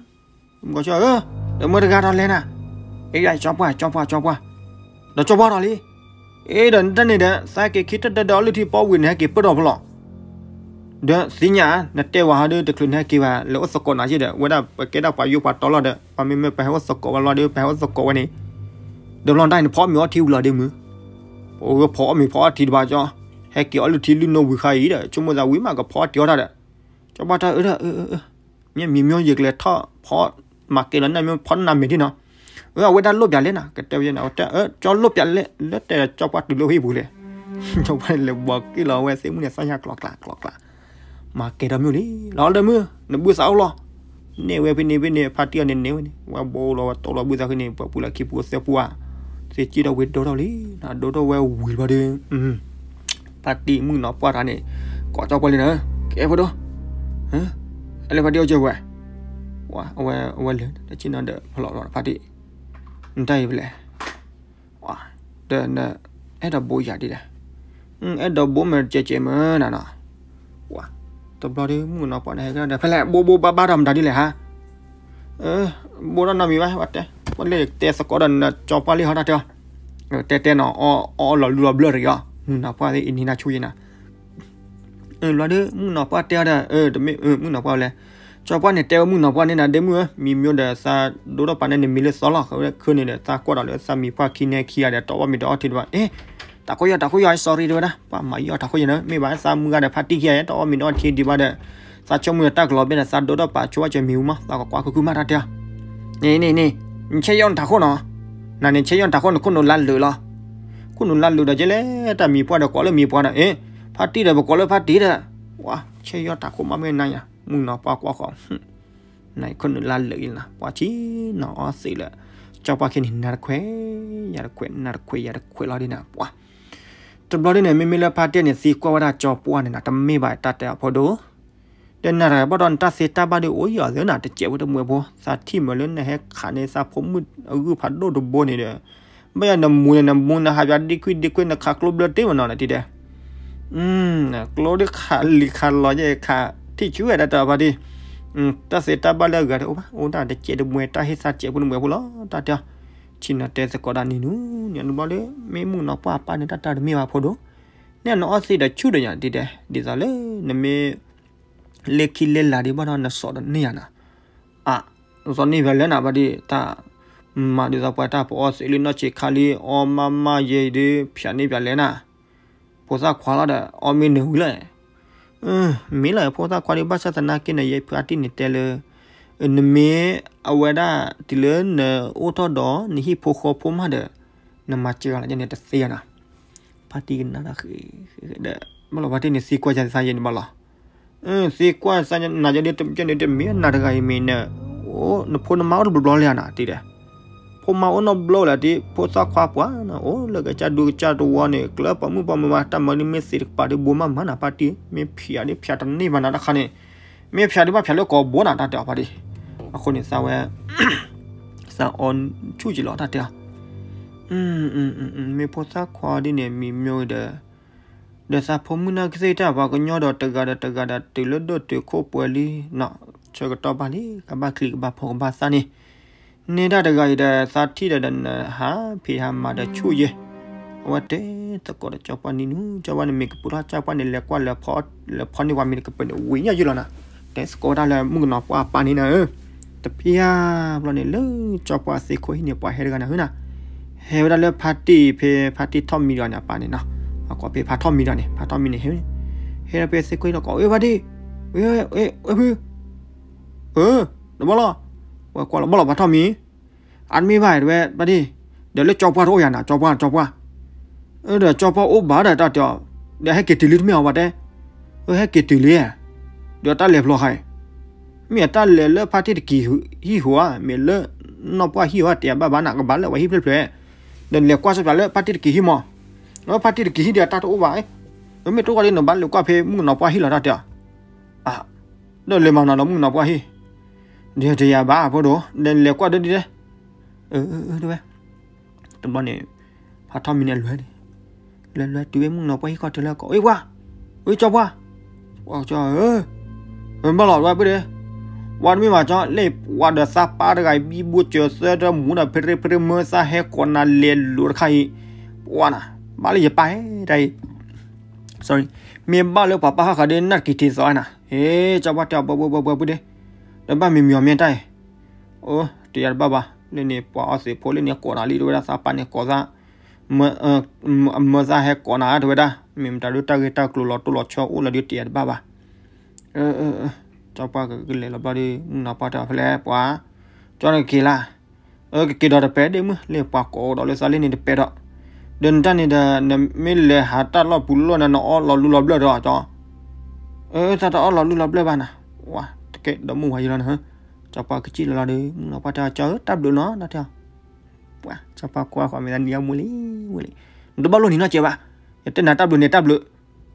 မကီၢ်ကၠီ ဒီးမ့ၢ်တဂၤဒီးလဲၣ်နၤ အ့ ကၠီပှၢ် ကၠီပှၢ် ကၠီပှၢ် ဒီးကၠီပှၢ်ထီၣ်လံ အ့ ဒီးနတၢ်န့ၣ်ဒီး သးက့ၤခံတၢ်ဒၢဒီးအီၣ်လုၢ်ထံပီဝံၤန့ၣ် ဟဲက့ၤပၢၢ်ထီၣ်ဖဲလီၤ ဒီးသ့ၣ်ညါ နတဲဝဲဟီဒီး တချုးနဟဲက့ၤဘၣ် လဲၤအိၣ်သကိးနၤယ့ၣ်ဒီး ဝဲဒၣ်ပကဲဒၣ်ပှၤယိၤပှၤတီလီၤဒီး ပှၤမ့မ့ၢ်ပဟဲအိၣ်သကိးဝဲလီၤဒီး ပဟဲအိၣ်သကိးဝဲန့ၣ် ဒီးဘျီတၢ်အံၤနဖီအီၣ်မ့ၤအီထံဝံၤလီၤဒ့မုၣ် ပဝဲဖီအီၣ်မ့ၤဖီအီထံတဘၣ်ကၠီ ဟဲက့ၤအီၣ်လုၢ်ထံလုၢ်နိဝံၤခါအံၤဒီး ဆိကမိၣ်သးဝံၤမးကဖီအီထံအီတၢ်ဒီး ကၠီပှၢ်တၢ်အၢဒီး မ့ၢ်မံၤမ့ၢ်ယကလဲၤထီၣ်ဖီ မၤကဲဒီးနၢ်မ့ၢ်ဖီနၢ်မ့ၢ်ဒ်နီၤ အဝဲဒၣ်လိၣ်ပၠးလဲၣ်နၤ ကတဲဝဲန့ၣ် အဝဲတဲ ကၠီလိၣ်ပၠးလဲၣ် လၢတဲကၠီပှၢ်တုၤလၢဟံၣ်ပူၤလဲၣ် ကၠီပှၢ်လဲၤဘီးက့ၣ်လီၤဝဲသ့ၣ်မုၣ်န့ၣ် သၣ်ညါကျီကျါကျီကျါ မၤကဲဒီးမ့ၢ်လံ လီၤဒီးမုၣ် နဘုသးအိၣ်လီၤ န့ၢ်ဝဲဖဲန့ၣ်ဖဲန့ၣ် ဖါတံၢ်အီၤန့ၣ်န့ၢ်ဝဲန့ၣ် ဝဲဘိလီၤဝဲတိလီၤဘုသးဖဲန့ၣ် ပှၤပူၤလၢခံပူၤသၢပူၤဧါ သ့ၣ်ကံၣ်ဒီးဝဲဒိၣ်ထီၣ်လံ ဒိၣ်ထီၣ်ဝဲဝံၤလီၤဒီး ဖါတံၢ်မုၣ်ကနီၤပှၢ်တဂၤန့ၣ် ကိးကၠီပှၢ်လံနၤ ကဲဖိဒိၣ် အဲလၢဖါတံၢ်အိၣ်ကၠိဝဲ အဝဲ အဝဲလဲၤ တဆ့ၣ်နီၤဒီးဖလီၤလီၤဖါတံၢ် နတၢ်အံၤဖဲလဲၣ် ဒီးန အဲၣ်ဒိးဘိယၤဒ်လဲၣ် အဲၣ်ဒိးဘိမ့ၢ်ကဲကဲမ့ၢ်နၤနီၤ တဘျီဒီးမုၣ်ကနီၤပှၢ်န့ၣ်ဟဲကဒီး ဖဲလဲၣ် ဘိဘိဘၣ်ဘၣ်ဒီးမတၤဒ်လဲၣ်ဟါ ဘိဒီးနီတမံၤဘၣ် တဲ ပှၤလဲၤတဲသကိးဒီးနကၠီပှၢ်လံဟီတၢ်တဲအီၤ တဲတဲနီၤ အီၣ်အီၣ်လီၤလူလီၤဘျၢၣ်တဂ့ၤအီၤ မုၣ်ကနီၤပှၢ်သ့ၣ်အံၤန့ၣ်နၤဆိယဲနၤ ဘျီဒီး မုၣ်ကနီၤပှၢ်တဲအီၤဒီး တမ့ၢ် မုၣ်ကနီၤပှၢ်လဲၣ် ကၠီပှၢ်န့ၣ်တဲဝဲမုၣ်ကနီၤပှၢ်န့ၣ်နၤ ဒ့မုၣ်ဧၢ မံၤမ့ၢ်ဒီးသးဒိၣ်ထီၣ်ပာ်န့ၣ်န့ၣ် မ့ၢ်လၢသီလီၤ ခဲန့ၣ်ဒီး သးကွၢ်ဒီးလၢသးမံၤပှၢ်ခံန့ၣ်ခံဂၤဒီး တအီၣ်ဘၣ်မ့ၤတအီထံဒံးဘၣ် အ့ တၢ်ခိၣ်ယီၢ် တၢ်ခိၣ်ယီၢ် sorry တဲဝဲဒၣ် ပှၤမၤယီၢ်တၢ်ခိၣ်ယီၢ်န့ၣ် မ့ၢ်ဘၣ်သးမုၢ်ဂၤဒီးဖါတံၢ်ခံဂၤ တအီၣ်ဘၣ်မ့ၤတအီထံဒံးဘၣ်ဒီး သးဆိကမိၣ်ဒီးတၢ်ကလီၤဘဲဒီး သးဒိၣ်ထီၣ်ပာ်ဆိဝဲကၠၢမံၤဟူမး သးကကွၢ်ခုခုမးတၢ်တဲအီၤ န့ၣ်န့ၣ်န့ၣ် နဆဲးယီၢ်နတၢ်ခိၣ်နီၤ နၤန့ၣ်ဆဲးယီၢ်နတၢ်ခိၣ်န့ၣ် ခိၣ်နူာ်လါလုာ်လီၤ ခိၣ်နူာ်လါလုာ်ဒီးကဲလဲၣ် တၢ်မံၤပှၢ်ဒီးကိးလၢမံၤပှၢ်ဒီး အ့ ဖါတံၢ်ဒီးပကိးလၢဖါတံၢ်ဒီး ပှၤဆဲးယီၢ်တၢ်ခိၣ်မးမ့ၢ်နၤယၤ မုၣ်ကနီၤပှၢ်ကွၢ်ဃီ နခိၣ်နူာ်လါလုာ်အံၤနၤ ပှၤဆံးနီၤအီၣ်သ့လၢ ကၠီပှၢ်ခံန့ၣ် နၤတခွဲး ယၤတခွဲး နၤတခွဲး ယၤတခွဲးလီၤဒ်န့ၣ် ပှၤ တဘျီဒ်န့ၣ် မ့မ့ၢ်လၢဖါတံၢ်န့ၣ် သံကွၢ်ဝဲဒၣ်ကၠီပှၢ်န့ၣ်နၤ တမ့ၢ်ဘၣ်တၢ်တဲအီၤဖိဒိၣ် ဒီးနၤတဂၤဘၣ်ဒီးနတၢ်သ့တၢ်ဘၣ်ဒီးအိၣ်ယီၤသ့နၤ တစဲးဖိတမှဲးဖိ သးထံၣ်မ့ၢ်လၢနဟဲခးန့ၢ်သးဖိမုၣ်အဂုၢ်ဖးဒိၣ်တဘိန့ၣ်ဒီး ဘၣ်ယၤနမူန့ၣ် နမူနဟးပၠးဒ့ခွံဒ့ခွံ နခးကျိဘျၢတ့ၢ်မနီၤ နတံၤတဲ. ကျိဒ်ခးလံၤခးလီၤယဲၢ်ခး ထံၣ်ဆူၣ်ဝဲဒၣ်တၢ်ဖါတံၢ်, တၢ်သ့တၢ်ဘၣ်လၢအဂၤတအိၣ်ဘၣ် အိၣ်ဒၣ်တစဲးတမှဲ တၢ်ဟ့ၣ်သးစဲးဖိတမှဲဖိလီၤ တၢ်တဲအီၤ. ဆ့ၣ်နီၤတဲသကိးဒၣ်န့ၣ်နုၤ န့ၣ်တဘျီလၢ မ့ၢ်မုၣ်ကနီၤပှၢ်အပၢ်န့ၣ် တၢ်တၢ်တမ့ၢ်ဘၣ်ဖိဒိၣ်, န့ၣ်နအီသံးဒီးဆူၣ်ဒီးညါ တံၤတဲ, ဒ်သိးလၢ နမ့ၢ် လဲၤခံလဲၤလးဒံးဘၣ်ဒီး နစီၣ်ဒီးန့ၢ်ယၤနၤ အါ, စီၣ်န့ၢ်ဖဲလဲၣ်နၤ ဖါတံၢ်, တၢ်မၤဒ်သိးပှၤတၢ် ပအီသံးလံနီၢ်ဆံးခါလံ အီမးမးယဲအံၤဒုး ဖၠးန့ၢ်ပၠးလဲၣ်နၤ, ဖိသၣ်ခွါလီၤဒီး အီမ့ၢ်နုၤဝံၤလီၤ. မ့ၢ်လီၤ ဖိသၣ်ခွါဒုး ဘၣ်ဆၣ်သနာ်က့န့ၣ် ယဖါတံၢ်န့ၣ်တဲလၢ နမ့ၢ်အဝဲဒၣ်တုၤလၢနအိၣ်ထီၣ်ဒီး နဟံၣ်ဖိဃီဖိမးဒီး နမၤစှၤလီၤန့ၣ်တသ့ဧါနၤ. ဖါတံၢ်ကနၣ်တၢ်ဃ့ဒီး ဘၣ်လီၤ ဖါတံၢ်န့ၣ်သံကွၢ်ယၤသးယဲန့ၣ်ဘၣ်လီၤ. သံကွၢ်သးနၤယဲဒ်တမ့ၢ်နတဂၤအံၤမ့ၢ်န, နဖိနမါအိၣ်တဘျီဘျီလံဧါနၤ တံၤတဲ. ဖိမါအိၣ်နီတဘျီလၢၤတံၤ ဖိသၣ်ခွါပှၤနၤ အိၣ်လၢကစၢ်ဒူကစၢ်တဝီန့ၣ် ကျၢပှၤမုၣ်ပှၤမၢၤမၤတၢ်မၤဒ်မ့ၢ်သ့ၣ်တကပၤဒ်ဘိမးမးနၤ ဖါတံၢ် မ့ၢ်ဖၠးဒ်ဖၠးတန့ၢ်ဘၣ်နၤတခါန့ၣ်, မ့ၢ်ဖၠးဒ်ဘၣ်ဖၠးလၢကိာ်ဘိနၤ တၢ်တဲအီၤဖါတံၢ်. အဃိန့ၣ်သးဝဲ သးအီဆူၣ်က့ၤလီၤ တၢ်တဲအီၤ. မ့ၢ်ဖိသၣ်ခွါဒ်န့ၣ် မံၤမျိၤဒီး ဒီးသးဖိမုၣ်နၢ်ကသ့ၣ်တၢ်ပှၤကညီဒီးတဂၤဒီးတဂၤဒီးတုၤလၢဒိၣ်တုာ်ခိၣ်ပှဲၤလံနီၤ ဆၢကတီၢ်ဘၣ်လံ ကဘၣ်ချံကဘၣ်ဖီကဘၣ်သၣ်န့ၣ်, န့ၢ်ဒၣ်တဂၤအံၤဒီးသးထံၣ်ဒီး နဟးဖံးဟးမၤဒီးဆူၣ်ယဲ, အဝဲတဲသကိးဒီးကၠီပှၢ်နံၤနုၤ ကၠီပှၢ်န့ၣ်မ့ၢ်ကပူၤထီၣ်ကၠီပှၢ်န့ၣ် လဲၤကွၢ်လၢဖီန့ၢ်ပှၤမ့ၢ်တကပၤန့ၣ် ဝံၤညါယုၢ်လီၤနၤ, တဲသကိးဝဲဒၣ်လၢမုၣ်ကနီၤပှၢ်အပၢ်န့ၣ်နၤဧၢ တဖျၢၣ်ဘျီန့ၣ် လၢကၠီပှၢ်သ့ၣ်ခိၣ်ဟံၣ်န့ၣ် ပှၤဟဲတဂၤနၤဧၢနၤ, ဟဲဝဲဒၣ်လၢဖါတံၢ်ဖဲဖါတံၢ်ထီၣ်မံဒီးန့ၣ် အပၢ်န့ၣ်နီၤ, အကိးဖဲဖါထီၣ်မံဒီးန့ၣ် ဖါထီၣ်မံန့ၣ်ဟဲ, ဟဲဖဲသ့ၣ်ခိၣ်ဟံၣ်ဒီးကိး အ့ ဖါတံၢ်, ဝဲဖု, အၢ, တဘၣ်လီၤ, ဝဲကွၢ်လီၤ ဘၣ်လီၤဖါထီၣ်မံ, အါတမ့ၢ်ဘၣ်တဲဝဲ ဖါတံၢ်, ဒီးလၢကၠီပှၢ်တအိၣ်ယၤနၤ ကၠီပှၢ် ကၠီပှၢ် ဒီးကၠီပှၢ်အိၣ်ဘၣ်ဒီးတၢ်တဲအီၤ, ဒီးဟဲက့ၤတုၤလံတမ့ၢ်အီၤဘၣ်တဲ, ဟဲက့ၤတုၤလံ, ဒီးတၢ်လဲၤဖျိခါအံၤ, မ့ၢ်အတၢ်လဲၤလၢဖါတံၢ်တကံၤဟံၣ်ဟူဧါ, မ့ၢ်လၢနီၢ်ပှၢ်ဟံၣ်ဟူဧါ တဲဘၣ်ဘၣ်နၤ ကဘၣ်လၢပှၤဟံၣ်ဖျၢၣ်ဖျၢၣ်, ဒီးလဲၤကွၢ်ဆၢပၠးလၢဖါတံၢ်တကံၤဟံၣ်မး, ဖါတံၢ်တကံၤဟံၣ်ဒီးတၢ်တအိၣ်ဘၣ်, မ့ၢ်တအိၣ်ဘၣ်ဒီးနဘၣ်လဲၤကွၢ်ဖဲမုၣ်ကနီၤပှၢ်ဟံၣ်လီၤတၢ်တဲအီၤ, ဒီးလဲၤမၤနီၤဒီးမုၣ်ကနီၤပှၢ်ဟံၣ်, ဒီးတယၤဘၣ်ဖိဒိၣ် ဒီးလဲၤကွၢ်ဒီးဒ်လဲၣ် တဲဝဲ, တဘျီန့ၣ် ဖါထီၣ်မံန့ၣ်အလွဲန့ၣ်, လဲၤလွဲတုၤဝဲမုၣ်ကနီၤပှၢ်ဟံၣ်ခီၣ်ထံးလၢကိး အ့ ပှၢ်, အ့ ကၠီပှၢ်, ပှၢ်ကၠီဧၢ, ဘၣ်လီၤဝဲပုၢ်ဒီး, ပှၢ်တမ့ၢ်ဘၣ်ကၠီ လၢပှၤဒီးသးပၢ်တဂၤအံၤ ဘံဘူစၢၤသၢတမူဒီး ဖရဲဖရဲမၢသးဟဲကိးနၤလဲၤလိာ်တခါအံၤ, ပှၢ်နၤ, ဘၣ်လၢယပၢ်ဟဲတၢ်အံၤ sorry, မ့ၢ်ဘၣ်လၢပှၤပၢ်ဟီၣ်ဃာ်ဒီး နၢ်တကံၤထံးသီနၤ, ဟ့ ကၠီပှၢ်တဲအီၤ ပှၢ်ပှၢ်ပှၢ်ပှၢ်ပုၢ်ဒီး, ဒီးဘၣ်မံမံၤမံၤတၢ်အံၤ အိ တယၤတဘၣ်ဘၣ်, လၢန့ၣ်ပှၤအီသံးဖိလၢန့ၣ်ကိးနၤလံ တဲဝဲဒၣ်သးပၢ်န့ၣ်ကိးသး, မၢသးဟဲကိးနၤတဲဝဲဒၣ်, မ့ၢ်မတၤဒုးတၢ်ဂ့ၢ်တၢ်ကျိၤလီၤတိၢ်လီၤဆီအိၣ်လၢဒုးတယၤတဘၣ်ဘၣ်. ကၠီပှၢ်ကကလဲၤလီၤဘျီဒီး မုၣ်ကနီၤပှၢ်တဲအီၤဖဲလဲၣ်ပှၤ, ကၠီနကက့ၤလၢ် အၢ ကက့ၤဒီးတပဲာ်ဒ့ၣ်မုၣ် လၢပှၤကိးဒီးလၢသးလၢန့ၣ်တပဲာ်ဒီး, ဒီးနတၢ်န့ၣ်ဒီး နမ့ၢ်လဲၤဟးတၢ်လီၢ်ပူၤလီၢ်န့ၣ် နအီၣ်လီၤလူလီၤဘျၢၣ်ဒီးကၠီ, အၢ တၢ်တအီၣ်လီၤလူလီၤဘျၢၣ်ဘၣ်နၤ, ဝါ တကဲဒီးမုၢ်ဝါယံၤလီၤနဟၢ, ကၠီပှၢ်ကစံၣ်လီၤလီၤဒီး မုၣ်ကနီၤပှၢ်တဲအီၤ ကၠီဧၢ တၢ်ဘျုးနီၤ တၢ်တဲအီၤ, ပှၤကၠီပှၢ်ကွၢ်ဃီမ့ၢ်သးနံၤအမူလံ, မူလံ, နတဘၣ်လိၣ်နံၤနီၢ်ကဲဘၣ်, ယတဲနၤတၢ်ဘျုးန့ၣ်တၢ်ဘျုး,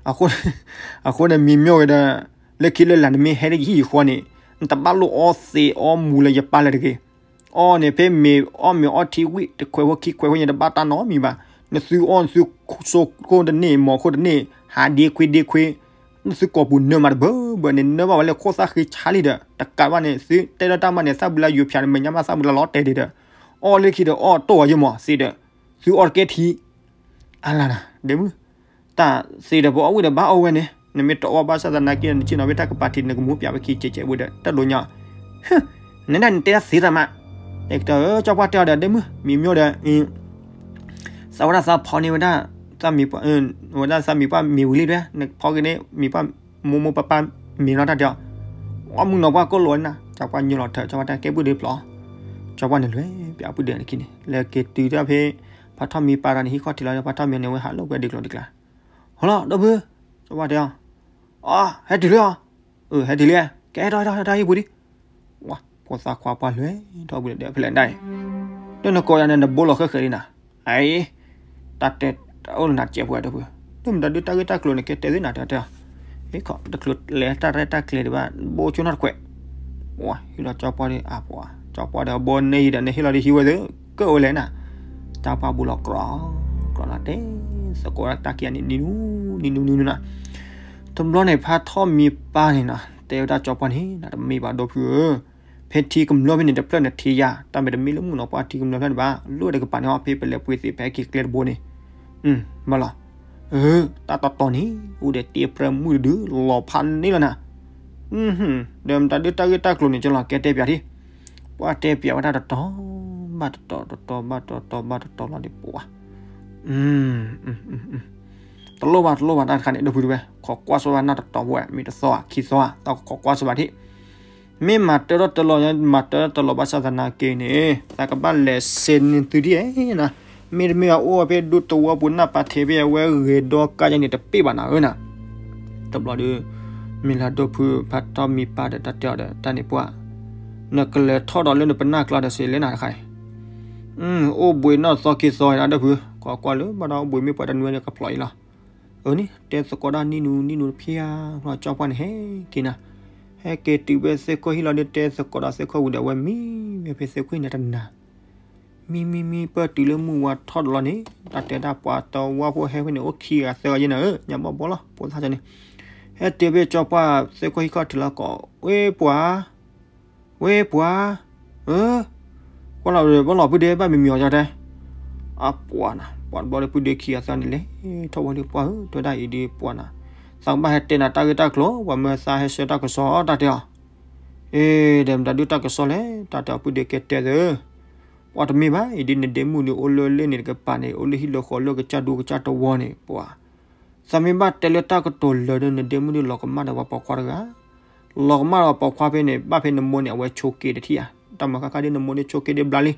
အဃိန့ၣ်မံၤမ့ၢ်ဝဲဒီး လၢခံလၢလာ်နမ့ၢ်ဟဲဒ်ယဟံၣ်ယဃီန့ၣ် နတဘၣ်လိၣ်အီသံးအီမူလၢယပၢ်လၢၤတဂ့ၤ. အီန့ၣ် ဖဲမ့ၢ်အီၣ်မ့ၢ်အီထံဝံၣ်တခွဲးဖိခံခွဲးဖိန့ၣ် တဘၣ်တၢ်နီတမံၤဘၣ်. နသုအီၣ်နသုစိခိၣ်တန့ၢ် မီၤခိၣ်တန့ၢ် ဟးဒ့ခွံဒ့ခွံ, နသုကိာ်ပူၤနၢမးတဘၢဘၢန့ၣ် နၢဘၣ်ဝဲလၢခိၣ်သၣ်ဃ့ဆါလံဒီး တကးဘၣ်န့ၣ် သုတဲလၢတၢ်မၤန့ၣ် သၣ်ဘျုးလၢယိၤဖၠးန့ၣ် မဲာ်ညါမးသၣ်ဘျုးလၢလီၤတဲာ်ဒံးဒီး အီၣ်လၢခံဒီးအီၣ်တိၢ်ဝဲယမီၤသ့ဒီး သုအီၣ်တကဲထံ အလၢ်နၤ ဒ့မုၣ်, တၢ်သ့ဒီးပအီၣ်ဝံၣ်ဒီးဘၣ်အီၣ်ဝဲန့ၣ် နမ့ၢ်တအီၣ်ဘၣ်ဆၣ်သနာ်က့ နဆ့ၣ်နီၤဖဲတၢ်ကပၤထံး နကမူးပၠးဝဲခံကဲးကဲးဝံၤဒီး တၢ်ဒိးညီ, နဒၣ်နတဲတၢ်သ့တၢ်မး, ကၠီပှၢ်တဲအီၤဒီး ဒ့မုၣ် မံၤမျိၣ်ဒီး သးဝဲဒၣ်သးဖီန့ၢ်ဝဲဒၣ် သးမံၤပှၢ် ဝဲဒၣ်သးမံၤပှၢ်မ့ၤဝံၤလံဒွဲ နဖီက့ၤန့ၣ် မံၤပှၢ်မိၢ်မိၢ်ပၢ်ပၢ်မ့ၤနီၤတၢ်တဲအီၤ, အီၣ်မုၣ်နီၤပှၢ်ကိၣ်လိာ်နၤ, ကၠီပှၢ်ညိလီၤထၢၣ် ကၠီပှၢ်တဲကဲပုၢ်ဒ့ဖျီ, ကၠီပှၢ်န့ၣ်လွဲၢ်ပၠးပုၢ်ဒ့နခံန့ၣ် လဲၤက့ၤတုၤတၢ်ဖဲ ဖးထီၣ်မံၤပၢ်တဂၤန့ၣ် ဟံၣ်ခီၣ်ထံးလီၤ ဖးထီၣ်မံၤန့ၣ် ဝဲဟးလိာ်ကွဲဒုးကျိၤဒုးကျါ, ဟီလီၤ ဒီပုၢ်, ကၠီပှၢ်တဲအီၤ, အီ ဟဲတုၤလံအီၤ, အၢ ဟဲတုၤလံ, ကဲဟဲထီၣ်ဟဲထီၣ်ဟဲထီၣ်ဟံၣ်ပူၤဒံး, ဝါ ဖိသၣ်ခွါပှၢ်လွဲၢ်ထီၣ်ပူၤဒီးဖဲလဲၣ်ဒၣ်အံၤ, လၢနကိးယၤန့ၣ် နဘိလီၤဃဲၣ်ဃဲၣ်လံနၤ, အံၤ တၢ်တဲအိၣ်လၢနၤစဲးပှဲၤဒီပုၢ်, လၢမတၤဒုးတၢ်ဂ့ၢ်တၢ်ကျိၤန့ၣ်ကဲတဲသ့နၤတဲတဲအီၤ, ဟ့ၣ်ခီ တချုးလဲၤတၢ်ရဲၣ်တၢ်ကျဲၤဒံးဘၣ် ဘိဆိနီတခွဲး, ဝါ ဟံးလီၤကၠီပှၢ်ဒီး အပှၤ ကၠီပှၢ်ဒီးအဘိန့ၢ်ယံၤဒီး နဟ့ၣ်လီၤဒီးဟံးဝဲသ့ ကၢၣ်ဝဲလဲၣ်နၤ, တၢ်ပှၢ်ဘူးလီၤကြီ, ကြီလီၤတဲ, သကိးတၢ်ခံဂၤန့ၣ် နံၤနူ, နံၤနူ, နံၤနူနၤ, တဘျီန့ၣ် ဖါထီၣ်မံပၢ်န့ၣ်နီၤ တဲဝဲဒၣ်ကၠီပှၢ်န့ၣ် တမ့ၢ်ဘၣ်ဒီပုၢ်ဧၢ, ဖဲထံကမျၢၢ်ဖဲန့ၣ် တဖျၢၣ်နထံယါ, တၢ်မ့ၢ်တမ့ၢ်လၢမုၢ်နီၤပှၢ်ထံကမျၢၢ်ဖျၢၣ်န့ၣ်ဘၣ်, လၢတကပၤန့ၣ်ဟီ ဖဲပလဲၤပှ့ၤသ့ၣ်ဖဲက့ၤကျဲတဘိန့ၣ်, မ့ၢ်လီၤ, တၢ်တီတီန့ၣ် အိၣ်ဒီးတ့ဖြၢမုၣ်တဒု လီၤဖးန့ၣ်လီၤနၤ, ဒီးမတၤဒုတၢ်ဂ့ၢ်တၢ်ကျိၤန့ၣ် ကၠီလီၤကဲတဲပၠးထံ, ပှၢ်တဲပၠးဝဲဒၣ်တတီၤ, ဘၣ်တတီၤ, တတီၤ, ဘၣ်တတီၤ, တတီၤ, ဘၣ်တတီၤလီၤဒံးပှၢ် တလိၣ်ဘၣ် တလိၣ်ဘၣ်တၢ်တခါန့ၣ် ဒီပုၢ်ဝဲၢ်, ခိးကွၢ်ဆိဘၣ်နၢ်တတီၤဝဲ မ့ၢ်တသီဧါ ခံသီဧါ သးခိးကွၢ်ဆိဘၣ်ထံး, မ့ၢ်မၤတၢထီၣ်တၢလီၤ မၤတၢထီၣ်တၢလီၤ ဘၣ်ဆၣ်သနာ်က့န့ၣ် သးကဘၣ်လဲၤစ့န့ၢ်သုဒ်အံၤနၤ, မ့တမ့ၢ်အအိၣ်ဖဲဒူသဝီပူၤ နၢ်ပာ်ထဲဖဲအဝဲဂဲၤဒီကါယါန့ၣ် တပ့ၢ်ဘၣ်နၤဧၢနၤ, တဘျီဒီး မ့ၢ်လၢဒီပုၢ်ဖါထီၣ်မံပၢ်ဒီးတၢ်တဲအီၤဒီး တၢ်န့ၣ်ပှၢ်, နကလဲၤထီၣ်ဒီးလၢနပနၢ်ကျါဒီးစ့လဲၣ်နၤတခါအံၤ အိၣ်ဘှံးနီၢ်သီခံသီနၤ ဒီပုၢ်, ကွၢ်ကွၢ်လၢဘၣ်ဒီးအိၣ်ဘှံးမ့ၢ်ပှၤတနွံန့ၣ်ကဖျိးအံၤလီၤ, အၢန့ၣ် တဲသကိးတၢ်နံၣ်နူနံၣ်နူတဖျၢၣ်ဧါ, ကၠီပှၢ်န့ၣ် ဟဲက့ၤနၤ, ဟဲက့ၤတုၤဖဲသ့ၣ်ခိၣ်ဟံၣ်လီၤဒီး တဲသကိးဒီးသ့ၣ်ခိၣ်ဝံၤဒီး အဝဲမံဝဲဖဲသ့ၣ်ခိၣ်ဟံၣ်န့ၣ်တနၤ မံမံမံ ပၢၢ်တုၤလၢမုၢ်ဝါထီၣ်တလီၤန့ၣ် တၢ်တဲတၢ်ပှၤတဝါဖိဟဲဖဲန့ၣ် အိၣ်ခံဂၤသၢဂၤယဲနၤဧၢ, ညါဘီၣ်ဘီလီၤ ဖိသၣ်ကန့ၣ်, ဟဲတုၤဖဲကၠီပှၢ်သ့ၣ်ခိၣ်ဟံၣ်ခီၣ်ထံးလီၤကိး, ဝ့ၢ်ပှၤ, ဝ့ၢ်ပှၤ, အၢ, ကွၢ်လီၤဒီး ဘၣ်လီၤဖုဒ့ ဘၣ်မံမံအီၤကၠီတဲ, အပှၤနၤ ပှၤတဘျီဒီးဖုဒ့ခံဂၤသၢဂၤန့ၣ် လဲၤထီၣ်ဝဲလၢပှၢ်ဧၢ တဲဝဲဒၣ်အံၤဒီးပှၢ်နၤ, သးကဘၣ်ဟဲတဲနၤတၢ်ဂ့ၢ်တၢ်ကျိၤ ပှၤမၢသးဟဲဆှၢတၢ်ကစီၣ်တၢ်တဲအီၤ အ့ ဒီးမတၤဒုးတၢ်ကစီၣ်လဲၣ် တၢ်တဲအီၤဖုဒ့ကဲတဲသၢ, ပှၤတမ့ၢ်ဘၣ် အံၤဒ်နဒ့မုၣ်ဒုးအိၣ်လၢလ့ၣ်န့ၣ်တကပၤန့ၣ် အိၣ်လၢဟံၣ်လၢဃီလၢကစၢ်ဒူကစၢ်တဝီန့ၣ် ပှၤ, သးမ့ၢ်ဘၣ်တဲလၢတၢ်ကတိၤလၢာ်ဒီးနဒ့မုၣ်ဒုးလီၤကမၣ်ဒီးပှၤပိာ်ခွါတဂၤ လီၤကမၣ်ဒီးပှၤပိာ်ခွါဖဲန့ၣ် ဘၣ်ဖဲနမိၢ်န့ၣ် အဝဲဆိးက့တထံၣ်ဧါ, တၢ်မၤဃၣ်ဃၣ်ဒ်နမိၢ်န့ၣ်ဆိးက့ဒ်ဘျါလံ,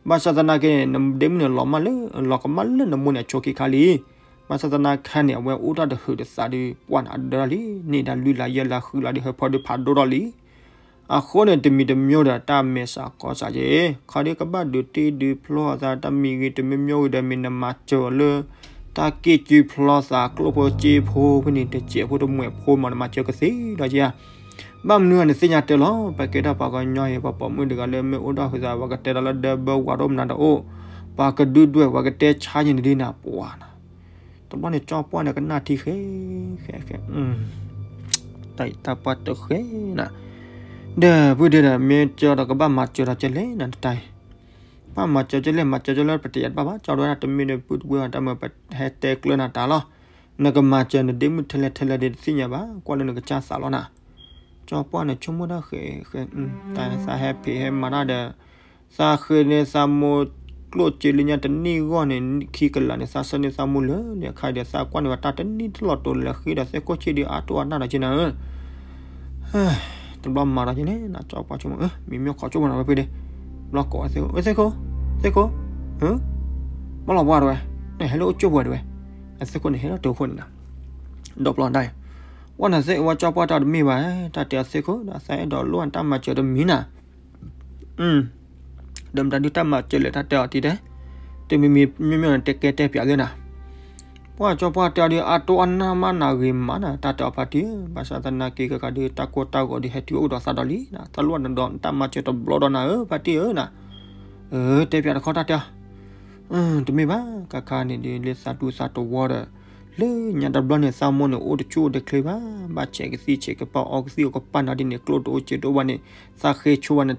ဘၣ်ဆၣ်သနာ်က့န့ၣ် နဒ့မုၣ်န့ၣ် လီၤမၢ်လၢ လီၤကမၣ်လၢနမိၢ်န့ၣ်အဆိးက့ခါလံ, ဘၣ်ဆၣ်သနာ်က့န့ၣ် အဝဲအိၣ်တၢ်တဟုးတသးဒီး ပှၢ်န့ၣ်အဒၢလံ, န့ၢ်ဒၣ်လွံၢ်လါယဲၢ်လါဃုလါဒီးဟၢဖၢဒုးဖးဒိၣ်ထီၣ်လံ, အဃိန့ၣ် တမံၤတမံၤဒီးတၢ်မဲာ်ဆှးကီၢ်ဆှးက့, ခီဒုးကဘၣ်ဒုးတ့ဒုးဖျီအသးတၢ်မံၤဂ့ၤတမံၤမံၤဂ့ၤဒီး မ့ၢ်နမၤစၢၤအီၤလၢ တၢ်က့ၢ်ကုဖျီသးကျိၣ်ဖိစ့ဖိဖဲန့ၣ် တစဲးဖိတမှဲးဖိမး နမၤစၢၤကသ့ဒီးက့ဧါ, ဘၣ်မနုၤအန့ၣ်သ့ၣ်ညါတဲလီၤ, ပကဲထီၣ်ပှၤကညီအံၤ ပှၤပိာ်မုၣ်တဂၤလၢမ့ၢ်အိၣ်ဒီးဟုးသး ပှၤကတဲဒီးလၢဒၢဘၢဝးဒိၣ်မနုၤတအိၣ်, ပှၤကဒုးဒွဲၣ် ပှၤကတဲဆါယံၤန့ၣ်ဒ်နၤပှၤနၤ, တဘျီန့ၣ်ကၠီပှၢ်န့ၣ်ကနၣ်ထံဃဲ, ဃဲဃဲ တၢ်အံၤတၢ်ပှၢ်တဃဲနၤ, ဒီးပုၢ်ဒ့ဒီး မ့ၢ်ကၠီဒီးကဘၣ်မၤစၢၤဒီးကဲလဲၣ်နၤတတၢ်အံၤ, ဘၣ်မၤစၢၤကဲလဲၣ် မၤစၢၤကဲလၢပတယၤတဘၣ်ဘၣ် ကၠီဒီးတမ့ၢ်ဒီးပုၢ်တဝဲၢ်တၢ်မၢပဟဲတဲကျၢၤနၤတၢ်လီၤ, နကမၤစၢၤနဒ့မုၣ်ထဲလဲၣ်ထဲလဲၣ်ဒီးတသ့ၣ်ညါဘၣ် ကွၢ်လၢနကစၢ်သးလီၤနၤ, ကၠီပှၢ်န့ၣ်ဆိကမိၣ်တၢ်ဃဲဃဲ, တၢ်သးဟဲဖံးဟဲမၤတၢ်ဒီး သးဃ့န့ၢ်သးမိၢ်ကျိၣ်စ့လၢညါတနံၣ်ဂီၢ်န့ၣ် ခံကလးန့ၣ် သးဆှၢန့ၢ်သးမိၢ်လၢာ်န့ၣ် အခါဒီးသးကွၢ်န့ၢ်ဝဲတၢ်တနံၣ်တလီၤတိၤလဲၤဃ့ဒီးသ့ၣ်ခိၣ်ဆ့ၣ်ဒုးအါတိၢ်အါနၢ်ဒီးက့နၤဧၢ, တဘျီမၤဒီးက့န့ၣ် ကၠီပှၢ်ဆိကမိၣ် မံမ့ၢ်ခိးဆိကမိၣ်နၤဝဲဖဲဒ့, ဘျီကိးဝဲသ့ၣ်ခိၣ်, သ့ၣ်ခိၣ်, သ့ၣ်ခိၣ်, ဘၣ်လီၤပှၢ်တဝဲ, နဟဲလၢအိၣ်ကၠိပှဲၤတဝဲ, အသ့ၣ်ခိၣ်န့ၣ်ဟဲလီၤတိၤခိၣ်န့ၣ်နၤ, ဒီးဘျီဒၣ်အံၤ, ဝဲနသ့ၣ်ဝဲကၠီပှၢ်တၢ်တမ့ၢ်ဘၣ်, တၢ်တဲအသ့ၣ်ခိၣ်ဒီးသးအဲၣ်ဒိးလိၣ်တၢ်မၤစၢၤတမံၤနၤ ဒီးမတၤဒုးတၢ်မၤစၢၤလဲၣ် တၢ်တဲအီၤတံၤတဲ, တမံၤမံၤမ့ၢ်မ့ၢ်န့ၣ် တဲကဲတဲပၠးသ့နၤ, ပှၢ်ကၠီပှၢ်တဲအီၤဒုး အါတိၢ်အါနၢ်မးနၤဂ့ၤမးနၤ တၢ်တဲအီၤဖါတံၢ်ဧၢ, ဘၣ်ဆၣ်သနာ်က့ ကကးဒုး တၢ်ကိၢ်တၢ်ဂီၤဒုးဟဲတုၤအိၣ်ဒီးသးဒီးလံ, တၢ်လိၣ်နဒီးတၢ်မၤစၢၤတဘျီဒီးနၤဧၢ ဖါတံၢ်ဧၢနၤ, တဲပၠးတခီတၢ်တဲအီၤ တမ့ၢ်ဘၣ် ကခါန့ၣ်ဒုး လၢသးတူၢ်သးတဝီဒီး လၢညါတဘျီန့ၣ် သးမိၢ်န့ၣ် အိၣ်တဆူၣ်အိၣ်တချ့ဘၣ်, ဘၣ်ဆဲးကသံၣ်ဆဲးကပာ် အီကသံၣ်အီကပာ်နၤဒ်န့ၣ် ကျိၣ်တအိၣ်စ့တအိၣ်ဘၣ်န့ၣ် သးဃ့ဆိဘၣ်န့ၣ်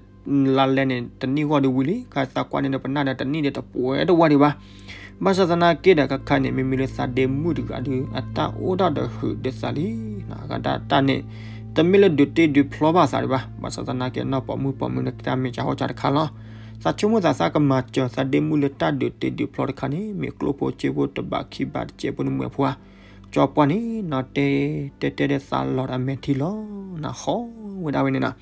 လါလဲန့ၣ် တနံၣ်ဂီၢ်ဒီးဝံၤလံ, ခါသးကွၢ်န့ၣ်ဒီးပနၢ်ဒီး တနံၣ်ဒီးတပှဲၤတဝါဒံးဘၣ်. ဘၣ်ဆၣ်သနာ်က့ဒီး ကခါန့ၣ် မ့မ့ၢ်လၢသးဒ့မုၣ်တဂၤဒီး အတၢ်အိၣ်ဒၣ်ဒီးဟုးဒီးသးလံ, အဂၤဒၣ်တၢ်န့ၣ် တမ့ၢ်လၢဒုးတ့ဒုးဖျီဘၣ်သးဒံးဘၣ်. ဘၣ်ဆၣ်သနာ်က့ နီၢ်ပိာ်မုၣ်ပိာ်မုၣ်န့ၣ် တၢ်မ့ၢ်ကဟီၣ်ကၢတခါလီၤ. သးဆိကမိၣ်သး သးကမၤစၢၤသးဒ့မုၣ်လၢတၢ်ဒုးတ့ဒုးဖျီတခါန့ၣ် မ့ၢ်ကျိၣ်ဖိစ့ဖိတဘးခံဘးတစဲးဖိန့ၣ်မ့ၢ်အဖိဧါ. ကၠီပှၢ်န့ၣ် နီၢ်တဲ တဲတဲဒီးသးလီၤဒီးအမဲာ်ထံလီၤ, နဟီၣ်ဝဲဒၣ်ဝဲန့ၣ်နၤ.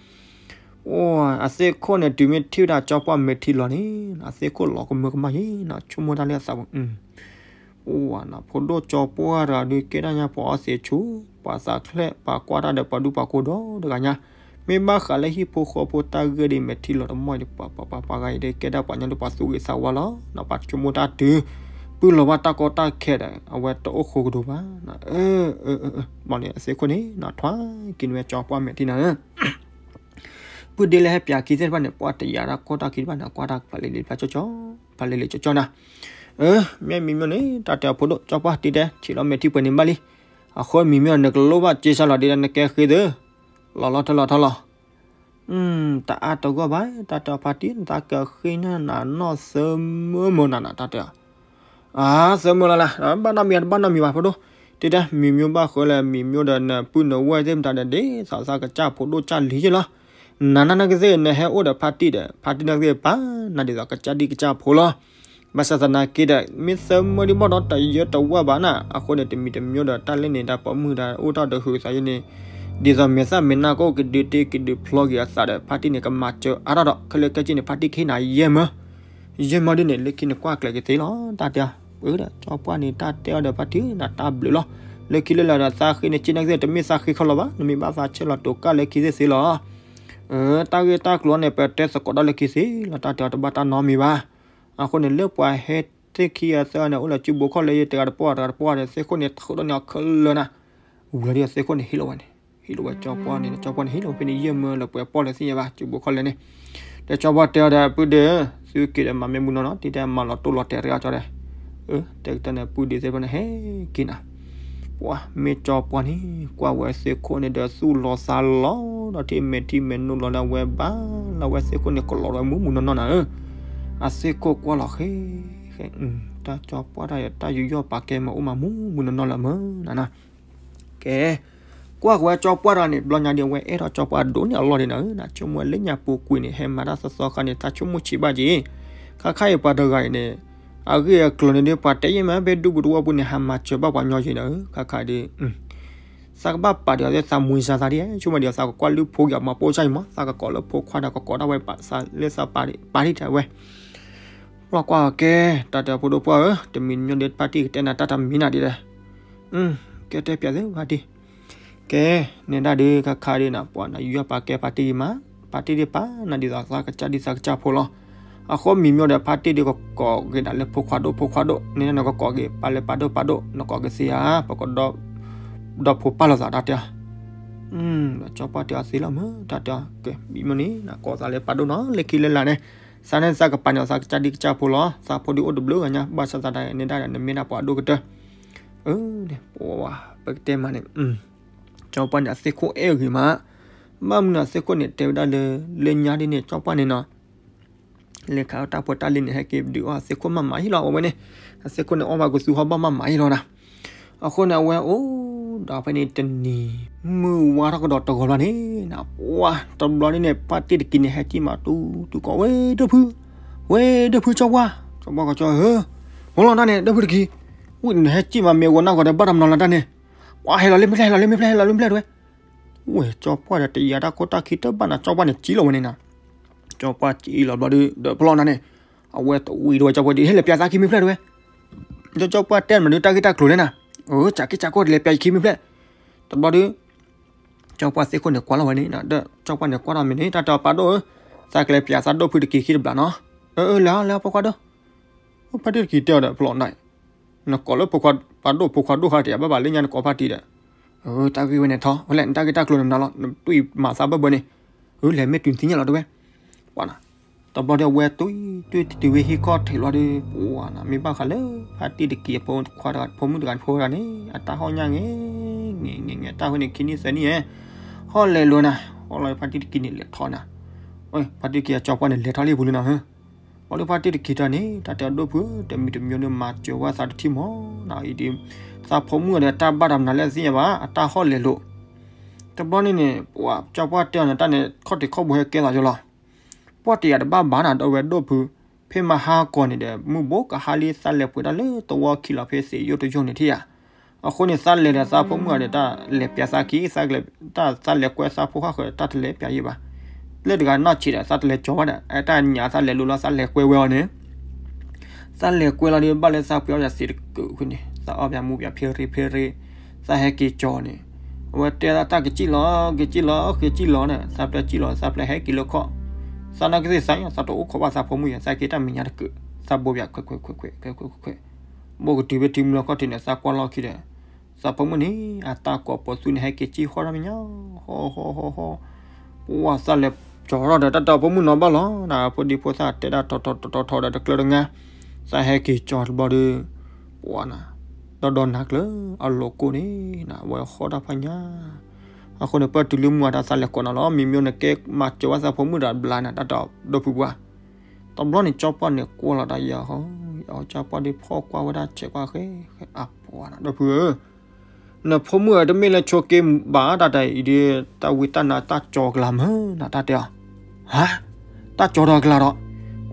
အိၣ် အသ့ၣ်ခိၣ်န့ၣ် တုၤမ့ၢ်ထံၣ်ဝဲဒၣ်ကၠီပှၢ်မဲာ်ထံလီၤန့ၣ် အသ့ၣ်ခိၣ်လီၤကမၢကမၣ်ယဲနၤ ဆိကမိၣ်တၢ်လၢအသးပူၤ အိၣ်ဝဲနၤ ဖိဒိၣ်ကၠီပှၢ်တဂၤဒုး ကဲဒၣ်ညါပှၤအီသံးဆူၣ် ပှၤသးချဲၣ် ပှၤကွၢ်တၢ်ဒီးပှၤဒူပှၤကိးဒီတဂၤညါ, မ့ၢ်ဘၣ်ဃးလၢဟံၣ်ဖိဃီဖိတၢ်ဂ့ၢ်ဒီး မဲာ်ထံလီၤတမီၢ်ဒီး ပှၤပှၤပှၤပှၤဂၤအံၤဒီး ကဲဒၣ်ပှၤညီဒီးပှၤသူၣ်ဂ့ၤသးဝါလီၤ. ပှၤဆိကမိၣ်တၢ်တုၤ ပုၢ်လီၤဘၣ်တၢ်ကီတၢ်ခဲဒီး အဝဲတအိၣ်ဃိကဒိၣ်ဘၣ်. ဘၣ်န့ၣ်အသ့ၣ်ခိၣ်န့ၣ် နထွါက့ၤန့ၢ်ဝဲကၠီပှၢ်မဲာ်ထံနၤဧၢ ပုၢ်ဒ့လၢဟဲပၠးခံသ့ၣ်တဖၣ်န့ၣ် ပှၤတယာ်တၢ်ကီတၢ်ခဲတဖၣ်န့ၣ် ကွၢ်တၢ်ဖျါလံလံဖျါကၠီကၠီ ဖးလဲၢ်လဲၢ်ကၠီကၠီနၤ, မ့ၢ်မံၤမျိၣ်န့ၣ် တၢ်တဲအဖိဒိၣ် ကၠီပှၢ်တံၤတဲ ဆံးလီၤမဲာ်ထံပှဲၤန့ၣ်ဘၣ်လံ, အဃိမံၤမျိၣ်နကလိၣ်ဘၣ်က့ၤဆါလီၤဒ်နကဲဃ့သၢ, လီၤလီၤထၢလီၤထၢလီၤ တအါတဂီၢ်ဘၣ် တၢ်တဲအီၤဖါတံၢ် နတၢ်ကဃ့နၤနနီၢ်သၢမၢမၢနၤနၤ တၢ်တဲအီၤ, အါ သၢမၢလီၤလၢ ဘၣ်နီတမံၤ တဘၣ်နီတမံၤဘၣ်ဖိဒိၣ်, တံၤတဲ မံၤမျိၣ်ဘၣ်ဃၢလၢမံၤမျိၣ်ဒီးနပုၢ်နဝဲၢ်သ့ၣ်မတၤဒီး ဒ်သိးသးကစၢ်ဖိဒိၣ်ကစၢ်လံၤယ့ၢ်လီၤ, နၤနၤနကသ့ၣ် နဟဲအိၣ်ဒီးဖါတံၢ်ဒီး ဖါတံၢ်နကသ့ၣ်ပာ် နၤဒ်သိးကစၢ်ဒံကစၢ်ဖိလီၤ ဘၣ်ဆၣ်သနာ်က့ဒီး မ့ၢ်သၢမၢဒံးဘၣ်ဒီး တယၢတဝၢ်ဘၣ်နၤ, အဃိန့ၣ် တမံၤတမံၤဒီး တၢ်လၢန့ၣ် တၢ်ပိာ်မုၣ်တၢ်အိၣ်ထီၣ်တဟုးသးယဲန့ၣ်, ဒ်သိးမဲာ်သၣ်မဲာ်နၢ်ကအိၣ်ကဒုးတ့ကဒုးဖျီက့ၤအသးဒီး ဖါတံၢ်န့ၣ် ကမၤစၢၤအါထီၣ်ဒီး ခဲလၢာ်ခဲဆ့န့ၣ် ဖါတံၢ်ကဟ့ၣ်နၤယဲၢ်မၢ, ယဲၢ်မၢဒ်န့ၣ် လၢခံန့ၣ်ကွၢ်ကျဲၤက့ၤသ့လီၤ တၢ်တဲအီၤ, ပဒီး ကၠီပှၢ်န့ၣ် တၢ်တဲအီၤဒီးဖါတံၢ် နတၢ်ဘျုးလီၤ, လၢခံလၢလၢဒီး သးဃ့န့ၣ် က့နကသ့ၣ် တမ့ၢ်သးဃ့ခီလီၤဘၣ် နမ့ၢ်ဘၣ်သးဆဲးလီၤတိၤကၢ်လၢခံသ့ၣ်သ့လီၤ တၢ်ဂ့ၢ်တၢ်ကျိၤန့ၣ် ပတဲသကိးဒီးလၢခံသ့လီၤ တၢ်တဲအီၤတဘၣ်တၢ်နီတမံၤဘၣ်. အဃိန့ၣ် လၢပှၤဟဲသ့ၣ်ခံဂၤသၢဂၤန့ၣ် အိၣ်လၢစုဘိခီၣ်လဲယဲ တဂၤတပီၢ် တဂၤတပီၢ်ဒီး သ့ၣ်ခိၣ်န့ၣ် ထုးဒီးန့ၢ်အီၤခဲလၢာ်နၤ, ဝံၤလီၤဒီးသ့ၣ်ခိၣ်န့ၣ်ဟ့ၣ်လီၤဝဲန့ၣ်, ဟ့ၣ်လီၤဝဲကၠီပှၢ်န့ၣ် ကၠီပှၢ်န့ၣ် ဟ့ၣ်လီၤဖဲန့ၣ်ယဲၢ်မၢလၢပှဲၤပီၢ်လၢသ့ၣ်ညါဘၣ် စုဘိခီၣ်လဲန့ၣ်, ဒီးကၠီပှၢ်တဲအီၤဒီး ပုၢ်ဒ့ၣ်, သုက့ၤဒီးမၤမ့ၢ်မုၢ်နီၢ်နီၢ် တံၤတဲမၤလီၤတိၢ်လီၤတဲာ်တဂၤကၠီဒီး တဲကတၢၢ်န့ၣ် ပုၢ်ဒ့ၣ်သ့ၣ်ဖိန့ၣ် ဟဲက့ၤနၤ, ပှၤမ့ၢ်ကၠီပှၢ်န့ၣ် ကွၢ်ဝဲသ့ၣ်ခိၣ်န့ၣ်ဒီး သူၣ်လီၤသးလီၤဒီး ထံမဲာ်ထံမဲာ်နူၤလီၤဒီး ဝဲဘၣ်လီၤဝဲသ့ၣ်ခိၣ်န့ၣ် ကလီၤဝဲမူးမူးနီၢ်နီၢ်နၤဧၢ, အသ့ၣ်ခိၣ်ကွၢ်လီၤဃဲ ဃဲ, တၢ်ကၠီပှၢ်တၢ် တၢ်ယူးယီၣ်ပာ်ကဲမၤအိၣ်မၤမူးမူးနီၢ်နီၢ်လၢမၢနၤနၤ ကဲ, ကွၢ်ဃီဝဲကၠီပှၢ်တဂၤန့ၣ် ဘျီညါဒ်အဝဲအဲၣ်ထီၣ် ကၠီပှၢ်ဒိၣ်န့ၢ်အလီၢ်ဒ်နၤဧၢ, နဆိကမိၣ်လၢညါပူၤကွံာ်န့ၣ် ဟဲမၤတၢ်သီသီခါန့ၣ် တၢ်ဆိကမိၣ်ဆံးဘၣ်က့ၤ, ခါခါအံၤပှၤတဂၤအံၤန့ၣ် အဂ့ၢ်အကျိၤန့ၣ်ဒီး ပှၤတဲယဲၢ်မး ဖဲဒူပူၤသဝီပူၤန့ၣ် ဟးမၤစၢၤဘၣ်ပှၤညီယံၤနၤဧၢ, ခါခါဒ် သးကဘၣ်ပာ်ဒံးအီၤသ့ၣ်သးမွံစါသးဒ် ဆိကမိၣ်ဒံးအီၤသးကကွၢ်လုၢ်ဖိက့ၤအမၤပိၢ်ဆၣ်အံၤမး သးကကိးလၢဖိခွါဒီးကကိးဒၣ်ဝဲပာ်သးလၢသးပာ်ဒံးပာ်ဒံးတၢ်ဝဲ လီၤကွၢ်အီၤကဲ, တၢ်တဲအဖိဒိၣ်ပှၢ်ဧၢ, တမံၤတမံၤဒီးဖါတံၢ်ကတဲနၤတၢ်တမံၤနၤဒ်လဲၣ်, ကဲတဲပၠးသ့ဖါတံၢ်, ကဲ, နဲဒၣ်ဒုးခါခါဒ်နၤ ပှၤနယူးယီၣ်ပာ်ကဲဖါတံၢ်ဒံးမး, ဖါတံၢ်ဒံးပာ်နၤဒ်သိးသးကစၢ်ဒံးသးကစၢ်ဖိလီၤ, အဃိမံၤမျိၢ်ဒီးဖါတံၢ်ဒံးကကိးက့ၤဒၣ်လၢဖိခွါဒိၣ်ဖိခွါဒိၣ်, နဲဒၣ်နကကိးက့ၤ ပာ်လၢပာ်ဒိၣ်ပာ်ဒိၣ် နကိးက့ၤသ့ဧါ, ပကဒီ ဒီဖိပၢ်လိာ်သးတၢ်တဲအီၤ ဒီးကၠီပှၢ်တဲအီၤသ့လီၤမး တၢ်တဲအီၤ ကဲ မံၤမ့ၢ်န့ၣ် နကိးသးလၢပာ်ဒိၣ်နီၤ လၢခံလၢလာ်န့ၣ် သးန့ၣ်သးကပာ်န့ၢ်အီၤသးကစၢ်ဒံကစၢ်ဖိလီၤ သးဖိဒံအိၣ်တဘျုးဂၤညါ ဘၣ်ဆၣ်သးတၢ်န့ၣ်ဒၣ်ဒီး နမ့ၢ်ဒၣ်ပှၤဒိၣ်ကတၢၢ် အၢ ပကတဲမးန့ၣ် ကၠီပှၢ်န့ၣ် အသ့ၣ်ခိၣ်အဲၣ်ဂ့ၤမး ဘၣ်မနုၤအသ့ၣ်ခိၣ်န့ၣ် တဲဝဲဒၣ်လၢ လၢညါဒ်န့ၣ် ကၠီပှၢ်န့ၣ်နီၤ လဲၤခးတၢ်ဖိတၢ်လံၤန့ၣ် ဟဲက့ၤဒုးအီၣ်အသ့ၣ်ခိၣ်မးမးဟံၣ်လီၤ အဝဲန့ၣ် အသ့ၣ်ခိၣ်န့ၣ် အီၣ်ဘၣ်ကသူဟီၣ်ဘၣ်မးမးဟံၣ်လီၤနၤ အဃိန့ၣ် အဝဲအိၣ်ဒီးဖဲန့ၣ်တနံၤ မုၢ်ဝါထီၣ်ကဒီးတဂီၤဘျီန့ၣ် နပှၢ်တဘျီန့ၣ် ဖါတံၢ်တက့ၤန့ၣ် ဟဲကံၣ်မးတူတူကီး ဝဲဒၢၣ်ဖု ဝဲဒၢၣ်ဖုကၠီပှၢ် ကၠီပှၢ်ကီးကၠီဧၢ မ့ၢ်လီၤတၢ်န့ၣ် ဒၢၣ်ဖုတက့ၤ ဝဲနဟဲကံၣ်မးမ့ၢ်ဝဲနီၢ်ကီးဒီး ဘၣ်တမနီၤလီၤတၢ်န့ၣ် ပှၤဟဲလီၤလၢမ့ၢ်ဖျဲၣ် ဟဲလီၤလၢမ့ၢ်ဖျဲၣ် ဟဲလီၤလၢမ့ၢ်ဖျဲၣ်တဝဲ ဝဲ ကၠီပှၢ်ဒီး တယာ်တၢ်ခိၣ်တၢ်ခံတဘၣ်နၤ ကၠီပှၢ်န့ၣ် ကံၣ်လီၤဝဲန့ၣ်နၤ ကၠီပှၢ်ကံၣ်လီၤဘျီဒီး ဒီးဖလီၢ်နၤန့ၣ် အဝဲတဝံၤတဝဲ ကၠီပှၢ်ဒ် ဟဲလဲၤပၠးသးခံမ့ၢ်ဖျဲၣ်တဝဲ ကၠီပှၢ်တဲမနုၤတၢ်ဂ့ၢ်တၢ်ကျိၤလဲၣ်နၤ အၢ ကၠးက့ၢ်ကၠးကီၢ်တလဲၤပၠးယခံမ့ၢ်ဖျဲၣ် တဘျီဒီး ကၠီပှၢ်သ့ၣ်ခိၣ်န့ၣ်ကွၢ်လီၤဝဲန့ၣ် ဒီးကၠီပှၢ်န့ၣ်ကွၢ်ထီၣ်မ့ၢ်န့ၣ် တၢ်တဲအီၤပာ်ဒိၣ်ဧၢ သးကလဲၤပၠးသးဒိၣ်ဖုတက့ၤခံတဘျးနီၤ အၢ အၢ လဲၤအီၤ လဲၤအီၤဖိခွါဒိၣ် ဖါတံၢ်တက့ၤတဲအီၤဒီး ဖလီၢ်နၤ နကိးလၢဖိခွါ ပာ်ဒိၣ်ဖိခွါဒိၣ်ခါတယၤဘၣ်ဘၣ်လၢညါနကိးဖါတံၢ်ဒီး အၢ တၢ်ဂ့ၢ်ဝဲန့ၣ်ထီ ဝဲလဲၣ် နတၢ်ဂ့ၢ်တၢ်ကျိၤန့ၣ်မနုၤလီၤ နတွံၢ်မၤသးဘၢဘၢန့ၣ် အၢ လဲၤမ့ၢ်တုၤနသ့ၣ်ညါလီၤတဝဲ ပှၤနၤ တဘျီဒီးအဝဲတွံၢ်တွံၢ်တုၤဝဲဟံၣ်ခီၣ်ထံးလီၤဒီး ပှၤနၤ မ့ၢ်ဘၣ်ဃးလၢ ဖါတံၢ်တက့ၤအဖိခွါတဂၤ ဖိမုၣ်တဂၤဖိတဂၤန့ၣ် အတၢ်ဟီၣ်ညါငဲၤ ငဲၤ ငဲၤ ငဲၤ တၢ်ဝဲန့ၣ်ခံနံၣ်သၢနံၣ်ဧဲ ဟီၣ်လဲၤလိာ်နၤ ဟီၣ်လီၤဖါတံၢ်တက့ၤန့ၣ်လဲၤထီနၤ ဖါတံၢ်တက့ၤအကၠီပှၢ်န့ၣ် လဲၤထီလံပူၤလံနီၤ ပှၤလၢဖါတံၢ်တက့ၤတၢ်န့ၣ် တၢ်တဲအဒိၣ်ဖု တမံၤတမံၤဒီးမၤစၢၤဝဲသးတထံၣ်မီၤနၤ အံၤဒ် သးဖိမုၣ်အီၤဒီးတၢ်ဘၣ်တၢ်မနုၤလဲၣ်သ့ၣ်ညါဘၣ် အတၢ်ဟီၣ်လဲၤလိာ် တဘျီန့ၣ်န့ၣ် ပှၤကၠီပှၢ်တဲအီၤန့ၣ် တၢ်န့ၣ် ခီၣ်ထံးခီၣ်ဘိဟဲကဲသးယိလီၤ ပှၢ်တယၤတဘၣ်ဘၣ်နၤ ဒီးဝဲဒိၣ်ဖု ဖဲမဟါကီၢ်န့ၣ်ဒီး မုၢ်ဘိကဟါလံ သးလဲၤပှဲၤဒၣ်လၢသဝီခံလီၤ ဖဲသ့ၣ်ယိၣ်တယိၣ်န့ၣ်ထံၣ်ဧါ အဃိန့ၣ် သးလဲၤဒီးသးဖိမုၣ်အီၤဒီး တၢ်လဲၤပၠးသးခံ သးလဲၤ တၢ်သးလဲၤကွဲသးဖိဟီၣ်ဃၢၤ တၢ်တလဲၤပၠးယံၤဘၣ် လၢတဂၤနီၢ်ဆံးဒီး သးတလဲၤကၠီဝဲဒီး အတၢ်ညၣ်သးလဲၤလိၤလီၤ သးလဲၤကွဲဝဲအီၤန့ၣ် သးလဲၤကွဲလီၤဒီး ဘၣ်လၢသးပှ့ၤအီၣ်ပၠးသ့ၣ်တကုးဃုာ်န့ၣ် သးအီၣ်ပၠးမူပၠးဖဲရ့ဖဲရ့ သးဟဲက့ၤကၠီန့ၣ် အဝဲတဲသးတၢ်ကစံၣ်လီၤ ကစံၣ်လီၤ ဃ့ကစံၣ်လီၤန့ၣ် သးပျဲကစံၣ်လီၤ သးပျဲဟဲက့ၤလၢခီၣ် သးနာ်က့သ့ၣ်သး သးတအိၣ်ခိးဘၣ်သးဖိမုၣ်ယါ သးက့ၤတၢ်မဲာ်ညါတကုး သးဘိပၠးခွဲးခွဲးခွဲးခွဲးခွဲးခွဲးခွဲး ဘိကတုၤဖဲတုၤမုၢ်လီၤခီၣ်ထံးန့ၣ် သးကွၢ်လီၢ်ခံဒီး သးဖိမုၣ်န့ၣ် အတၢ်ကိးပိာ်သူန့ၣ် ဟဲက့ၤကံၣ်ဃီထီၣ်မဲာ်ညါ ဟီၣ်ဟီၣ်ဟီၣ်ဟီၣ် ပှၤသးလဲၤ ကၠီထီၣ်ဒီးတၢ်တဲအီၤ ဖိမုၣ်နီၤဘၣ်လီၤ, ဖိဒံဖိသၣ်တဲဒၣ်ထီထီထီထီဒီးတကျၢတငါ, သးဟဲက့ၤကၠီတဘျီဒီး ပှၤနၤ, ဒီဒီနၤကျၢၤ အလိၤကိၣ်န့ၣ်နၤ အဝဲဟီၣ်တၢ်ဖးညါ, အဃိန့ၣ် ပၢၢ်တုၤလၢမုၢ်ဝါဒီးသးလဲၤကိးနၤလီၤ, မံၤမံၤန့ၣ်ကဲမၤစၢၤဝဲသးဖိမုၣ်ဒီးဘျါနၤ တၢ်တဲအီၤဒီပုၢ်ပှၢ်, တဘျီန့ၣ် ကၠီပှၢ်န့ၣ်ကွၢ်လီၤတၢ်ယၤ, ကၠီပှၢ်ဒ်ဖီၣ်ကွၢ်ဝဲဒၣ်ဆဲးကွၢ်ဃဲ, အပှၤနၤ ဒီပုၢ်ဧၢ နဖိမုၣ်ဧၢ တမ့ၢ်လၢဆိးက့ဘၣ် တၢ်တအံၤဒ် တၢ်ဝံတၢ်နါတၢ်ကၠီကလၤမ့ၢ်နၤ တၢ်တဲအီၤ, ဟါ, တၢ်ကၠီဒီးကလၤဒီး,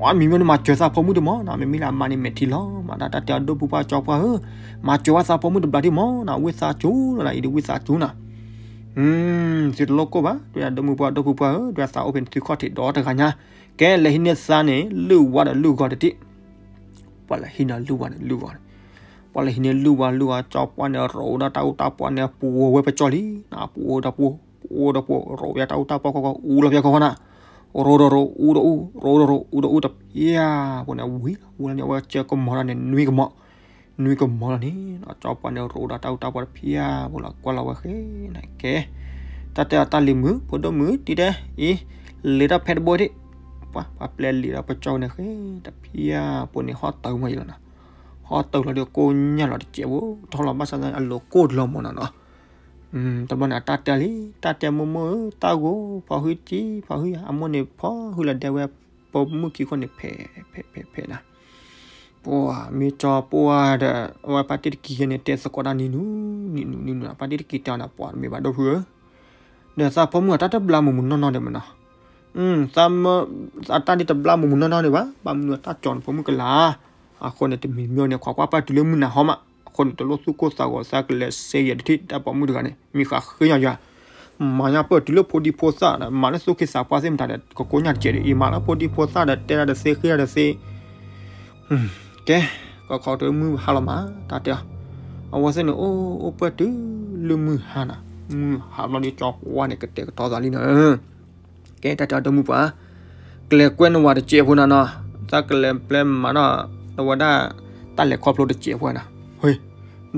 ဝဲမံၤမံၤန့ၣ် မၤစၢၤသးဖိမုၣ်တမီၤနၤ, မ့မ့ၢ်လၢအမါန့ၣ်မဲာ်ထံလီၤမး တၢ်တဲအီၤ ဒီပုၢ်ပှၢ်ကၠီပှၢ်ဧၢ, မၤစၢၤဝဲသးဖိမုၣ်တဘျီဒ်မီၤနၤ, ဝံသးစူၤလီၤနၤ အံၤဒ်ဝံသးစူၤနၤ, သုတလိၣ်ကိၢ်ဘၣ် တဲဒီး ဒီပုၢ်ပှၢ် ဒီပုၢ်ပှၢ်ဧၢ, တဲသးအိၣ်ဖဲန့ၣ်သုခီၣ်ထံးဒီတဂၤညါ, ကဲလဲၤဟံးန့ၢ်သါန့ၣ် လုၢ်ဝါဒီးလုၢ်ဂီၤတထံး ပှၤလဲၤဟံးန့ၢ်လုၢ်ဝါန့ၣ်လုၢ်ဂီၤန့ၣ်, ပှၤလဲၤဟံးန့ၢ်လုၢ်ဝါလုၢ်ဂီၤ ကၠီပှၢ်န့ၣ် ရိးဝဲဒၣ်တၢ်အူတၢ်ပီန့ၣ် ပှဲၤဝဲပကၠီလံနၤ, ပှဲၤဒီးပှဲၤ, ပှဲၤဒီးပှဲၤ ရိးဝဲတၢ်အူတၢ်ပီခီခီ အူလီၤဖဲခီခီနၤ, ရိးဒီးရိး အူဒီးအူ ရိးဒီးရိး အူဒီးအူတဖၣ်အပူၤန့ၣ် ဝံၤလီၤဝံၤလီၤန့ၣ် အဝဲကၢကမီၤဒီးန့ၣ် နွံကမီၤ နွံကမီၤလီၤန့ၣ် ကၠီပှၢ်န့ၣ် ရိးဝဲဒၣ်တၢ်အူတၢ်ပီတဖၣ်အပူၤလီၤ ကွၢ်လီၤဝဲဃဲနၤကဲ, တၢ်တဲအီၤတၢ်လံၤမုာ် ဖိဒိၣ်မုာ် တံၤတဲအံၤ, လံၤတၢ်ဖဲတဘိဒံး, ပှၤ ပှၤပျဲလံၤဒီးပကၠီန့ၣ်ဃဲ, တဖၣ်အပူၤန့ၣ် ဟီၣ်တၢ်မၤယံၤလီၤနၤ, ဟီၣ်တၢ်လီၤဒီးကိၣ်ညၣ်လီၤတစဲးဖိ ထီၣ်လီၤဘၣ်ဆၣ်အလိၤကိၢ်လီၤမီၤနၤနီၤ, တဘျီန့ၣ် အတၢ်တဲလံ, တၢ်တဲမိၢ်မိၢ်ဧၢ တၢ်ဂိၢ် ဖီဟုကံ ဖီဟုယၤ အမိၢ်န့ၣ်ဖီဟုလီၤဒဲဝဲ, ပိာ်မုၣ်ခံခိၣ်န့ၣ် ဖဲး ဖဲး ဖဲး ဖဲးနၤ, ပှၤမ့ၢ်ကၠီပှၢ်ဒီး အဝဲပၢ်တံၤတကံၢ်ယဲန့ၣ် တဲသကိးတၢ်နံၤနူ နံၤနူ နံၤနူ ပၢ်တံၤတကံၢ်တဲအီၤန့ၣ် ပှၤတမ့ၢ်ဘၣ် ဒီပုၢ်ဧၢ, ဒီးသးဖိမုၣ်အတၢ်တဘျါမုာ်မုာ်နီၢ်နီၢ်ဒံးမနီၤ, အတၢ်ဒ်တဘျါမုာ်မုာ်နီၢ်နီၢ်ဒံးဘၣ် ဘၣ်မနုၤအတၢ်ကၠီနဖိမုၣ်ကလၤ, အဃိန့ၣ် တမံၤမ့ၢ်န့ၣ် ခွါကွၢ်ပၢ်တုၤလၢမုၢ်နၤဟီမး, အဃိန့ၣ် တလိၣ်သူၣ်ကိၢ်သးဂီၤ သးကလဲၤစ့ယဲၢ်တထံၣ် တၢ်ပိာ်မုၣ်တဂၤန့ၣ် မံၤဃးဃ့ယၤယၤ, မၤညါပၢၢ်တုၤလၢဖိဒံဖိသၣ်ဒီး မၤလၢသူၣ်က့သးပှၢ်သ့ၣ်မတၤဒီး ကကိညၣ်တကဲးဒီး အံၤမၤလၢဖိဒံဖိသၣ်ဒီး တဲတၢ်တသ့ဃ့တၢ်တသ့, ကဲ, ကခီတမုၢ်ဟါလီၤမး တၢ်တဲအီၤ, အဝဲသ့ၣ်န့ၣ် အိၣ်အိၣ်ပၢၢ်တုၤလၢမုၢ်ဟါနၤ, မုၢ်ဟါဘျီဒီးကၠီပှၢ်န့ၣ် ကတဲာ်ကတီၤသးလံနၤ ကဲ တၢ်တဲအီၤ ဒီပုၢ်ပှၢ်, ကလဲၤကွဲနဝၤတစဲးဖိနၤနီၤ, တၢ်ကလဲၤပျဲမၤနီၤ, အဝဲဒၣ် တၢ်လဲၤခီဖျိတစဲးဖိနၤ, ဟ့,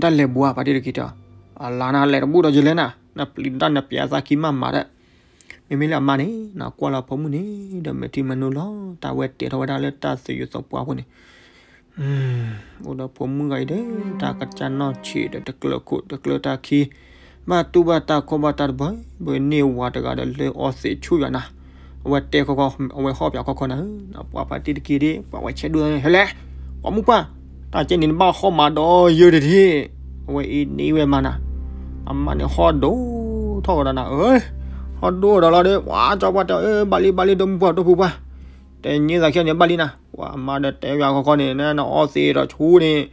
တၢ်လဲၤဘှါ ပၢ်တံၤတကံၢ်တဲအီၤ, အလါနၤလဲၤတဘူၣ်ဒီးယလဲၣ်နၤ, နပျံၤတၢ်နပျံၤအသးခံမးမးဒီး, မ့မ့ၢ်လၢအမါန့ၣ် နကွၢ်လီၤဖိမုၣ်န့ၣ် ဒီးမဲာ်ထံမဲာ်နိလီၤ, တၢ်ဝဲတဲထီၣ်ဝဲဒၣ်လၢတၢ်သယုၢ်သပှၢ်ဖိန့ၣ် အိၣ်ဒီးဖိမုၣ်ဂၤအံၤဒီး တၢ်ကစၢ်နီၢ်ဆံးဒီး တကျၢၤခိၣ်တကျၢၤတၢ်ခံ, ဘၣ်တူၢ်ဘၣ်တၢ်ခီၣ်ဘၣ်တၢ်တဘၢ, ဘၣ်န့ၢ်ဝၤတဂၤဒီးလၢအီသံးဆူၣ်ယၤနၤ, အဝဲတဲခီခီ, အဝဲဟီၣ်ပၠးခီခီနၤ, ပှၤပၢ်တံၤတကံၢ်ဒ် ပှၤဝဲဆဲးဒိၣ်ဟဲလဲၣ်, ပှၤမုၣ်ပှၢ်, တၢ်ကဲန့ၣ်နဘၣ်ဟီၣ်မးဒီးယဲၢ်တထံၣ်, အဝဲအံၤန့ၢ်ဝဲမးနၤ, အမါန့ၣ်ဟီၣ်ဒိၣ်ထီၣ်ဝဲဒၣ်နၤ, ဟီၣ်ဒိၣ်ဒီးလီၤဒီး ပှၤကၠီပှၢ်တဲအီၤ ဘၣ်လံ ဘၣ်လံ ဒီမုၢ်ပှၢ် ဒီဖိပှၢ်, တဲန့ၢ်သးခံန့ၣ်ဘၣ်လံနၤ, ပှၤမါဒီးတဲယၤခီခီန့ၣ် နအီသံးဒီးဆူၣ်န့ၣ်,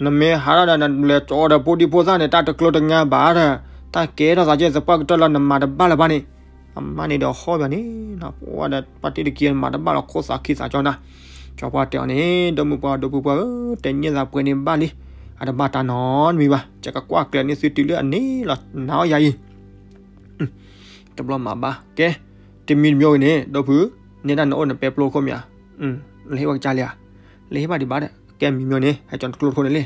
နမ့ၢ်ဟးထီၣ်ဒီးနလဲၤကၠီဒီးဖိဒံဖိသၣ်န့ၣ် တၢ်တကျိၤတငါဘၣ်ဒီး, တၢ်ကဲထီၣ်သးကဲသပှၢ်ကတၢၢ်လီၤ နမၤတဘၣ်လၢၤဘၣ်န့ၣ်, အမါန့ၣ်ဒီးဟီၣ်ပၠးန့ၣ်, ပှၤဒီးပၢ်တံၤတကံၢ်မၤတဘၣ်လီၤ ခိၣ်သးခံသးကၠီနၤ, ကၠီပှၢ်တဲအီၤန့ၣ် ဒီမုၢ်ပှၢ် ဒီဖိပှၢ်ဧၢ, တဲန့ၢ်သးပှဲၤန့ၣ်ဘၣ်လံ, အတဘၣ်တၢ်နီတမံၤဘၣ်, ယကကွၢ်ကျဲၤန့ၢ်သုတုၤလၢအန့ၣ်လီၤ နၤအီၣ်ယၤအံၤ တဘျီမၤဘၣ်, ကဲ, တမံၤတမံၤဝဲန့ၣ် ဒီပုၢ်, နဲဒၣ်နအိၣ်နပဲပျိတခိၣ်မ့ၢ်ဧါ, လဲၤဟ့ၣ်ဝဲကစၢ်လံဧါ, လဲၤဟ့ၣ်ဘၣ်ဒံးဘၣ်ဒီး ကဲမံၤမံၤန့ၣ် ဟဲကၠီတကျိၤတခိၣ်န့ၣ်လံ,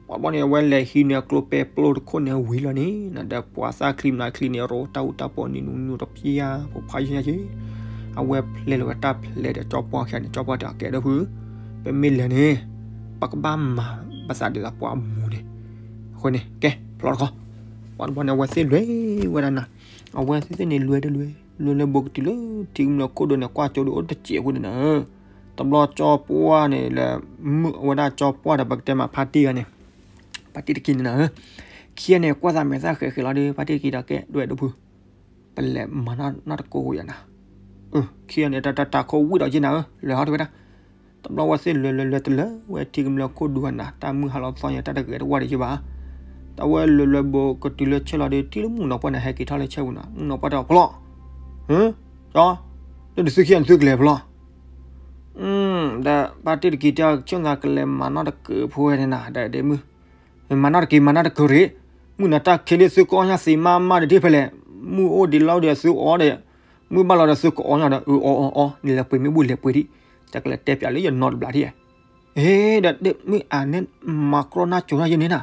ပှၤဘီန့ၣ် အဝဲလဲၤဟံးန့ၢ်ကျိပဲပျိတခိၣ်န့ၣ်ဝံၤလီၤန့ၣ် ဒီးပှၤသၣ်ချံမၤချံန့ၣ် ရိးတၢ်အူတၢ်ပီနံၤနူနူတဖျါ ဖိဖးယဲၢ်ညါက့ အဝဲဖျဲးလီၤဝဲတၢ်ဖျဲးဒီးကၠီပှၢ်ခံဂၤန့ၣ် ကၠီပှၢ်တဲအီၤ ကဲဒီပုၢ်, ပမ့ၢ်လဲၤန့ၣ် ပကဘၣ်မၤဘၣ်သးဒ်သိးပှၤမူန့ၣ်, အဃိန့ၣ် ကဲ ဖျီတခီ, ပှၤတဘီန့ၣ် အဝဲသ့ၣ်လဲၤဝဲဒၣ်နၤ, အဝဲသ့ၣ်န့ၣ်လဲၤတလဲၤ, လဲၤလၢဘိးကတုၤလၢထံကမျၢၢ်ခိၣ်ဒိၣ်န့ၣ် ကွၢ်ကၠိဒုးအိၣ်တစဲးဖိန့ၣ်နၤ, တဘျီကၠီပှၢ်န့ၣ်လၢ မုၢ်အဝဲဒၣ်ကၠီပှၢ်ဒီး ပကတဲမးဖါတံၢ်ဂၤန့ၣ်, ဖါတံၢ်တကံၢ်န့ၣ်နၤ, ခံဂၤန့ၣ် ကွၢ်သးမဲာ်သၣ်ဃဲးဃဲးလီၤဒီး ဖါတံၢ်တကံၢ်ဒီးကဲဒွဲၣ်ဒီပုၢ်, ပလဲၤမၤနီၢ်တကိးယၤနၤ, ခံဂၤန့ၣ် တၢ်တၢ်ခိၣ်ဝံၣ်ဒီးက့နၤဧၢ လဲၤဟီၣ်တဝဲဒၣ်, တဘျီဝဲသ့ၣ်လဲၤလဲၤလဲၤတလၢဝဲထံကမျၢၢ်ခိၣ်ဒိၣ်အနၤ တၢ်မုၢ်ဟါလီၤသီညါ တၢ်တဂဲၤတဝါဒီးက့ဘၣ်, တၢ်ဝဲလဲၤလဲၤဘိးကတုၤလၢဆဲးလီၤဒီး ထံၣ်လၢမုၣ်ကနီၤပှၢ်န့ၣ် ဟဲက့ၤထီၣ်လၢဆဲးပူၤနၤ, မုၣ်ကနီၤပှၢ်တဲအီၤဖျီ, ဟၢ, ကၠီ, လၢနသုခံဂၤန့ၣ်သုကလဲၤဖျီ ဒီးဖါတံၢ်တကံၢ်တဲအီၤ ဆိၣ်သးကလဲၤမၤနီၢ်တကၢၤဖိဝဲန့ၣ်နၤ ဒီးဒ့မုၣ်, မၤနီၢ်တက့ၤ မၤနီၢ်တကၢၤရ့ၣ်, မုၢ်နၤတၢ်ခံးလံ သုကအီၣ်ညါသ့မးမးဒီးဒ်ဖဲလဲၣ်, မုၢ်အိၣ်ဒံးလီၤဒီးသုအီၣ်ဒီး, မုၢ်ဘၣ်လီၤဒီးသုကအီၣ်ညါဒီး အအီအီအီ, နလဲၤပှ့ၤမ့ၣ်ဘူၣ်လဲၤပှ့ၤဒံး, တၢ်ကလဲၤတဲပၠးလၢယနီတဘျီထံၣ်, ဟ့ဒီးဒ့မုၣ်အန့ၣ် မၤကြီနၢ်ကၠိထီၣ်ယဲန့ၣ်နၤ,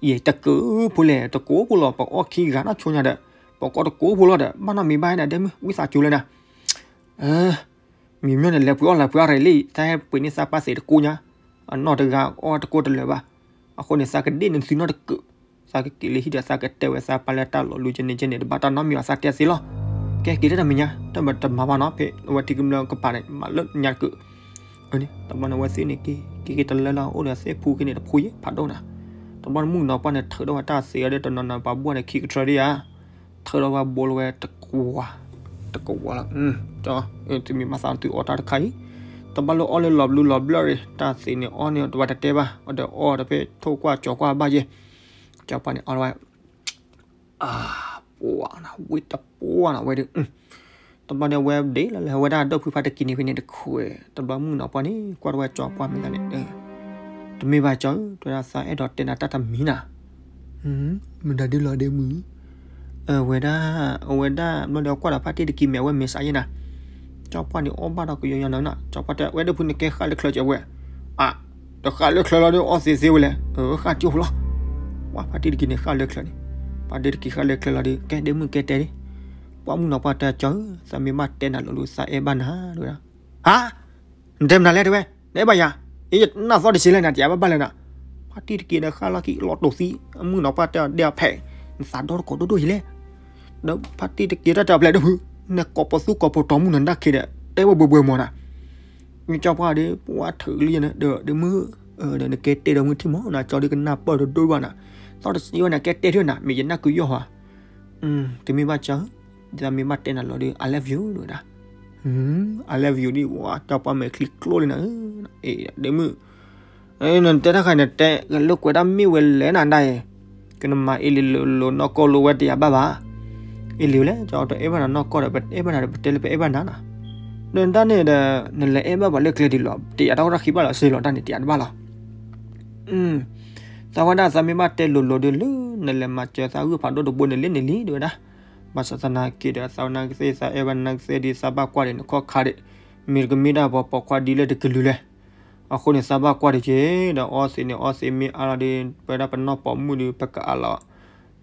ယတကၢၤဖိလဲၣ် တကိးဖိလီၤ ပအီၣ်ခံဂၤနီၢ်ဆိညါဒီး, ပကိးတကိးဖိလီၤဒီး ဘၣ်နီတမံၤဘၣ်ဒီး ဒ့မုၣ်ဝံသးစူၤလၢနၤ, မ့မ့ၢ်န့ၣ် လဲၤပှ့ၤအီၣ်လဲၤပှ့ၤအီၣ်ရ့ၣ်လံ, သးဟဲပှ့ၤန့ၢ်သးပၢ်သံးတကိးညါ, အနီၢ်တဂၤအီၣ်တကိးတလၢာ်ဘၣ်. အဃိန့ၣ် သးကဒ့ၣ်နသုနီတကုာ်, သးကက့ၤလၢဟံၣ်ဒီးသးကတဲဝဲသးပၢ်လၢတၢ်လီၤလူၤကန့ၣ်ကန့ၣ် တဘၣ်တၢ်နီတမံၤဘၣ် သးတဲသ့လီၤ. ကဲက့ၤတၢ်တမံၤညါ တၢ်မၤတမၤဘၣ်နီၤ ဖဲအဝဲထံကမျၢၢ်ကပၤန့ၣ် မၤလၢညါတကုာ် န့ၣ် တဘျီန့ၣ် အဝဲသ့ၣ်န့ၣ်က့ၤ က့ၤက့ၤတလၢလီၤ အိၣ်ဒီးသ့ၣ်ဖူက့ၤန့ၣ် တဖူယဲၢ်ဖးဒိၣ်နၤ. တဘျီန့ၣ် မုၣ်ကနီၤပှၢ်န့ၣ် ထုးထီၣ်ဝဲတၢ်သံးအီၤဒီး တနီၤနီၤပှၤဘိၣ်န့ၣ် ခံကထြၢဒံးဧါ, ထုးထီၣ်ဝဲဘိလီၤဝဲတကွၢ်, တကွၢ်လီၤ, ကၠီ, သုမ့ၢ်မၤသးသုအီၣ်တၢ်တခါအံၤ, တဘျီလၢအီၣ်လၢလီၤဘျုးလီၤဘျၢၣ်ရ့ၣ် တၢ်သံးန့ၣ်အီၣ်န့ၣ် တဝဲတတဲဘၣ် အီၤဒီးအီၣ်ဒီးဖဲထိၣ်ကွၢ်ကၠီၤကွၢ်ဘၣ်ယဲၢ်, ကၠီၤပှၢ်န့ၣ်အီၣ်လီၤဝဲ အပှၤနၤ ဝံတပှၢ်နၤဝဲဒီး, တဘျီန့ၣ် အဝဲဒ့လီၤလၢအဝဲဒၣ်ဒိၣ်ဖုဖါတံၢ်ကံၤန့ၣ်ဖဲန့ၣ်တခွဲး, တဘျီမုၣ်ကနီၤပှၢ်န့ၣ် ကွၢ်ထီၣ်ဝဲကၠီၤပှၢ်မ့ၢ်သးန့ၣ်, တမ့ၢ်ဘၣ်ကၠီၤဧၢ တဲဝဲဒၣ် သးအဲၣ်ဒိးတဲနၤတၢ်တမံၤနၤ, မ့ၢ်ဒၣ်ဒ်လဲၣ်ဒ့မုၣ်, အဝဲဒၣ်, အဝဲဒၣ် ဘျီဒီးကွၢ်ဒီးဖါတံၢ်တံၢ်ကံၤမ့ၢ်အဝဲမ့ၢ်စးယဲၢ်နၤ, ကၠီၤပှၢ်န့ၣ်အီၣ်ဘၣ်ဒီးကယီယီနၤနၤ, ကၠီၤပှၢ်တဲ ဝဲဒၣ်ဖုန့ၣ်ကဲဃၣ်လၢချၢကဲဝဲ အါ, ဒီးဃၣ်လၢချၢလီၤဒီးအီၣ်သ့သ့ဝဲလဲၣ်, ဃၣ်ကၠိလီၤ, ဝဲဖါတံၢ်တံၢ်ကံၤန့ၣ်ဃၣ်လၢချၢန့ၣ်, ဖါတံၢ်တံၢ်ကံၤဃၣ်လၢချၢလီၤဒီး ကဲဒ့မုၣ်ကဲတဲဒ့, ပှၤမုၣ်ကနီၤပှၢ်တဲကၠီၤဧၢ သးမ့ၢ်ဘၣ်တဲနၤလီၤလူၤ သးအဲၣ်ဘၣ်နၤ တဲဝဲဒၣ်, ဟါ, နတဲမနုၤလဲၣ်တဲဝဲ, နအဲၣ်ဘၣ်ယၤ, ယနၢ်သီတဆံးလဲၣ်နၤ တယၤဘၣ်ဘၣ်လဲၣ်နၤ, ဖါတံၢ်တံၢ်ကံၤဒီးဃၣ်လီၤကံလီၤတိာ်သံ, အမုၣ်ကနီၤပှၢ်တဲအီၤဒဲအီၤဖဲ, နသးဒီတကိးဒိၣ်ဒိၣ်ယံၤလဲၣ် ဒီးဖါတံၢ်တံၢ်ကံၤတၢ်တဲအီၤဖျဲးဒၣ်ဖု, နကိးပသူကိးပတီၤမုၢ်နၤနၢ်ခ့ဒီး, တဲဝဲဘှဲဘှဲမးနၤ, ကၠီၤပှၢ်ဒီး ပှၤထုးလံယဲၢ်န့ၣ် ဒီးဒ့မုၣ်, ဒီးနကဲတဲဒီးမုၢ်ထံၣ်မးနၤ ကၠီၤဒီးကနၢ်ပၢၢ်တဒိၣ်ဘၣ်နၤ, သီတဆံးဝဲနၤ ကဲတဲထံၣ်နၤ မ့ၢ်ယနၢ်ကုယီၢ်ဧါ, တမ့ၢ်ဘၣ်ကၠီၤဧၢ, ယမ့ၢ်ဘၣ်တဲနၤလီၤဒီး I love you ဒဝဲဒၣ်, I love you ဒ်ဝဲ ကၠီၤပှၢ်မဲာ်ချံကျိလံနၤ, ဒ့မုၣ် နတဲတၢ်ခါန့ၣ် တဲကလုာ်ကွဲးတၢ်မ့ၢ်ဝဲလဲၣ်နၤဒၣ်အံၤ, ကနမၤအ့လံလိၤလိၤနီၢ်ကီၢ်လိၤဝဲတယၤဘၣ်ဘၣ်, အ့လံဝဲလဲၣ် ကၠီၤတအဲၣ်ဘၣ်နၤနီၢ်ကီၢ်ဒီး ပအဲၣ်ဘၣ်နၤဒီးပတဲလၢပအဲၣ်ဘၣ်နၤနၤ, ဒီးတၢ်န့ၣ်ဒီး နလဲၤအဲၣ်ဘၣ်ပှၤလၢကျဲဒ်လဲၣ် တယၤတၢ်ကီတၢ်ခံဘၣ်လီၤ စ့လီၤတၢ်န့ၣ် တယၤတဘၣ်လီၤ သးဝဲဒၣ်သးမ့ၢ်ဘၣ်တဲလိၤလိၤဒီးလၢ နလဲၤမၤစၢၤသးဂုၢ်ဖးဒိၣ်တဘိန့ၣ်လံန့ၣ်လံ ဒဝဲဒၣ်, ဘၣ်ဆၣ်သနာ်က့ဒီး သးဝဲနၢ်ကသ့ၣ် သးအဲၣ်ဘၣ်နၢ်ကသ့ၣ်ဒီး သးဘၣ်ကွၢ်ဒံးနခီၣ်ခါဒီး, မ့ၢ်တကမ့ၢ်ဒၣ်ပှၤပိာ်ခွါဒ်လဲၣ်တကလုာ်လဲၣ်, အဃိန့ၣ် သးဘၣ်ကွၢ်ဒံးက့ၤ ဒီးအီသံးန့ၣ် အီသံးမ့ၢ်အါလီၤဒီး ပဝဲဒၣ်ပနီၢ်ပိာ်မုၣ်ဒီး ပကအးလီၤ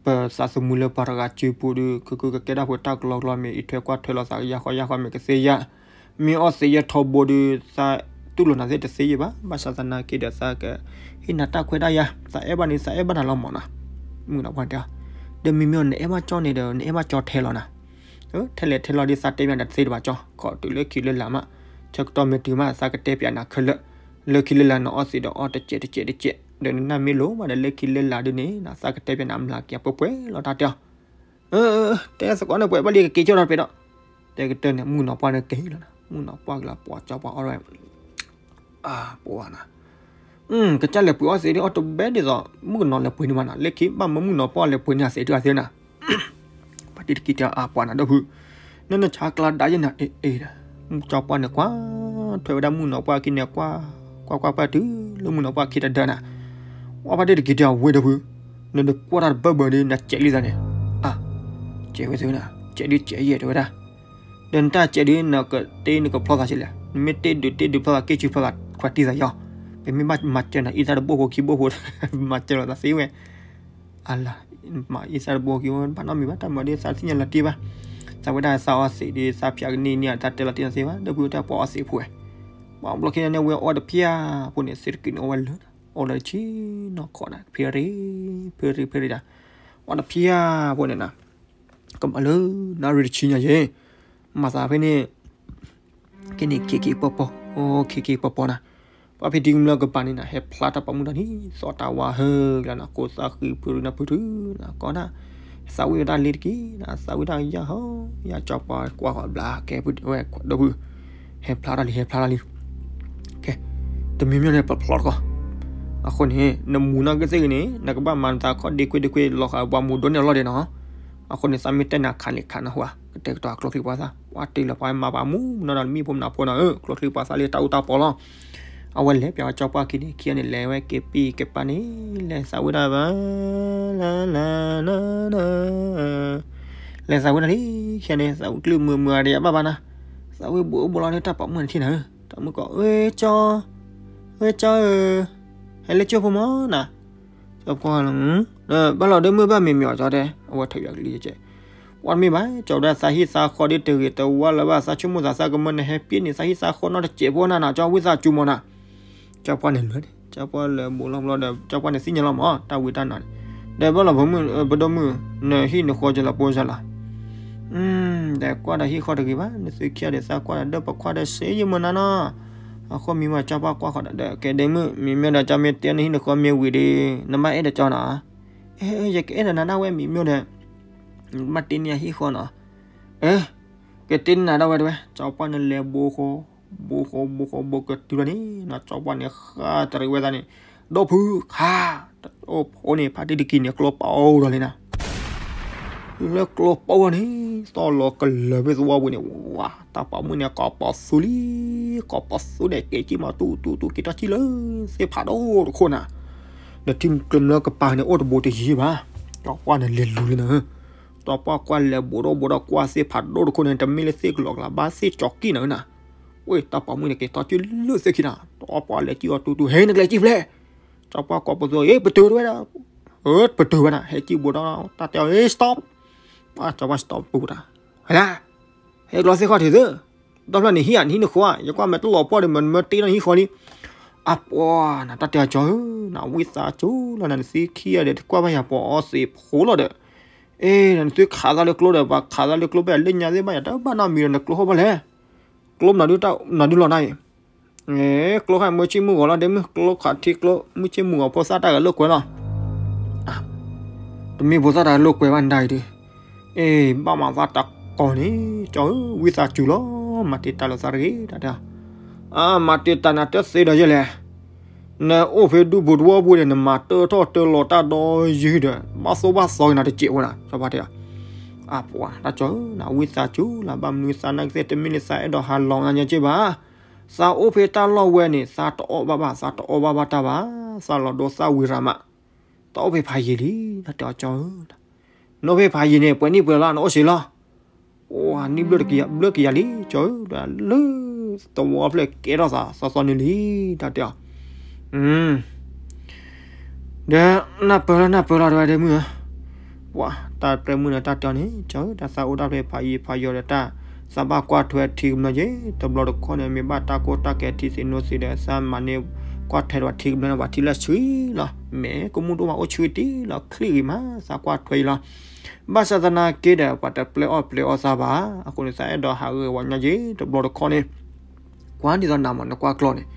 ပသးသမူလၢပှၤတဂၤစုပူၤဒီး ကကကကဲတၢ်ဖိတၢ်ကလီကလီမ့ၢ်အံးထွဲကွၢ်ထွဲလီၤသး ကယၢ်ဃီယၢ်ဃီမ့ၢ်ကသ့ယဲၢ်, မ့ၢ်အီသံးယဲၢ်ထီဘိဒီး သးတူၢ်လိာ်နၤသ့ၣ်တသ့ယဲၢ်ဘၣ်, ဘၣ်ဆၣ်သနာ်က့ဒီး သးကဟ့ၣ်နၤတၢ်ခွဲးတၢ်ယာ်, သးအဲၣ်ဘၣ်န့ၣ် သးအဲၣ်ဘၣ်နၤလီၤမးနီၤ, မုၣ်ကနီၤပှၢ်တဲအီၤ, ဒီးမ့မ့ၢ်နအဲၣ်ဘၣ်ကၠီၤန့ၣ်ဒီး နအဲၣ်ဘၣ်ကၠီၤထဲလီၤနၤ, ထဲလဲၣ်ထဲလီၤဒီး သးတဲပျးနၤတသ့တဘၣ်ကၠီၤ, ခီတုၤလၢခံလၢလာ်မး, ဆၢကတီၢ်မ့ၢ်တုၤမး သးကတဲပျးနၤခဲလၢာ်, လၢခံလၢလာ်နအီသံးဒီးအီတစဲးတစဲးတစဲး, ဒီးနနၢ်မ့ၢ်လိၤမးဒီး လၢခံလၢလာ်ဒုးန့ၣ် သးကတဲပျးနၤမျးက့ၤပှဲၤပှဲၤလီၤတၢ်တဲအီၤ တဲသကိးန့ၣ် ပှဲၤဘၣ်လံကက့ၤကၠီၤဒီးပှဲၤဒီး, တဲကတၢၢ်န့ၣ် မုၣ်ကနီၤပှၢ်န့ၣ်က့ၤလီၤနၤ, မုၣ်ကနီၤပှၢ်ကလီၤပှၤကၠီၤပှၤအီၣ်ဝဲ ပှၤနၤ, ကစၢ်လဲၤပှ့ၤအီသံးဒ်အီၣ်တဘဲဒ်သိး မုၣ်ကနီၤလဲၤပှ့ၤန့ၢ်မးနၤ, လၢခံဘၣ်မၢမုၣ်ကနီၤပှၢ်လဲၤပှ့ၤန့ၢ်အသံးဒ်အီၤသ့နၤ ဖါတံၢ်တံၢ်ကံၤတဲအီၤ အါပှၤနၤဒီးဖု, နနဆါကျါဒါယဲၢ်နၤ အ့ၣ်အ့ၣ်, ကၠီၤပှၢ်န့ၣ်ကွၢ်ထွဲဝဲဒၣ်မုၣ်ကနီၤပှၢ်ခံန့ၣ်ကွၢ်, ကွၢ်ကွၢ်ကွၢ်တုၤလၢမုၣ်ကနီၤပှၢ်ခံတဒၢနၤ, အါဖါတံၢ်တံၢ်ကံၤတဲအီၤဝဲဒီးဖု, နတကွၢ်တၢ်တဘၢဘၢဒီး နစဲးလံသးန့ၣ်, အါ, စဲးဝဲသ့နၤ, စဲးဒုးစဲးယဲၢ်တဲဝဲဒၣ် ဒီးနတၢ်စဲးဒုး နကတ့နကဖျီသးဆံးလဲၣ်, နမ့ၢ်တ့ဒုးတ့ဒုးဖျီသး က့ၢ်ဆူဖျီသး ခွဲးတံၢ်သးယီၤ, ပမ့ၢ်ဘၣ်မၤစၢၤနၤ အံသၣ်တဘိၣ်ဖိခံဘိၣ်ဖိ မၤစၢၤလိာ်သးသ့ဝဲ, အလၤ, မၤအံသၣ်တဘိၣ်ခံဘိၣ် ဘၣ်နီတမံၤဘၣ် တၢ်မၤဒ်သးသ့ၣ်ညါလီၤတံၢ်ဘၣ်, သးဝဲဒၣ်သးအီသံးဒ်သးဖၠးကနံၣ်န့ၣ် တၢ်တဲလီၤတံၢ်သးသ့ဘၣ် ဒီးဖုတၢ်ပှၤအီသံးဖိဝဲ, ပှၤဘျီခံန့ၣ် ဝဲအီတဖၠၣ်ဖိန့ၣ် သ့တက့ၤန့ၣ်အီဝဲလၢ, အီလၢတဆံနီၢ်ခီနၤ ဖ့ရ့, ဖ့ရ့ဖ့ရ့ဒၣ်, အီတဖၠၣ်ဖိန့ၣ်နၤ ကမၤလၢနၣ်ရံၣ်တဆံညါယဲၢ်, မၤသးဖဲန့ၣ်, ကဲန့ၣ် ခ့ခ့ပီပီ, အိၣ်ခ့ခ့ပီပီနၤ, ပှၤဖံးတံၤကမျၢၢ်ကပၤန့ၣ်နၤ ဟဲဖျါတၢ်ပိာ်မုၣ်တၢ်န့ၣ် သီၣ်တၢ်ဝါဟၢကျါနၤ ကိးသးဃံဖုရူနၤ ဖုရူနၤ ကီနၤ, သးဝံၣ်ဝဲဒၣ်လ့တက့ၢ်နၤ သးဝံၣ်တၢ်ယၢ်ဟီ, ယၢ်ကၠီပှၤကွၢ်ဃီဘျါကဲဖုဝဲဒီးဖု, ဟဲဖျါထီၣ်လံ ဟဲဖျါထီၣ်လံ ကဲ, တမံၤမံၤန့ၣ် ပဖျီတကီၢ်, အဃိန့ၣ် နမူၤနၢ်ကသ့ၣ်ဂ့ၤန့ၣ် နကဘၣ်မၤနသးခီၣ်ဒ့ခွ့ဒ့ခွ့ လီၤဃာ်ပှၤမူၤဒိၣ်န့ၢ်အလီၢ်ဒဲးနီၤ, အဃိန့ၣ် သးမ့ၢ်တဲနၤခးန့ၣ်ခးနၢ်ဟူဧါ, ကတဲာ်ကတီၤကျိချံပှၤသး, ပှၤတ့ၢ်လီၤပှၤမၤပှၤမူၤနီၤဒီး မံဖိမနၤဖိနီၤဧၢ ကျိချံပှၤသးလၢတၢ်အူတၢ်ပီလီၤ, အဝဲလဲၤပၠးဝဲကၠီပှၢ်ခံန့ၣ် ခံဂၤန့ၣ် လဲၤဝဲက့ၤပံၢ်က့ၤပၢ်န့ၣ်, လဲၤသးဝံၣ်ဒၣ်ဘၣ်, လၢ လၢ လၢ လဲၤသးဝံၣ်ဒၣ်လံ, ခံဂၤန့ၣ် သးဝံၣ်ကျုၢ်မုာ်မုာ်အါဒံးအဘၣ်ဘၣ်နၤ, သးဝံၣ်ဘူးဘူးလီၤန့ၣ် တၢ်ပိာ်မုၣ်န့ၣ်ထံၣ်နၤဧၢ, တၢ်မုၣ်ကီး ဝဲကၠီ, ဝဲကၠီဧၢ, ဟဲလၢကၠိဖိမးနၤ, ကၠီပှၢ်လီၤ, ဘၣ်လီၤဒီးမုၢ်ဘၣ်မံၤမံၤအီၤကၠီတဲ, အဝဲထုးယၤကလံၤကဲ, ပ ပှၤတမ့ၢ်ဘၣ် ကၠီဝဲဒၣ် သးဟံၣ်သးဃီဒ်တဂ့ၤတဝါလၢၤဘၣ် သးဆိကမိၣ်သးသးကမၢနဟဲပျဲန့ၣ် သးဟံၣ်သးဃီနီတစဲးဖိနၤနီၤ ကၠီဝံသးစူၤမးနီၤ. ကၠီပှၢ်န့ၣ်လၢာ်န့ၣ် ကၠီပှၢ်လၢာ်ဘူးလီၤဘျီဒီး ကၠီပှၢ်န့ၣ်သ့ၣ်ညါလီၤမး တၢ်ဝံတၢ်နါန့ၣ်, ဒီးဘၣ်လီၤဖိမုၣ် ပဒိၣ်မုၣ် နဟံၣ်နဃီကလီၤပှီၢ်စၢ်လီၤ. ဒီးကွၢ်ဒီးဟံၣ်ဃီတဂ့ၤဘၣ် နသုခံဂၤဒီးသးကွၢ်ဒီး ဒီးပခွါဒီးစ့ယမုၢ်နၤနီၤ. အဃိမံၤမး ကၠီပှၢ်ကွၢ်ဃီဒီး ကဲဒ့မုၣ် မံၤမ့ၢ်ဒီး ကၠီမ့ၢ်တဲနဟံၣ်နဃီမ့ၢ်ဝံၤဒီး နဘၣ်အဲၣ်ဒီးကၠီနီၤ. အဲ ယကအဲၣ်ဒီးနၤဒၣ်ဝဲ မံၤမ့ၢ်ဒီး ဘၣ်တ့န့ၢ်အဟံၣ်ဃီနီၤ. အ ကတ့န့ၢ်နၤဒၣ်ဝဲတဝဲ ကၠီပှၢ်န့ၣ်လဲၤဘိဃီ ဘိဃီ ဘိဃီ ဘိကတုၤလီၤန့ၣ်နီၤ ကၠီပှၢ်န့ၣ်ဃၣ်တရံးဝဲသးန့ၣ် ဒီဖုခါ တအိၣ်ဖိန့ၣ် ဖါတံၢ်တကံၤန့ၣ် ကျိပာ်အိၣ်ဒီးလံနီၤ. လၢကျိပာ်အိၣ်န့ၣ် သီၣ်လီၤကလၢၤဖဲသဝီပူၤန့ၣ် ဝါ တၢ်ပိာ်မုၣ်န့ၣ် ကိးပီၤသူလံ ကိးပီၤသူန့ၣ် က့ၤကံၣ်မး တူၢ်တူၢ်တူၢ် က့ၤထီၣ်ကံၣ်လၢသ့ၣ်ဖးဒိၣ်တခိၣ်နီၤ. ဒီးထံကမျၢၢ်ကပၤန့ၣ် အိၣ်တဘိတယံၤဘၣ်. ကၠီပှၢ်န့ၣ်လဲၤလူၤလံနီၤ. ကၠီပှၢ်ကွၢ်လဲၤဘူးဒီးဘူးဒီးကွၢ်သ့ၣ်ဖးဒိၣ်တခိၣ်န့ၣ် တမ့ၢ်လၢသ့ၣ်ကလီၤကလးဘၣ် သ့ၣ်ကၠီၤကံၣ်နီၤနီၤ. ဝဲ တၢ်ပိာ်မုၣ်န့ၣ် က့ၤထီၣ်ကံၣ်လၢသ့ၣ်ခံနီၤ ကၠီပှၢ်လဲၤကံၣ်အီၤတူၢ်တူၢ် ဟဲနကလဲၤကံၣ်ဖျဲၣ် ကၠီပှၢ်ကိးပသူ အ့ ပတုာ်တဝဲဒၣ် အၢ ပတုာ်ဝဲဒၣ် ဟဲကံၣ်ဘူးဒီး တၢ်တဲအီၤ အ့ stop ပှၢ် ကၠီပှၢ် stop ပူၤတၢ် ဟဲလၢ ဟဲကျီသ့ၣ်ခီၣ်ထံးသု ဒီဖျၢၣ်န့ၣ်ဟံၣ်ဧါ နဟံၣ်နဃီဧါ ယကွၢ်မ့ၢ်တလီၤပှီၢ်ဒီး မ့ၢ်မ့ၢ်တ့ဒီးနဟံၣ်ဃီလံ အပှၢ် နတၢ်တဲအီၤကၠီဧၢ နဝံသးစူၤလီၤ နသုခံဂၤဒီး ကွၢ်ဘၣ်ယၤပှၤအီသံးဖိလီၤဒီး အ့ နသုခးသးလၢကျိဒီး ပှၤခးသးလၢကျိဘၣ်လၢညါသ့ၣ်ဘၣ်ယၤ တဘၣ်နီတမံၤဒီး နကျိဟီၣ်ဘၣ်လဲၣ် ကျိနၤဒုလီၤတၢ်အံၤ ကျိခါမုၢ်ဆ့ၣ်မုၢ်ဂီၤလီၤ ဒ့မုၣ် ကျိခးထံကျိ မုၢ်ဆ့ၣ်မုၢ်ဂီၤ ဖိသၣ်တၢ်ဂၤလိာ်ကွဲလီၤ တမ့ၢ်ဖိသၣ်တၢ်ဂၤလိာ်ကွဲဘၣ်နတၢ်အံၤဒီး အ့ ဘၣ်မၤသးတၢ်ကီန့ၣ် ကၠီဧၢ ဝံသးစူၤလီၤ မၤတ့ၢ်တၢ်လီၤသးတဂ့ၤ တၢ်တဲ အ မၤတ့ၢ်တၢ်နၤတသ့ဒီးယဲလဲၣ် နအိၣ်ဖဲဒူပူၤတဝီပူၤန့ၣ် နမၤတၢထီၣ်တၢလီၤတၢ်ဒီယုၢ်ဒီး ဘၣ်သိၣ်ဘၣ်သီက့ၤနၤတစဲးဖိနီၤ ကၠီပှၢ်တဲ အပှၢ် တၢ်ကၠီဧၢ နဝံသးစူၤလီၤ ဘၣ်မနုၤသးနာ်က့သ့ၣ် တမ့ၢ်လၢသးအဲၣ်ဒိးဟးလီၤညါက့ဘၣ် သးအိၣ်ဖဲတၢ်လီၢ်ဝဲန့ၣ် သးတအီၣ်ဘၣ်ဘၣ် သးတအီၣ်ဘၣ်ဘၣ်တၢ်ဘၣ် သးလီၤဒိသးဝံၤရၤမး တၢ်အိၣ်ဖဲဖးယံာ်လံ တၢ်တဲအီၤကၠီဧၢ နအိၣ်ဖဲဖးယံာ်န့ၣ် ပှဲၤနံၣ်ပှဲၤလီၤ နအိၣ်စ့လီၤ အိၣ်နံၣ်ဘျၢတကယၤ ဘျၢကယၤလံ ကၠီဧၢ လၢသဝီဖျၢၣ်ကဲထီၣ်သးသီသီန့ၣ်လံ တၢ်တဲအီၤ ဒီးနၢ်ပၢၢ်လီၤ နၢ်ပၢၢ်လီၤ တဝဲဒ့မုၣ်ဧၢ ပှၤ တၢ်ပြၢမုၣ်န့ၣ် တၢ်တဲအီၤန့ၣ် ကၠီဧၢ တၢ်သးအိၣ်တၢ်ဖဲဖးယံာ်ဖးယီၤဒီးတၢ် သးဘၣ်ကွၢ်ထွဲထံကမျၢၢ်က့ တဘျီတခီၣ်န့ၣ် မ့ၢ်ဘၣ်တၢ်ကိၢ်တၢ်ကဲထံသ့ၣ်နိသ့ၣ်ဒီး သးမၤန့ၢ်ကွၢ်ထွဲဒီးထံကမျၢၢ်န့ၣ် ပှၤထံၣ်လၢဆှံလီၤ မ့ၢ်ကမူၣ်ဒိၣ်မးအိၣ်ဆှံတံၢ်လီၤ ချံဂ့ၤမး သးကွၢ်ထွဲအံၤလီၤ ဘၣ်ဆၣ်သနာ်က့ဒီး ပှၤတပျဲအီၣ်ပျဲအီသးဘၣ် အဃိန့ၣ် သးအဲၣ်ဒိးဟးဂ့ၤဝဲညါက့ တဘျီတခီၣ်န့ၣ် ကွၢ်ဒ်သိးနၤမး နကွၢ်ကျီၢ်န့ၣ်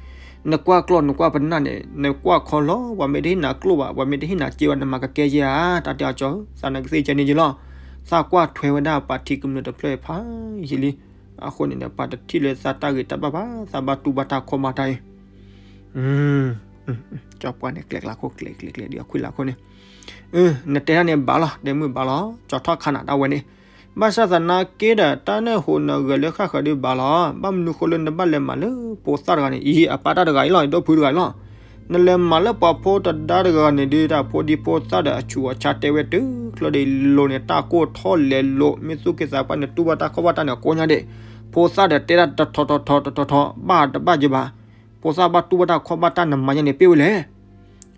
နကွၢ်ကျီၢ် နကွၢ်ပနၢ်န့ၣ် နကွၢ်ခီလီၤ ပှၤမ့ၢ်တဟ့ၣ်နၤကျိၣ်ဘၣ် ပှၤမ့ၢ်တဟ့ၣ်နၤစ့ဘၣ် နမၤကကဲယဲဧါ တၢ်တဲအီၤကၠီဧၢ သးနာ်က့သ့ၣ်ကဲန့ၣ်ယလီၤ သးကွၢ်ထွဲဝဲဒၣ်ပှၤထံကမျၢၢ်တဖျၢၣ်ဖးယံာ်လံ အဃိန့ၣ်ဒီး ပှၤတထံၣ်လၢသးတၢ်ဂ့ၤတၢ်ဘၣ်ဘၣ် သးဘၣ်တူၢ်ဘၣ်တၢ်ခီၣ်ဘၣ်တၢ်အံၤ ကၠီပှၢ်န့ၣ် ကျဲကျလးခိၣ်ကျဲကျဲကျဲဒ်အခွံလးခိၣ်န့ၣ် နတဲတၢ်န့ၣ်ဘၣ်လီၤ ဒ့မုၣ်ဘၣ်လီၤ ကၠီထီၣ်ခါနၤတၢ်ဝဲန့ၣ် ဘၣ်ဆၣ်သနာ်က့ဒီး တၢ်နၢ်ဟူနဂဲၤလၢဃၣ်ဃၢၤဒုးဘၣ်လီၤ ဘၣ်မနုၤဃိလၢနဘၣ်လဲၤမၤလၢဖိသၣ်တဂၤန့ၣ် အံၤအပၢ်တၢ်တဂၤအံၤလီၤ ဒီပုၢ်တဂၤအံၤလီၤ နလဲၤမၤလၢပှၤဖိတဒါတဂၤန့ၣ်ဒုး တၢ်ဖိဒံဖိသၣ်ဒီးအဆူးအဆါတဲဝဲတုၤချၢဒ်အံၤလိၤန့ၣ် တၢ်ကိၢ်ထီၣ်လဲၤလိၤ မ့ၢ်သူၣ်က့သးပှၢ်န့ၣ် တူၢ်ဘၣ်တၢ်ခီၣ်ဘၣ်တၢ်န့ၣ် ကိးညါဒ့ၣ် ဖိသၣ်ဒီးတဲဒၣ်တထီထီထီထီထီထီ ဘၣ်တဘၣ်ယဘၣ် ဖိသၣ်ဘၣ်တူၢ်ဘၣ်တၢ်ခီၣ်ဘၣ်တၢ်နမၤညါန့ၣ် ပ့ၢ်ဝဲလဲၣ်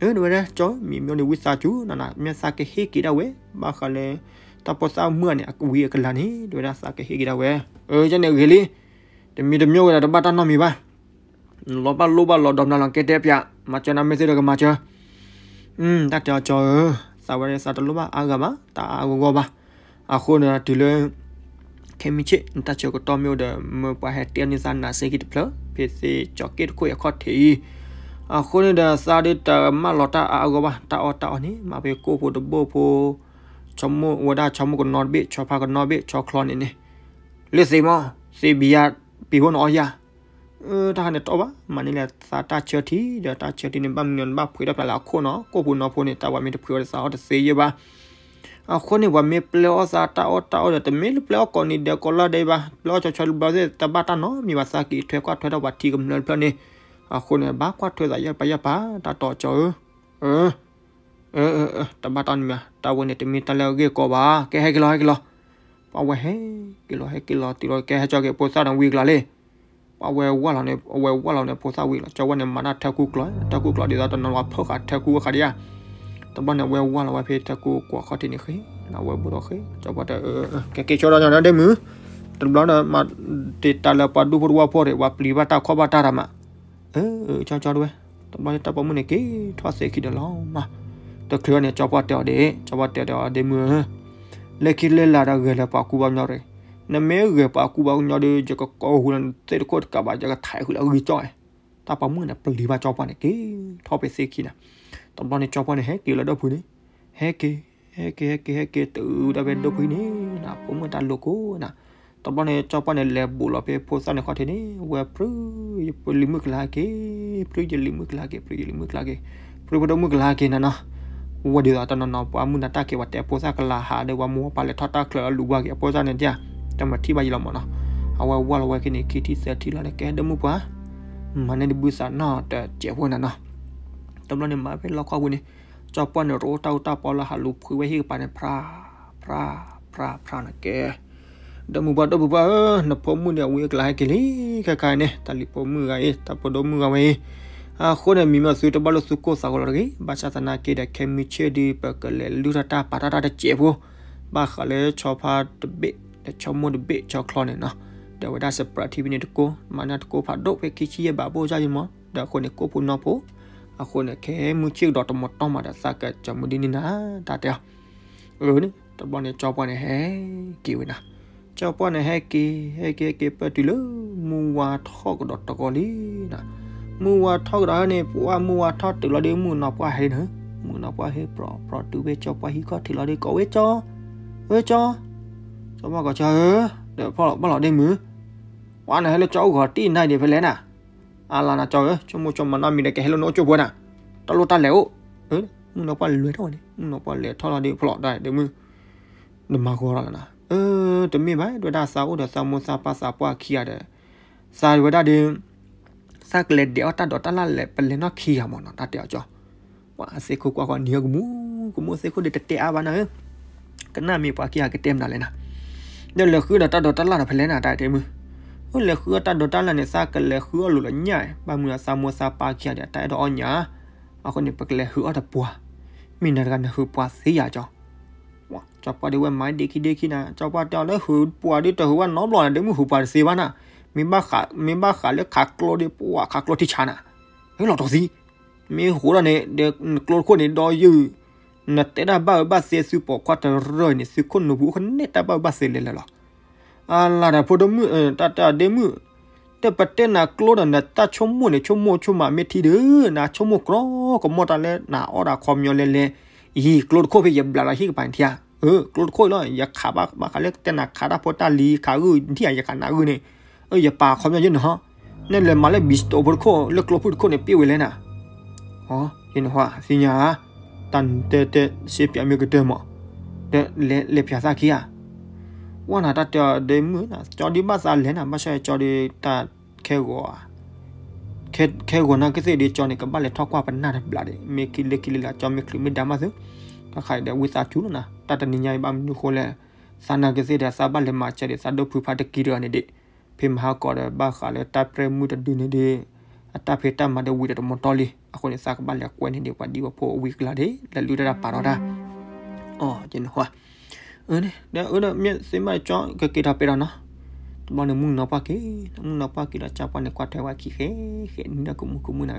အၢ တဝဲဒၣ် ကၠီမံၤမ့ၢ်န့ၣ် ဝံသးစူၤ နနၤ မ့ၢ်သးကဟ့ၣ်က့ၤဒၣ်ဝဲ ဘၣ်ဃးလၢ တၢ်ဖိသၣ်မုၣ်န့ၣ် အဝံအကလၤန့ၣ် တဝဲဒၣ်သးကဟ့ၣ်က့ၤဒၣ်ဝဲ အၢ ကန့ၣ်ဂ့ၤလံ တမံၤတမံၤဝဲဒီးတဘၣ်တၢ်နီတမံၤဘၣ် လီၤဘၣ်လိၣ်ဘၣ်လီၤဒီးနၤလီၤကဲတဲပၠး မၤစၢၤနၤမ့ၢ်သ့ဒီးကမၤစၢၤ တၢ်တဲအီၤကၠီဧၢ သးဝဲဒၣ်သးတလိၣ်ဘၣ်အါဂၤဘၣ် တၢ်အါအါဂီၢ်ဂီၢ်ဘၣ် အဃိန့ၣ်တုၤလၢ ခဲမုၢ်ဆ့ၣ် နတၢ်ဆၢကတီၢ်မ့ၢ်အိၣ်ဒီး မၢပှၤဟဲတဲန့ၢ်သးနၤစ့ၢ်ကီးတဖျၢၣ် ဖဲသ့ၣ်ကၠီၤက့ၣ်တခိၣ်အံၤအခီၣ်ထံးအံၤ အဃိန့ၣ်ဒီး သးဒုးတမၢလီၤတၢ်အါအါဂီၢ်ဘၣ် တၢ်အီၣ်တၢ်အီန့ၣ် မၤဖဲကိၣ်ဖိတဘိဖိ ဆိကမိၣ်ဝဲဒၣ် ဆိကမိၣ်ကနီတဘ့ၣ် ဆီဖါကနီတဘ့ၣ် ဆီချီန့ၣ်န့ၣ် လၢသ့မီၢ် သ့ဘံယါ ပံၤဖိနအီၣ်ယါ တၢ်ခါန့ၣ်တအီၣ်ဘၣ် မၤန့ၢ်လၢသးတၢ်ဆၢထံဒီး တၢ်ဆၢထံန့ၣ် ဘၣ်မနုၤနဘၣ်ဖှ့းထီၣ်ဖျါလၢအခိၣ်နီၤ ကိၣ်ဖိနီဖိန့ၣ် တၢ်ဝဲမ့ၢ်တဖှ့းဝဲဒီးသးအီၣ်တသ့ယဲၢ်ဘၣ် အဃိန့ၣ် ပှၤမ့ၢ်ပျဲအီၣ်သးတၢ်အီၣ်တၢ်အီဒီး တမ့ၢ်လၢပျဲအီၣ်ကိးနံၤဒဲးကိးလါဒဲးဘၣ် ပျဲအီၣ်ဆီဆီတဘျီသ့ၣ် တဘၣ်တၢ်နီတမံၤဘၣ် သးက့ၤထွဲကွၢ်ထွဲထီၣ်ပှၤထံကမျၢၢ်တဖျၢၣ်န့ၣ် အဃိန့ၣ် ဘၣ်ကွၢ်ထွဲသးယၢ်ပာ်ယၢ်ပာ် တၢ်တီကၠီဧၢ တဘၣ်တၢ်နီတမံၤဘၣ် တၢ်ဝဲန့ၣ်တမ့ၢ်တၢ်လၢအဂ့ၢ်ကီဘၣ် ကဲဟဲက့ၤလီၤဟဲက့ၤလီၤ ပှၤဝဲဟဲက့ၤလီၤဟဲက့ၤလီၤတုၤလီၤ ကဲဟဲကၠီက့ၤ ဖိသၣ်န့ၣ်ဝံၤကျါလံ ပှၤဝဲဝၢ်လီၤန့ၣ် အဝဲဝၢ်လီၤန့ၣ် ဖိသၣ်ဝံၤလီၤ ကၠီဝဲန့ၣ် မၤတၢ်ထၢကူကျီၤ ထၢကူကျီၤဒ်သိးတနီၤလီၤဖၢဃာ်ထၢကူအခါဒံးဧါ တဘျီန့ၣ် အဝဲဝၢ်လီၤဝဲဖဲတၢ်ကိၢ်ကွီၤခီၣ်ထံးန့ၣ်ဃ့, အဝဲဘိၣ်ထီၣ်ဃ့, ကၠီပှၢ်တဲ, ကဲက့ၤဆိဒီးညီဒီဒ့မုၣ်, တဘျီဒီး မၤတ့ၢ်တၢ်လၢပှၤဒူဖိတဝၢဖိဒီး ပှၤပျံၤဘၣ်တၢ်ခီၣ်ဘၣ်တၢ်တၢ်မး, ကၠီကၠီတဝဲ, တဘျီန့ၣ် တၢ်ပိာ်မုၣ်န့ၣ်က့ၤထီၣ်သ့ခံဒီးလီၤမး, တချုးန့ၣ် ကၠီပှၢ်တဲအီၤဒ်, ကၠီပှၢ်တဲအီၤဒ်, ဒ့မုၣ်ဧၢ, လၢခံလၢလာ်ဒီးဂဲၤလၢပှၤကူပှၤကညီဒီး, နမ့ၢ်ဂဲၤပှၤကူပှၤကညီဒီး ယကကိးဃုာ်လၢနသ့ၣ်တခိၣ်တကးဘၣ် ယကထံၣ်ဃုာ်လၢအဂံၢ်ကၠီၣ်, တၢ်ပိာ်မုၣ်န့ၣ် ပျံၤဘၣ်ကၠီပှၢ်န့ၣ် က့ၤထီၣ်ဖဲသ့ခံန့ၣ်, တဘျီန့ၣ် ကၠီပှၢ်န့ၣ် ဟဲက့ၤလၢဒိၣ်ဖုန့ၣ်, ဟဲက့ၤ, ဟဲက့ၤ ဟဲက့ၤ ဟဲက့ၤ တုၤဒၣ်ဖဲဒိၣ်ဖုန့ၣ်, ပိာ်မုၣ်တၢ်လိၤကိးနၤ, တဘျီန့ၣ် ကၠီပှၢ်န့ၣ် လဲၤဘူးလီၤဖဲဖိသၣ်န့ၣ်ခီၣ်ထံးန့ၣ်, ဝဲဖု, ယလံၤမုၣ်ကလၤက့ၤ, ဖုယလံၤမုၣ်ကလၤက့ၤ, ဖုယလံၤမုၣ်ကလၤက့ၤ, ဖုဖိဒိၣ်မုၣ်ကလၤက့ၤနၤနီၤ, ဝဲဒ်သိးတနီၤနီၤ ပှၤမုၢ်နၤတၢ်က့ၤ ပှၤတဲဖိသၣ်ကလၤဟးဒီး ပှၤမိၢ်ပှၤလဲၤထီၣ်တၢ်ချၢလၢလူၤဘၣ်က့ၤ အဖိသၣ်န့ၣ်ဒ်, တမၤထံၣ်ဘၣ်ယံၤလီၤမးနီၤ, အဝဲဝၢ်လီၤဝဲက့ၤန့ၣ် ခံထံၣ်သၢထံၣ်လီၤန့ၣ် ကဲဒိၣ်မုၣ်ပှၤ, မၤန့ၢ်တဘုသးနီတစဲးဖိနၤနီၤ, တဘျီန့ၣ် မၤဖဲလီခီပူၤန့ၣ်, ကၠီပှၢ်န့ၣ် တအိၣ်တၢ်အူတၢ်ပီလၢဟးလူၤဖှံဝဲဟံၣ်ကပၤန့ၣ် ဖြါ, ဖြါ, ဖြါ, ဖြါန့ၣ်ကဲ, ဒိၣ်မုၣ်ပှၢ် ဒိၣ်မုၣ်ပှၢ်ဧၢ, နဖိမုၣ်န့ၣ် အဝံအကလၤဟဲက့ၤလံ, ခဲခါအံၤန့ၣ် တၢ်လံၤပိာ်မုၣ်ဂၤအံၤ တၢ်ဖိဒိၣ်မုၣ်ဂၤဝဲအံၤ, အဃိန့ၣ် မံၤမ့ၢ်သုတဘၣ်လိာ်သုကိၢ်သးဂီၤလီၤတဂ့ၤ, ဘၣ်ဆၣ်သနာ်က့ဒီး ခဲမုၢ်ဆ့ၣ်ဒုး ပကလဲၤလုၢ်ထီၣ်တၢ်ပာ်ထီၣ်တၢ်တစဲးဖိ, ဘၣ်ဃးလၢဆီဖါတဘ့ၣ်, ဒီးဆီမိၢ်တဘ့ၣ် ဆီချီန့ၣ်နီၤ, ဒီးဝဲဒၣ် Sprite ထံဖဲန့ၣ်တကိး, မၤန့ၢ်တကိးဖးဒိၣ်ဖဲခံဆံယဲၢ်ဘးဘိၣ်စၢ်ယံၤမး, ဒီးအဃိန့ၣ် ကိၢ်ဖိနီၢ်ဖိ, အဃိန့ၣ် ခဲမုၢ်ဆ့ၣ်ကဒီးတမီၤတီၢ်မးဒီး သးကစၢ်မုၢ်ဒ်န့ၣ်နၤ, တၢ်တဲအီၤ အန့ၣ် တဘျီန့ၣ် ကၠီပှၢ်န့ၣ်ဟဲက့ၤဝဲနၤ, ကၠီပှၢ်န့ၣ်ဟဲက့ၤ ဟဲက့ၤ ဟဲက့ၤ ပၢၢ်တုၤလၢ မုၢ်ဝါထီၣ်ကဒီးတဂီၤလံနၤ, မုၢ်ဝါထီၣ်ကဒီးန့ၣ် ပှၤမုၢ်ဝါထီၣ်တုၤလီၤဒီး မုၣ်ကနီၤပှၢ်ဟဲလံနၤ, မုၣ်ကနီၤပှၢ်ဟဲ ပြီၤပြီၤတုၤဖဲကၠီပှၢ်ဟံၣ်ခီၣ်ထံးလီၤဒီး ကိးဝဲကၠီ, ဝဲကၠီ, ကၠီပှၢ်ကိးကၠီဧၢ, ဒီးဖီၣ်လီၤဘၣ်လီၤဒ့မုၣ်, ပှၤနဟဲလၢကၠီအိၣ်ဂီၤတံၢ်နၤဒံးဖဲလဲၣ်နၤ, အလၤနၤကၠီဧၢ, ဆိကမိၣ်ဆိကမးနီတမံၤဒီး ကဟဲလၢနအိၣ်ကၠိဖိနၤ, တၢ်လိၣ်တၢ်လဲၤအိၣ်, မုၣ်ကနီၤပှၢ်လဲၤထီၣ်ဝဲန့ၣ် မုၣ်ကနီၤပှၢ်လဲၤထီၣ်လီၤဒီး ဖီၣ်လီၤဒၣ်ဒ့မုၣ်, နမၤဂီၤလီၤနၤ, တမ့ၢ်ဘၣ် ဒ်ဝဲဒၣ်သးအိၣ်ဒီးသးမိၢ်သးပၢ်သးပှၢ်ခံဂၤဒီး, သးဝဲဒၣ်ဒီး သးကလဲၤဒဲးအီၣ်တၢ်ဒိးတၢ်လၣ်လဲၤ ပလဲၤနီၢ်ခံဂၤမးနီၤ တၢ်တဲအီၤကၠီ, ပှၤသ့ၣ်ခိၣ်ကွၢ်ဃီနံၤဟဲကမူ, ကမူသ့ၣ်ခိၣ်ဒီးတတဲအါဘၣ်နၤဧၢ, ကနၣ်မ့ၢ်ပှၤခံဂၤကတဲမနုၤလဲၣ်နၤ, ဒီးလဲၤဃုဒီးတၢ်ဒိးတၢ်လၣ်ဒီးဖဲလဲၣ်နၤ တၢ်တဲမုၣ်, အိၣ်လဲၤဃုအီၣ်တၢ်ဒိးတၢ်လၣ်န့ၣ် သးကလဲၤဃုအီၣ်လိာ်လၢညၣ်, ဘၣ်မနုၤသးမိၢ်သးပၢ်ခံဂၤဒီး တၢ်အဲၣ်ဒိးအီၣ်ညၣ်, အဃိန့ၣ် ပကလဲၤဃုအီၣ်တပှၢ်, မ့ၢ်နၤတဂၤနဃုပှၤသ့ယၤကၠီ ကၠီပှၢ်ဒ်ဝဲမၤဒ့ခံဒ့ခံနၤ, ကၠီပှၢ်တဲအီၤလၢ ဃုပှၤဒ်တဃုဝဲနီတဘျီန့ၣ် ဒ့မုၣ်ဃုပှၤတသ့ဘၣ်နၤ, မ့ၢ်ဘၣ်ဃး, မ့ၢ်ဘၣ်ဃးလၢခးကျိဒီး ပှၤခးကျိထံဆးနၤ, လီၤတီၤသံ, မ့ၢ်ဃိးဒီးန့ၣ် ဒီးနကျိတခိၣ်န့ၣ် ဒီးယုၢ်, နတဲတၢ်ဘၣ်အၢဘၣ်သီ သုပိာ်ခွါတရၢၢ်န့ၣ် သုခိၣ်နူာ်ပူၤအိၣ်ခနဲ တၢ်ဘၣ်အၢဘၣ်သီလဲၤလဲၤလီၤ. အလၤဒီးဖိဒိၣ်မုၣ်, တၢ်တဲအီၤဒ့မုၣ်, တပတဲနၤကျိဒီး နတၢ်ဆိကမိၣ်န့ၣ် ဆိကမိၣ်ဆိကမးမ့ၢ်ထံဒီး နဆိကမိၣ်ကြီကမီၣ်တၢ်လၢနအီၣ်ဒၣ်ခီပညီလဲၤလဲၤ, ယံာ်ကျိတခိၣ်ဖဲယဘျးလီၤဟံၣ်ကပၤန့ၣ်ထံဧါ, ကျိတခိၣ်အံၤလီၤ ယခးဘၣ်ဃးလၢတဲနၤခးတၢ်ဖိတၢ်လံၤ ခးဂုၢ်ထံၣ်ဧါ ယခးနၤဂုၢ်န့ၣ်, ယပာ်ခီပညီယဲန့ၣ်ဟီ, နလဲၤမၤလၢ ဘံစတိၣ် ဖိတခိၣ် လၢကျိဖိတခိၣ်န့ၣ် ပ့ၢ်ဝဲလဲၣ်နၤ ယဲန့ၣ်ဟီ သ့ၣ်ညါဧါ, တၢ်တဲတဲ စ့ပၠးမ့ၢ်ကတၢၢ်မး, ဒီးလဲၤပၠးသးခံဧါ, ဝဲနၤတၢ်တဲအီၤဒ့မုၣ်နၤ ကၠီဒုးဘၣ်သးလဲၤနၤ ဘၣ်ဆၣ်ကၠီဒုးတၢ်ခဲဂီၤ ခဲဂီၤနၢ်ကသ့ၣ်ဒီး ကၠီန့ၣ် ကဘၣ်လဲၤထီၣ်ကွၢ်ပနၢ်တဘျီဒီး မ့ၢ်ခံလၢခံလၢလၢ ကၠီမ့ၢ်ချုးမ့ၢ်ဒါမးသု, တၢ်ခါအံၤဒီးဝံသးစူၤလီၤနၤ တၢ်တနံၤညါအံၤဘၣ်မနုၤဃိလဲၣ်, သးနာ်ကသ့ၣ်ဒီး သးဘၣ်လဲၤမၤစၢၤဒီး သးဒိၣ်ဖုဖါတကံတဂၤန့ၣ်ဒံး, ဖဲမဟါကီးဒီး ဘၣ်ဃးလၢတၢ်ပြဲၢ်မုၢ်တဒုန့ၣ်ဒီး အတၢ်ဖံးတၢ်မၤဒီးဝံၤဒီးတမီၤတီၢ်လံ, အဃိန့ၣ် သးကဘၣ်လဲၤကွဲန့ၢ်ဒံး ပှၤဒံပှၤဖိအဝံအကလၤဒီး လဲၤလုၢ်တၢ်တၢ်ပာ်ထီၣ်တၢ် အီၤ ယဲန့ၣ်ဟီ အၢ ဒီးအၢဒီးမ့ၢ်သ့မးကၠီ ကက့ၤထီၣ်ပဲဒီးနီၤ, တဘျီန့ၣ် မုၣ်ကနီၤပှၢ်က့ၤ, မုၣ်ကနီၤပှၢ်က့ၤဒီး ကၠီပှၢ်န့ၣ် ကွၢ်ထွဲဝဲခံဃဲ ဃဲနံၤဒီးကမူကမူနၤ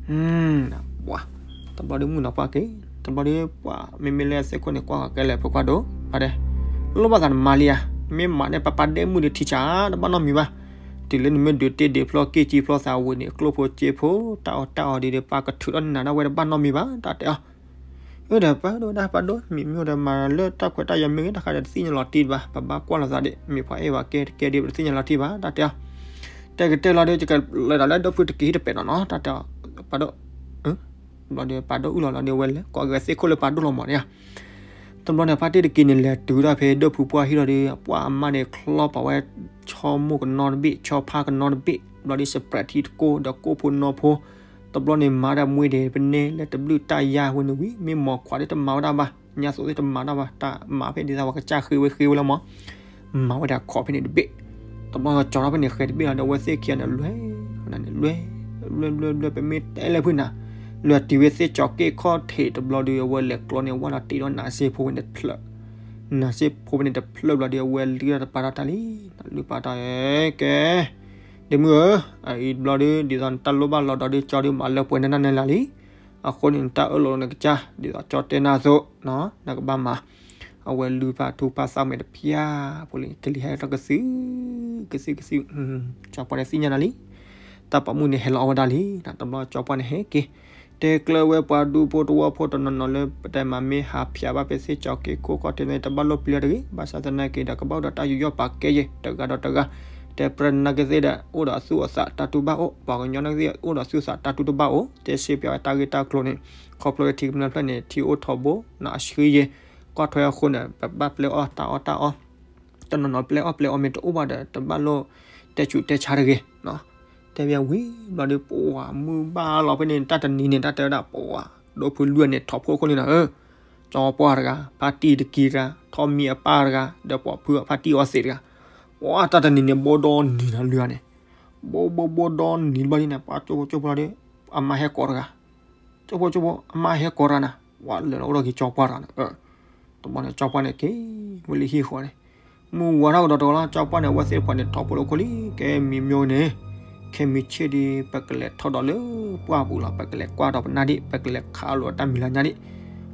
ဧၢ, ပှၤ တဘျီဒီးမုၣ်ကနီၤပှၢ်က့ၤ, တဘျီဒီးပှၤ မ့မ့ၢ်လၢသ့ၣ်ခိၣ်န့ၣ် ကွၢ်ဃီၤကဲလဲၣ် ဖိခွါဒိၣ် ဖါဒဲး, လိၣ်ဘၣ်သးနမါလံဧါ, မ့ၢ်မၤန့ၢ်ပၢ်ပၢ်ဒ့မုၣ်ဒီးထံဆး တဘၣ်နီတမံၤဘၣ်, တုၤလၢနမ့ၢ်ဒုးတ့ဒုးဖျီက့ၤကံဖျီသးဝံၤန့ၣ် ကျိဖိစ့ဖိ တၢ်အီၣ်တၢ်အီဒ်ဒီး ပၢ်ကထုးထီၣ်နၤဒၣ်ဝဲတဘၣ်နီတမံၤဘၣ် တၢ်တဲအီၤ အၢ ဒီးပၢ်ဒိၣ်ဒၣ်ပၢ်ဒိၣ် မံၤမ့ၢ်အိၣ်ဒီးမၤလၢတၢ်ခွဲးတၢ်ယာ်မ့ၢ်ဂ့ၤ တၢ်ခါဒီးတသ့ၣ်ညါလီၤတံၢ်ဘၣ် ပဘၣ်ကွၢ်လိာ်သးဒံး မ့ၢ်ပှၤအဲၣ်ဝဲကဲတကဲဒ်ပတသ့ၣ်ညါလီၤတံၢ်ဘၣ် တၢ်တဲအီၤ, တဲကတဲလီၤဒီး ယကလဲၤဒီးလၢဒိၣ်ဖုတက့ၤတပဲာ်နီၤနီၤ တၢ်တဲအီၤ, ပၢ်ဒိၣ်, ဘျီဒီးပၢ်ဒိၣ်အုၣ်လီၤလီၤဒီးဝဲလဲၤ ကိးက့ၤသ့ၣ်ခိၣ်လၢပၢ်ဒိၣ်လီၤမးန့ၣ်ဧါ တဘျီန့ၣ် ပၢ်တ့ၢ်တက့ၤန့ၣ် လဲၤတုၤဒၣ်ဖဲဒိၣ်ဖုပှၢ်ဟံၣ်လီၤဒီး ပှၤအမါန့ၣ်ချီပာ်ဝဲ ဆီမိၢ်ကနီတဘ့ၣ် ဆီဖါကနီတဘ့ၣ် ဘျီဒီး Sprite ထံတကိၢ်ဒီးကိၢ်ဖိနီၢ်ဖိ, တဘျီန့ၣ် မၤဒၣ်မွ့ဒဲးပနဲလၢတဘျုးတၢ်ယါဝဲန့ၣ်ဝံၤ မ့ၢ်မိၢ်ခွါဒီးတမၤဝဲဒၣ်ဘၣ် ညါသိးသ့ၣ်တမၤဒၣ်ဘၣ် တၢ်မၤဖဲဒ်သိးပှၤကစၢ်ဃ့ဝဲဃ့ဝဲလီၤမး မၤဝဲဒၣ်ခီၣ်ဖဲန့ၣ်တဘ့ၣ်, တဘျီကၠီထီၣ်ဖဲန့ၣ်ဃဲတဘ့ၣ်လီၤဒီး အဝဲသ့ၣ်ခံဂၤန့ၣ် လွဲၢ်, လွဲၢ် လွဲၢ် လွဲၢ် ပမ့ၢ်တဲလဲၣ်ဖုနၤ, လွံၢ်တံၢ်ဝဲသ့ၣ်ကၠီၤက့ၣ်ခီၣ်ထံးတဘျီဒီး အဝဲလဲၤကျီန့ၣ် ဝဲဒီးတ့ထီၣ်နးစ့ဖိဝဲန့ၣ်တဖျၢၣ်, နးစ့ဖိဝဲန့ၣ်တဖျၢၣ်ဘျီဒီး အဝဲလုၢ်တၢ်တပာ်ထီၣ်တၢ်လံ, လုၢ်ပာ်ထီၣ် ကဲ ဒီးမုၢ်ဧၢ, အအံၤတဘျီဒီး ဒ်သိးနတၢ်လိၣ်ဘၣ်လီၤဒီး ကၠီဒီးမၤလၢပှဲၤနနၢ်နလၢ်လံ, အဃိန့ၣ် နတၢ်အၢၣ်လီၤနကစၢ် ဒ်သိးကၠီတဲနၤအသိး နကဘၣ်မၤ, အဝဲလုၢ်ဖးထူဖးသၣ်မဲာ်တဖၠၣ်ဖိလံ ကလံၤဟဲထီၣ်ကသု, ကသုကသု, ကၠီပှၢ်န့ၣ်သ့ၣ်ညါနၤလံ, တၢ်ပိာ်မုၣ်န့ၣ်ဟဲလီၤအီၣ်ဝဲဒၣ်လံ, တဘျီကၠီပှၢ်န့ၣ်ဟဲက့ၤ, တဲကျၢၤဝဲပှၤဒူဖိတဝီဖိတနီၤနီၤလၢ ပတဲမၤမ့ၢ်ဟးဖၠးဘၣ်ဖဲသ့ၣ်ကၠီၤက့ၣ်ခိၣ်ခီၣ်ထံးန့ၣ် တဘၣ်လိၣ်ပျံၤတဂ့ၤ, ဘၣ်ဆၣ်သနာ်က့ဒီး ကဘၣ်အိၣ်ဒီးတၢ်ယူးယီၣ်ပာ်ကဲယဲၢ် တဂၤဒီးတဂၤ, တဲပြၢနကသ့ၣ်ဒီး အိၣ်ဒီးအသူၣ်အသးတၢ်တူၢ်ဘၣ်အိၣ်, ပှၤကညီနကသ့ၣ် အိၣ်ဒီးသူၣ်သးတၢ်တူၢ်တဘၣ်အိၣ်, တဲစ့ပၠးဝဲတၢ်ဂ့ၢ်တၢ်ကျိၤန့ၣ်, ခီဖျိထံကမျၢၢ်ဖျၢၣ်န့ၣ် ထံအိၣ်ထီဘိ နအဆှံယဲၢ်, ကွၢ်ထွဲအဃိန့ၣ် ပဘၣ်ပျဲအီၣ်တၢ်အီၣ်တၢ်အီ, တနီၤနီၤပျဲအီၣ်ပျဲအီမ့ၢ်တအိၣ်ဘၣ်ဒီး တဘၣ်လိၣ်တဲဆူးတဲဆါတဂ့ၤ, တဲဘၣ်ဝံၤဘျီဒီး ပှၤမုၢ်ဘၣ်လီၤဖဲန့ၣ် တၢ်တနံၤန့ၣ် တၢ်တဲဝဲဒၣ်ပှၤ ဒိၣ်ဖုလွံၢ်န့ၣ် ထီၣ်ဖှိၣ်ခိၣ်န့ၣ်လီၤ, ကၠီပှၢ်တဂၤ, ဖါတံၢ်တကံၤတဂၤ, ထီၣ်မံအပၢ်တဂၤ, ဒီးပိာ်ဖုဖါတံၢ်အီသံးတဂၤ, ပှၤတၢ်တနံၤန့ၣ် ဘိဒီနံၤလီၤလွံၢ်ဂၤန့ၣ်, ဘိဘိဘိဒီနံၤဘျီဒ်န့ၣ် ပှၤကၠိဖိကၠိဖိလီၤဒီး အမါဟဲကိးတဂၤ, ကၠိဖိကၠိဖိ အမါဟဲကိးတဂၤနၤ, ပှၤလၢာ်လီၤအိၣ်ဒီးက့ၤကၠီပှၢ်တဂၤန့ၣ်, တဘျီန့ၣ် ကၠီပှၢ်န့ၣ်က့ၤဝဲလၢဟံၣ်ဃီန့ၣ်, မုၢ်ဝါထီၣ်ကဒီးတဂီၤလီၤ ကၠီပှၢ်န့ၣ် အဝဲသ့ၣ်တဖၣ်န့ၣ် ထီၣ်ဖှိၣ်လၢခိၣ်လံ, ကဲမံၤမ့ၢ်န့ၣ်, ခဲမုၢ်ဆ့ၣ်ဒီး ပကလဲၤထီၣ်ဒီးလၢပှၢ်ပူၤလီၤ, ပကလဲၤကွၢ်ဒီးပနၢ်ဒံး, ပကလဲၤခးလိာ်တၢ်မံၤလၢညါဒံး,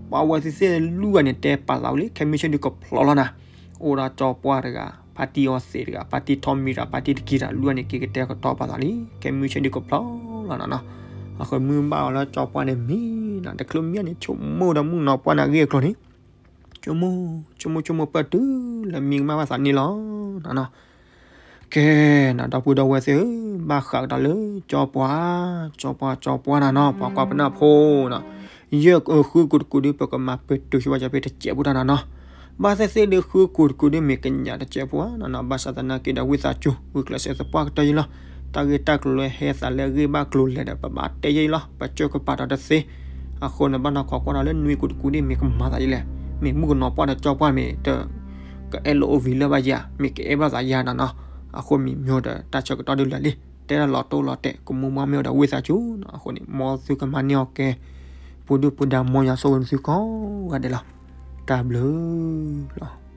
ပှၤအဝဲသ့ၣ်သ့ၣ်လွံၢ်ဂၤန့ၣ် တဲပာ်သးဝံၤလံ ခဲမုၢ်ဆ့ၣ်ဒီးကဖျီလီၤနၤ, အိၣ်ဒီးကၠီပှၢ်တဂၤ, ဖါတံၢ်အီသံးတဂၤ, ဖါတံၢ်ထီၣ်မံတဂၤ, ဖါတံၢ်တကံၤတဂၤ လွံၢ်ဂၤန့ၣ် က့ၤကတဲကတီၤပာ်သးလံ, ခဲမုၢ်ဆ့ၣ်ဒီးကဖျီလီၤနၤနီၤ, အဃိမုၢ်ဘၣ်အီၤလၢကၠီပှၢ်န့ၣ်မံနီၤ, တချုးမံန့ၣ် ဆိကမိၣ်ဒီးမုၣ်ကနီၤပှၢ်န့ၣ်အဂ့ၢ်အကျိၤန့ၣ်, ဆိကမိၣ် ဆိကမိၣ်ဆိကမိၣ်ပၢၢ်တုၤလၢမံကမၣ်ဘၣ်သးန့ၣ်လီၤနၤနီၤ, ကဲနၤ ဒီပုၢ်ဒီဝဲၢ်သ့ၣ်ဧၢ, ဘၣ်ဃးကဒီးလၢကၠီပှၢ်, ကၠီပှၢ် ကၠီပှၢ်နၤနီၤ, ပှၤကွၢ်ပနၢ်ဖိနီၤ, ယဲၢ်ဃုကူတကူဒီး ပကမၤပတုာ်ဆိဝဲယၤဖဲတစဲးဖိတၢ်နၤနီၤ, ဘၣ်သ့ၣ်သ့ၣ်ဒီးဃုကူတကူဒီး မ့ၢ်ကညးတစဲးဖိဧါနၤနီၤ, ဘၣ်ဆၣ်သနာ်က့ဒီး ဝံသးစူၤ ဂုာ်ကျဲးစၢးသပှၢ်ကတၢၢ်ယံလီၤ, တၢ်ဂ့ၢ်တၢ်ကျိၤလၢဟဲသးလၢအဂ့ၢ်ဘၣ်ကျိၤလဲၣ်ဒီး ပဘၣ်တဲယံလီၤ, ပကၠိကပာ်ဒီးတသ့, အဃိန့ၣ် ဘၣ်နီၢ်ခိးကွၢ်ဒီးလၢနွံကူတကူဒီး မ့ၢ်ကမၤသးယလဲၣ်, မ့ၢ်မုၣ်ကနီၤပှၢ်ဒီးကၠီပှၢ်မ့ၢ်တ ကအဲၣ်လိာ်အိၣ်ဝံၤလၢၤဘၣ်ယၤ, မ့ၢ်ကအဲၣ်ဘၣ်သးယၤနၤနီၤ, အဃိမံၤမ့ၢ်ဒီး တၢ်ဆၢကတီၢ်ဒုးလၢာ်လံ, တဲဒၣ်လီၤတိၢ်လီၤတဲာ် ကမူမီၢ်မ့ၢ်ဒီး ဝံသးစူၤနီၤ, အဃိန့ၣ် မ်သုကမၤန့ၢ်အီၤကဲ, ပူၤဒုၣ်ပူၤဒါ မ်ယွၤဆိၣ်ဂ့ၤသုကိးဂၤဒဲးလီၤ, တၢ်ဘျုးလီၤ.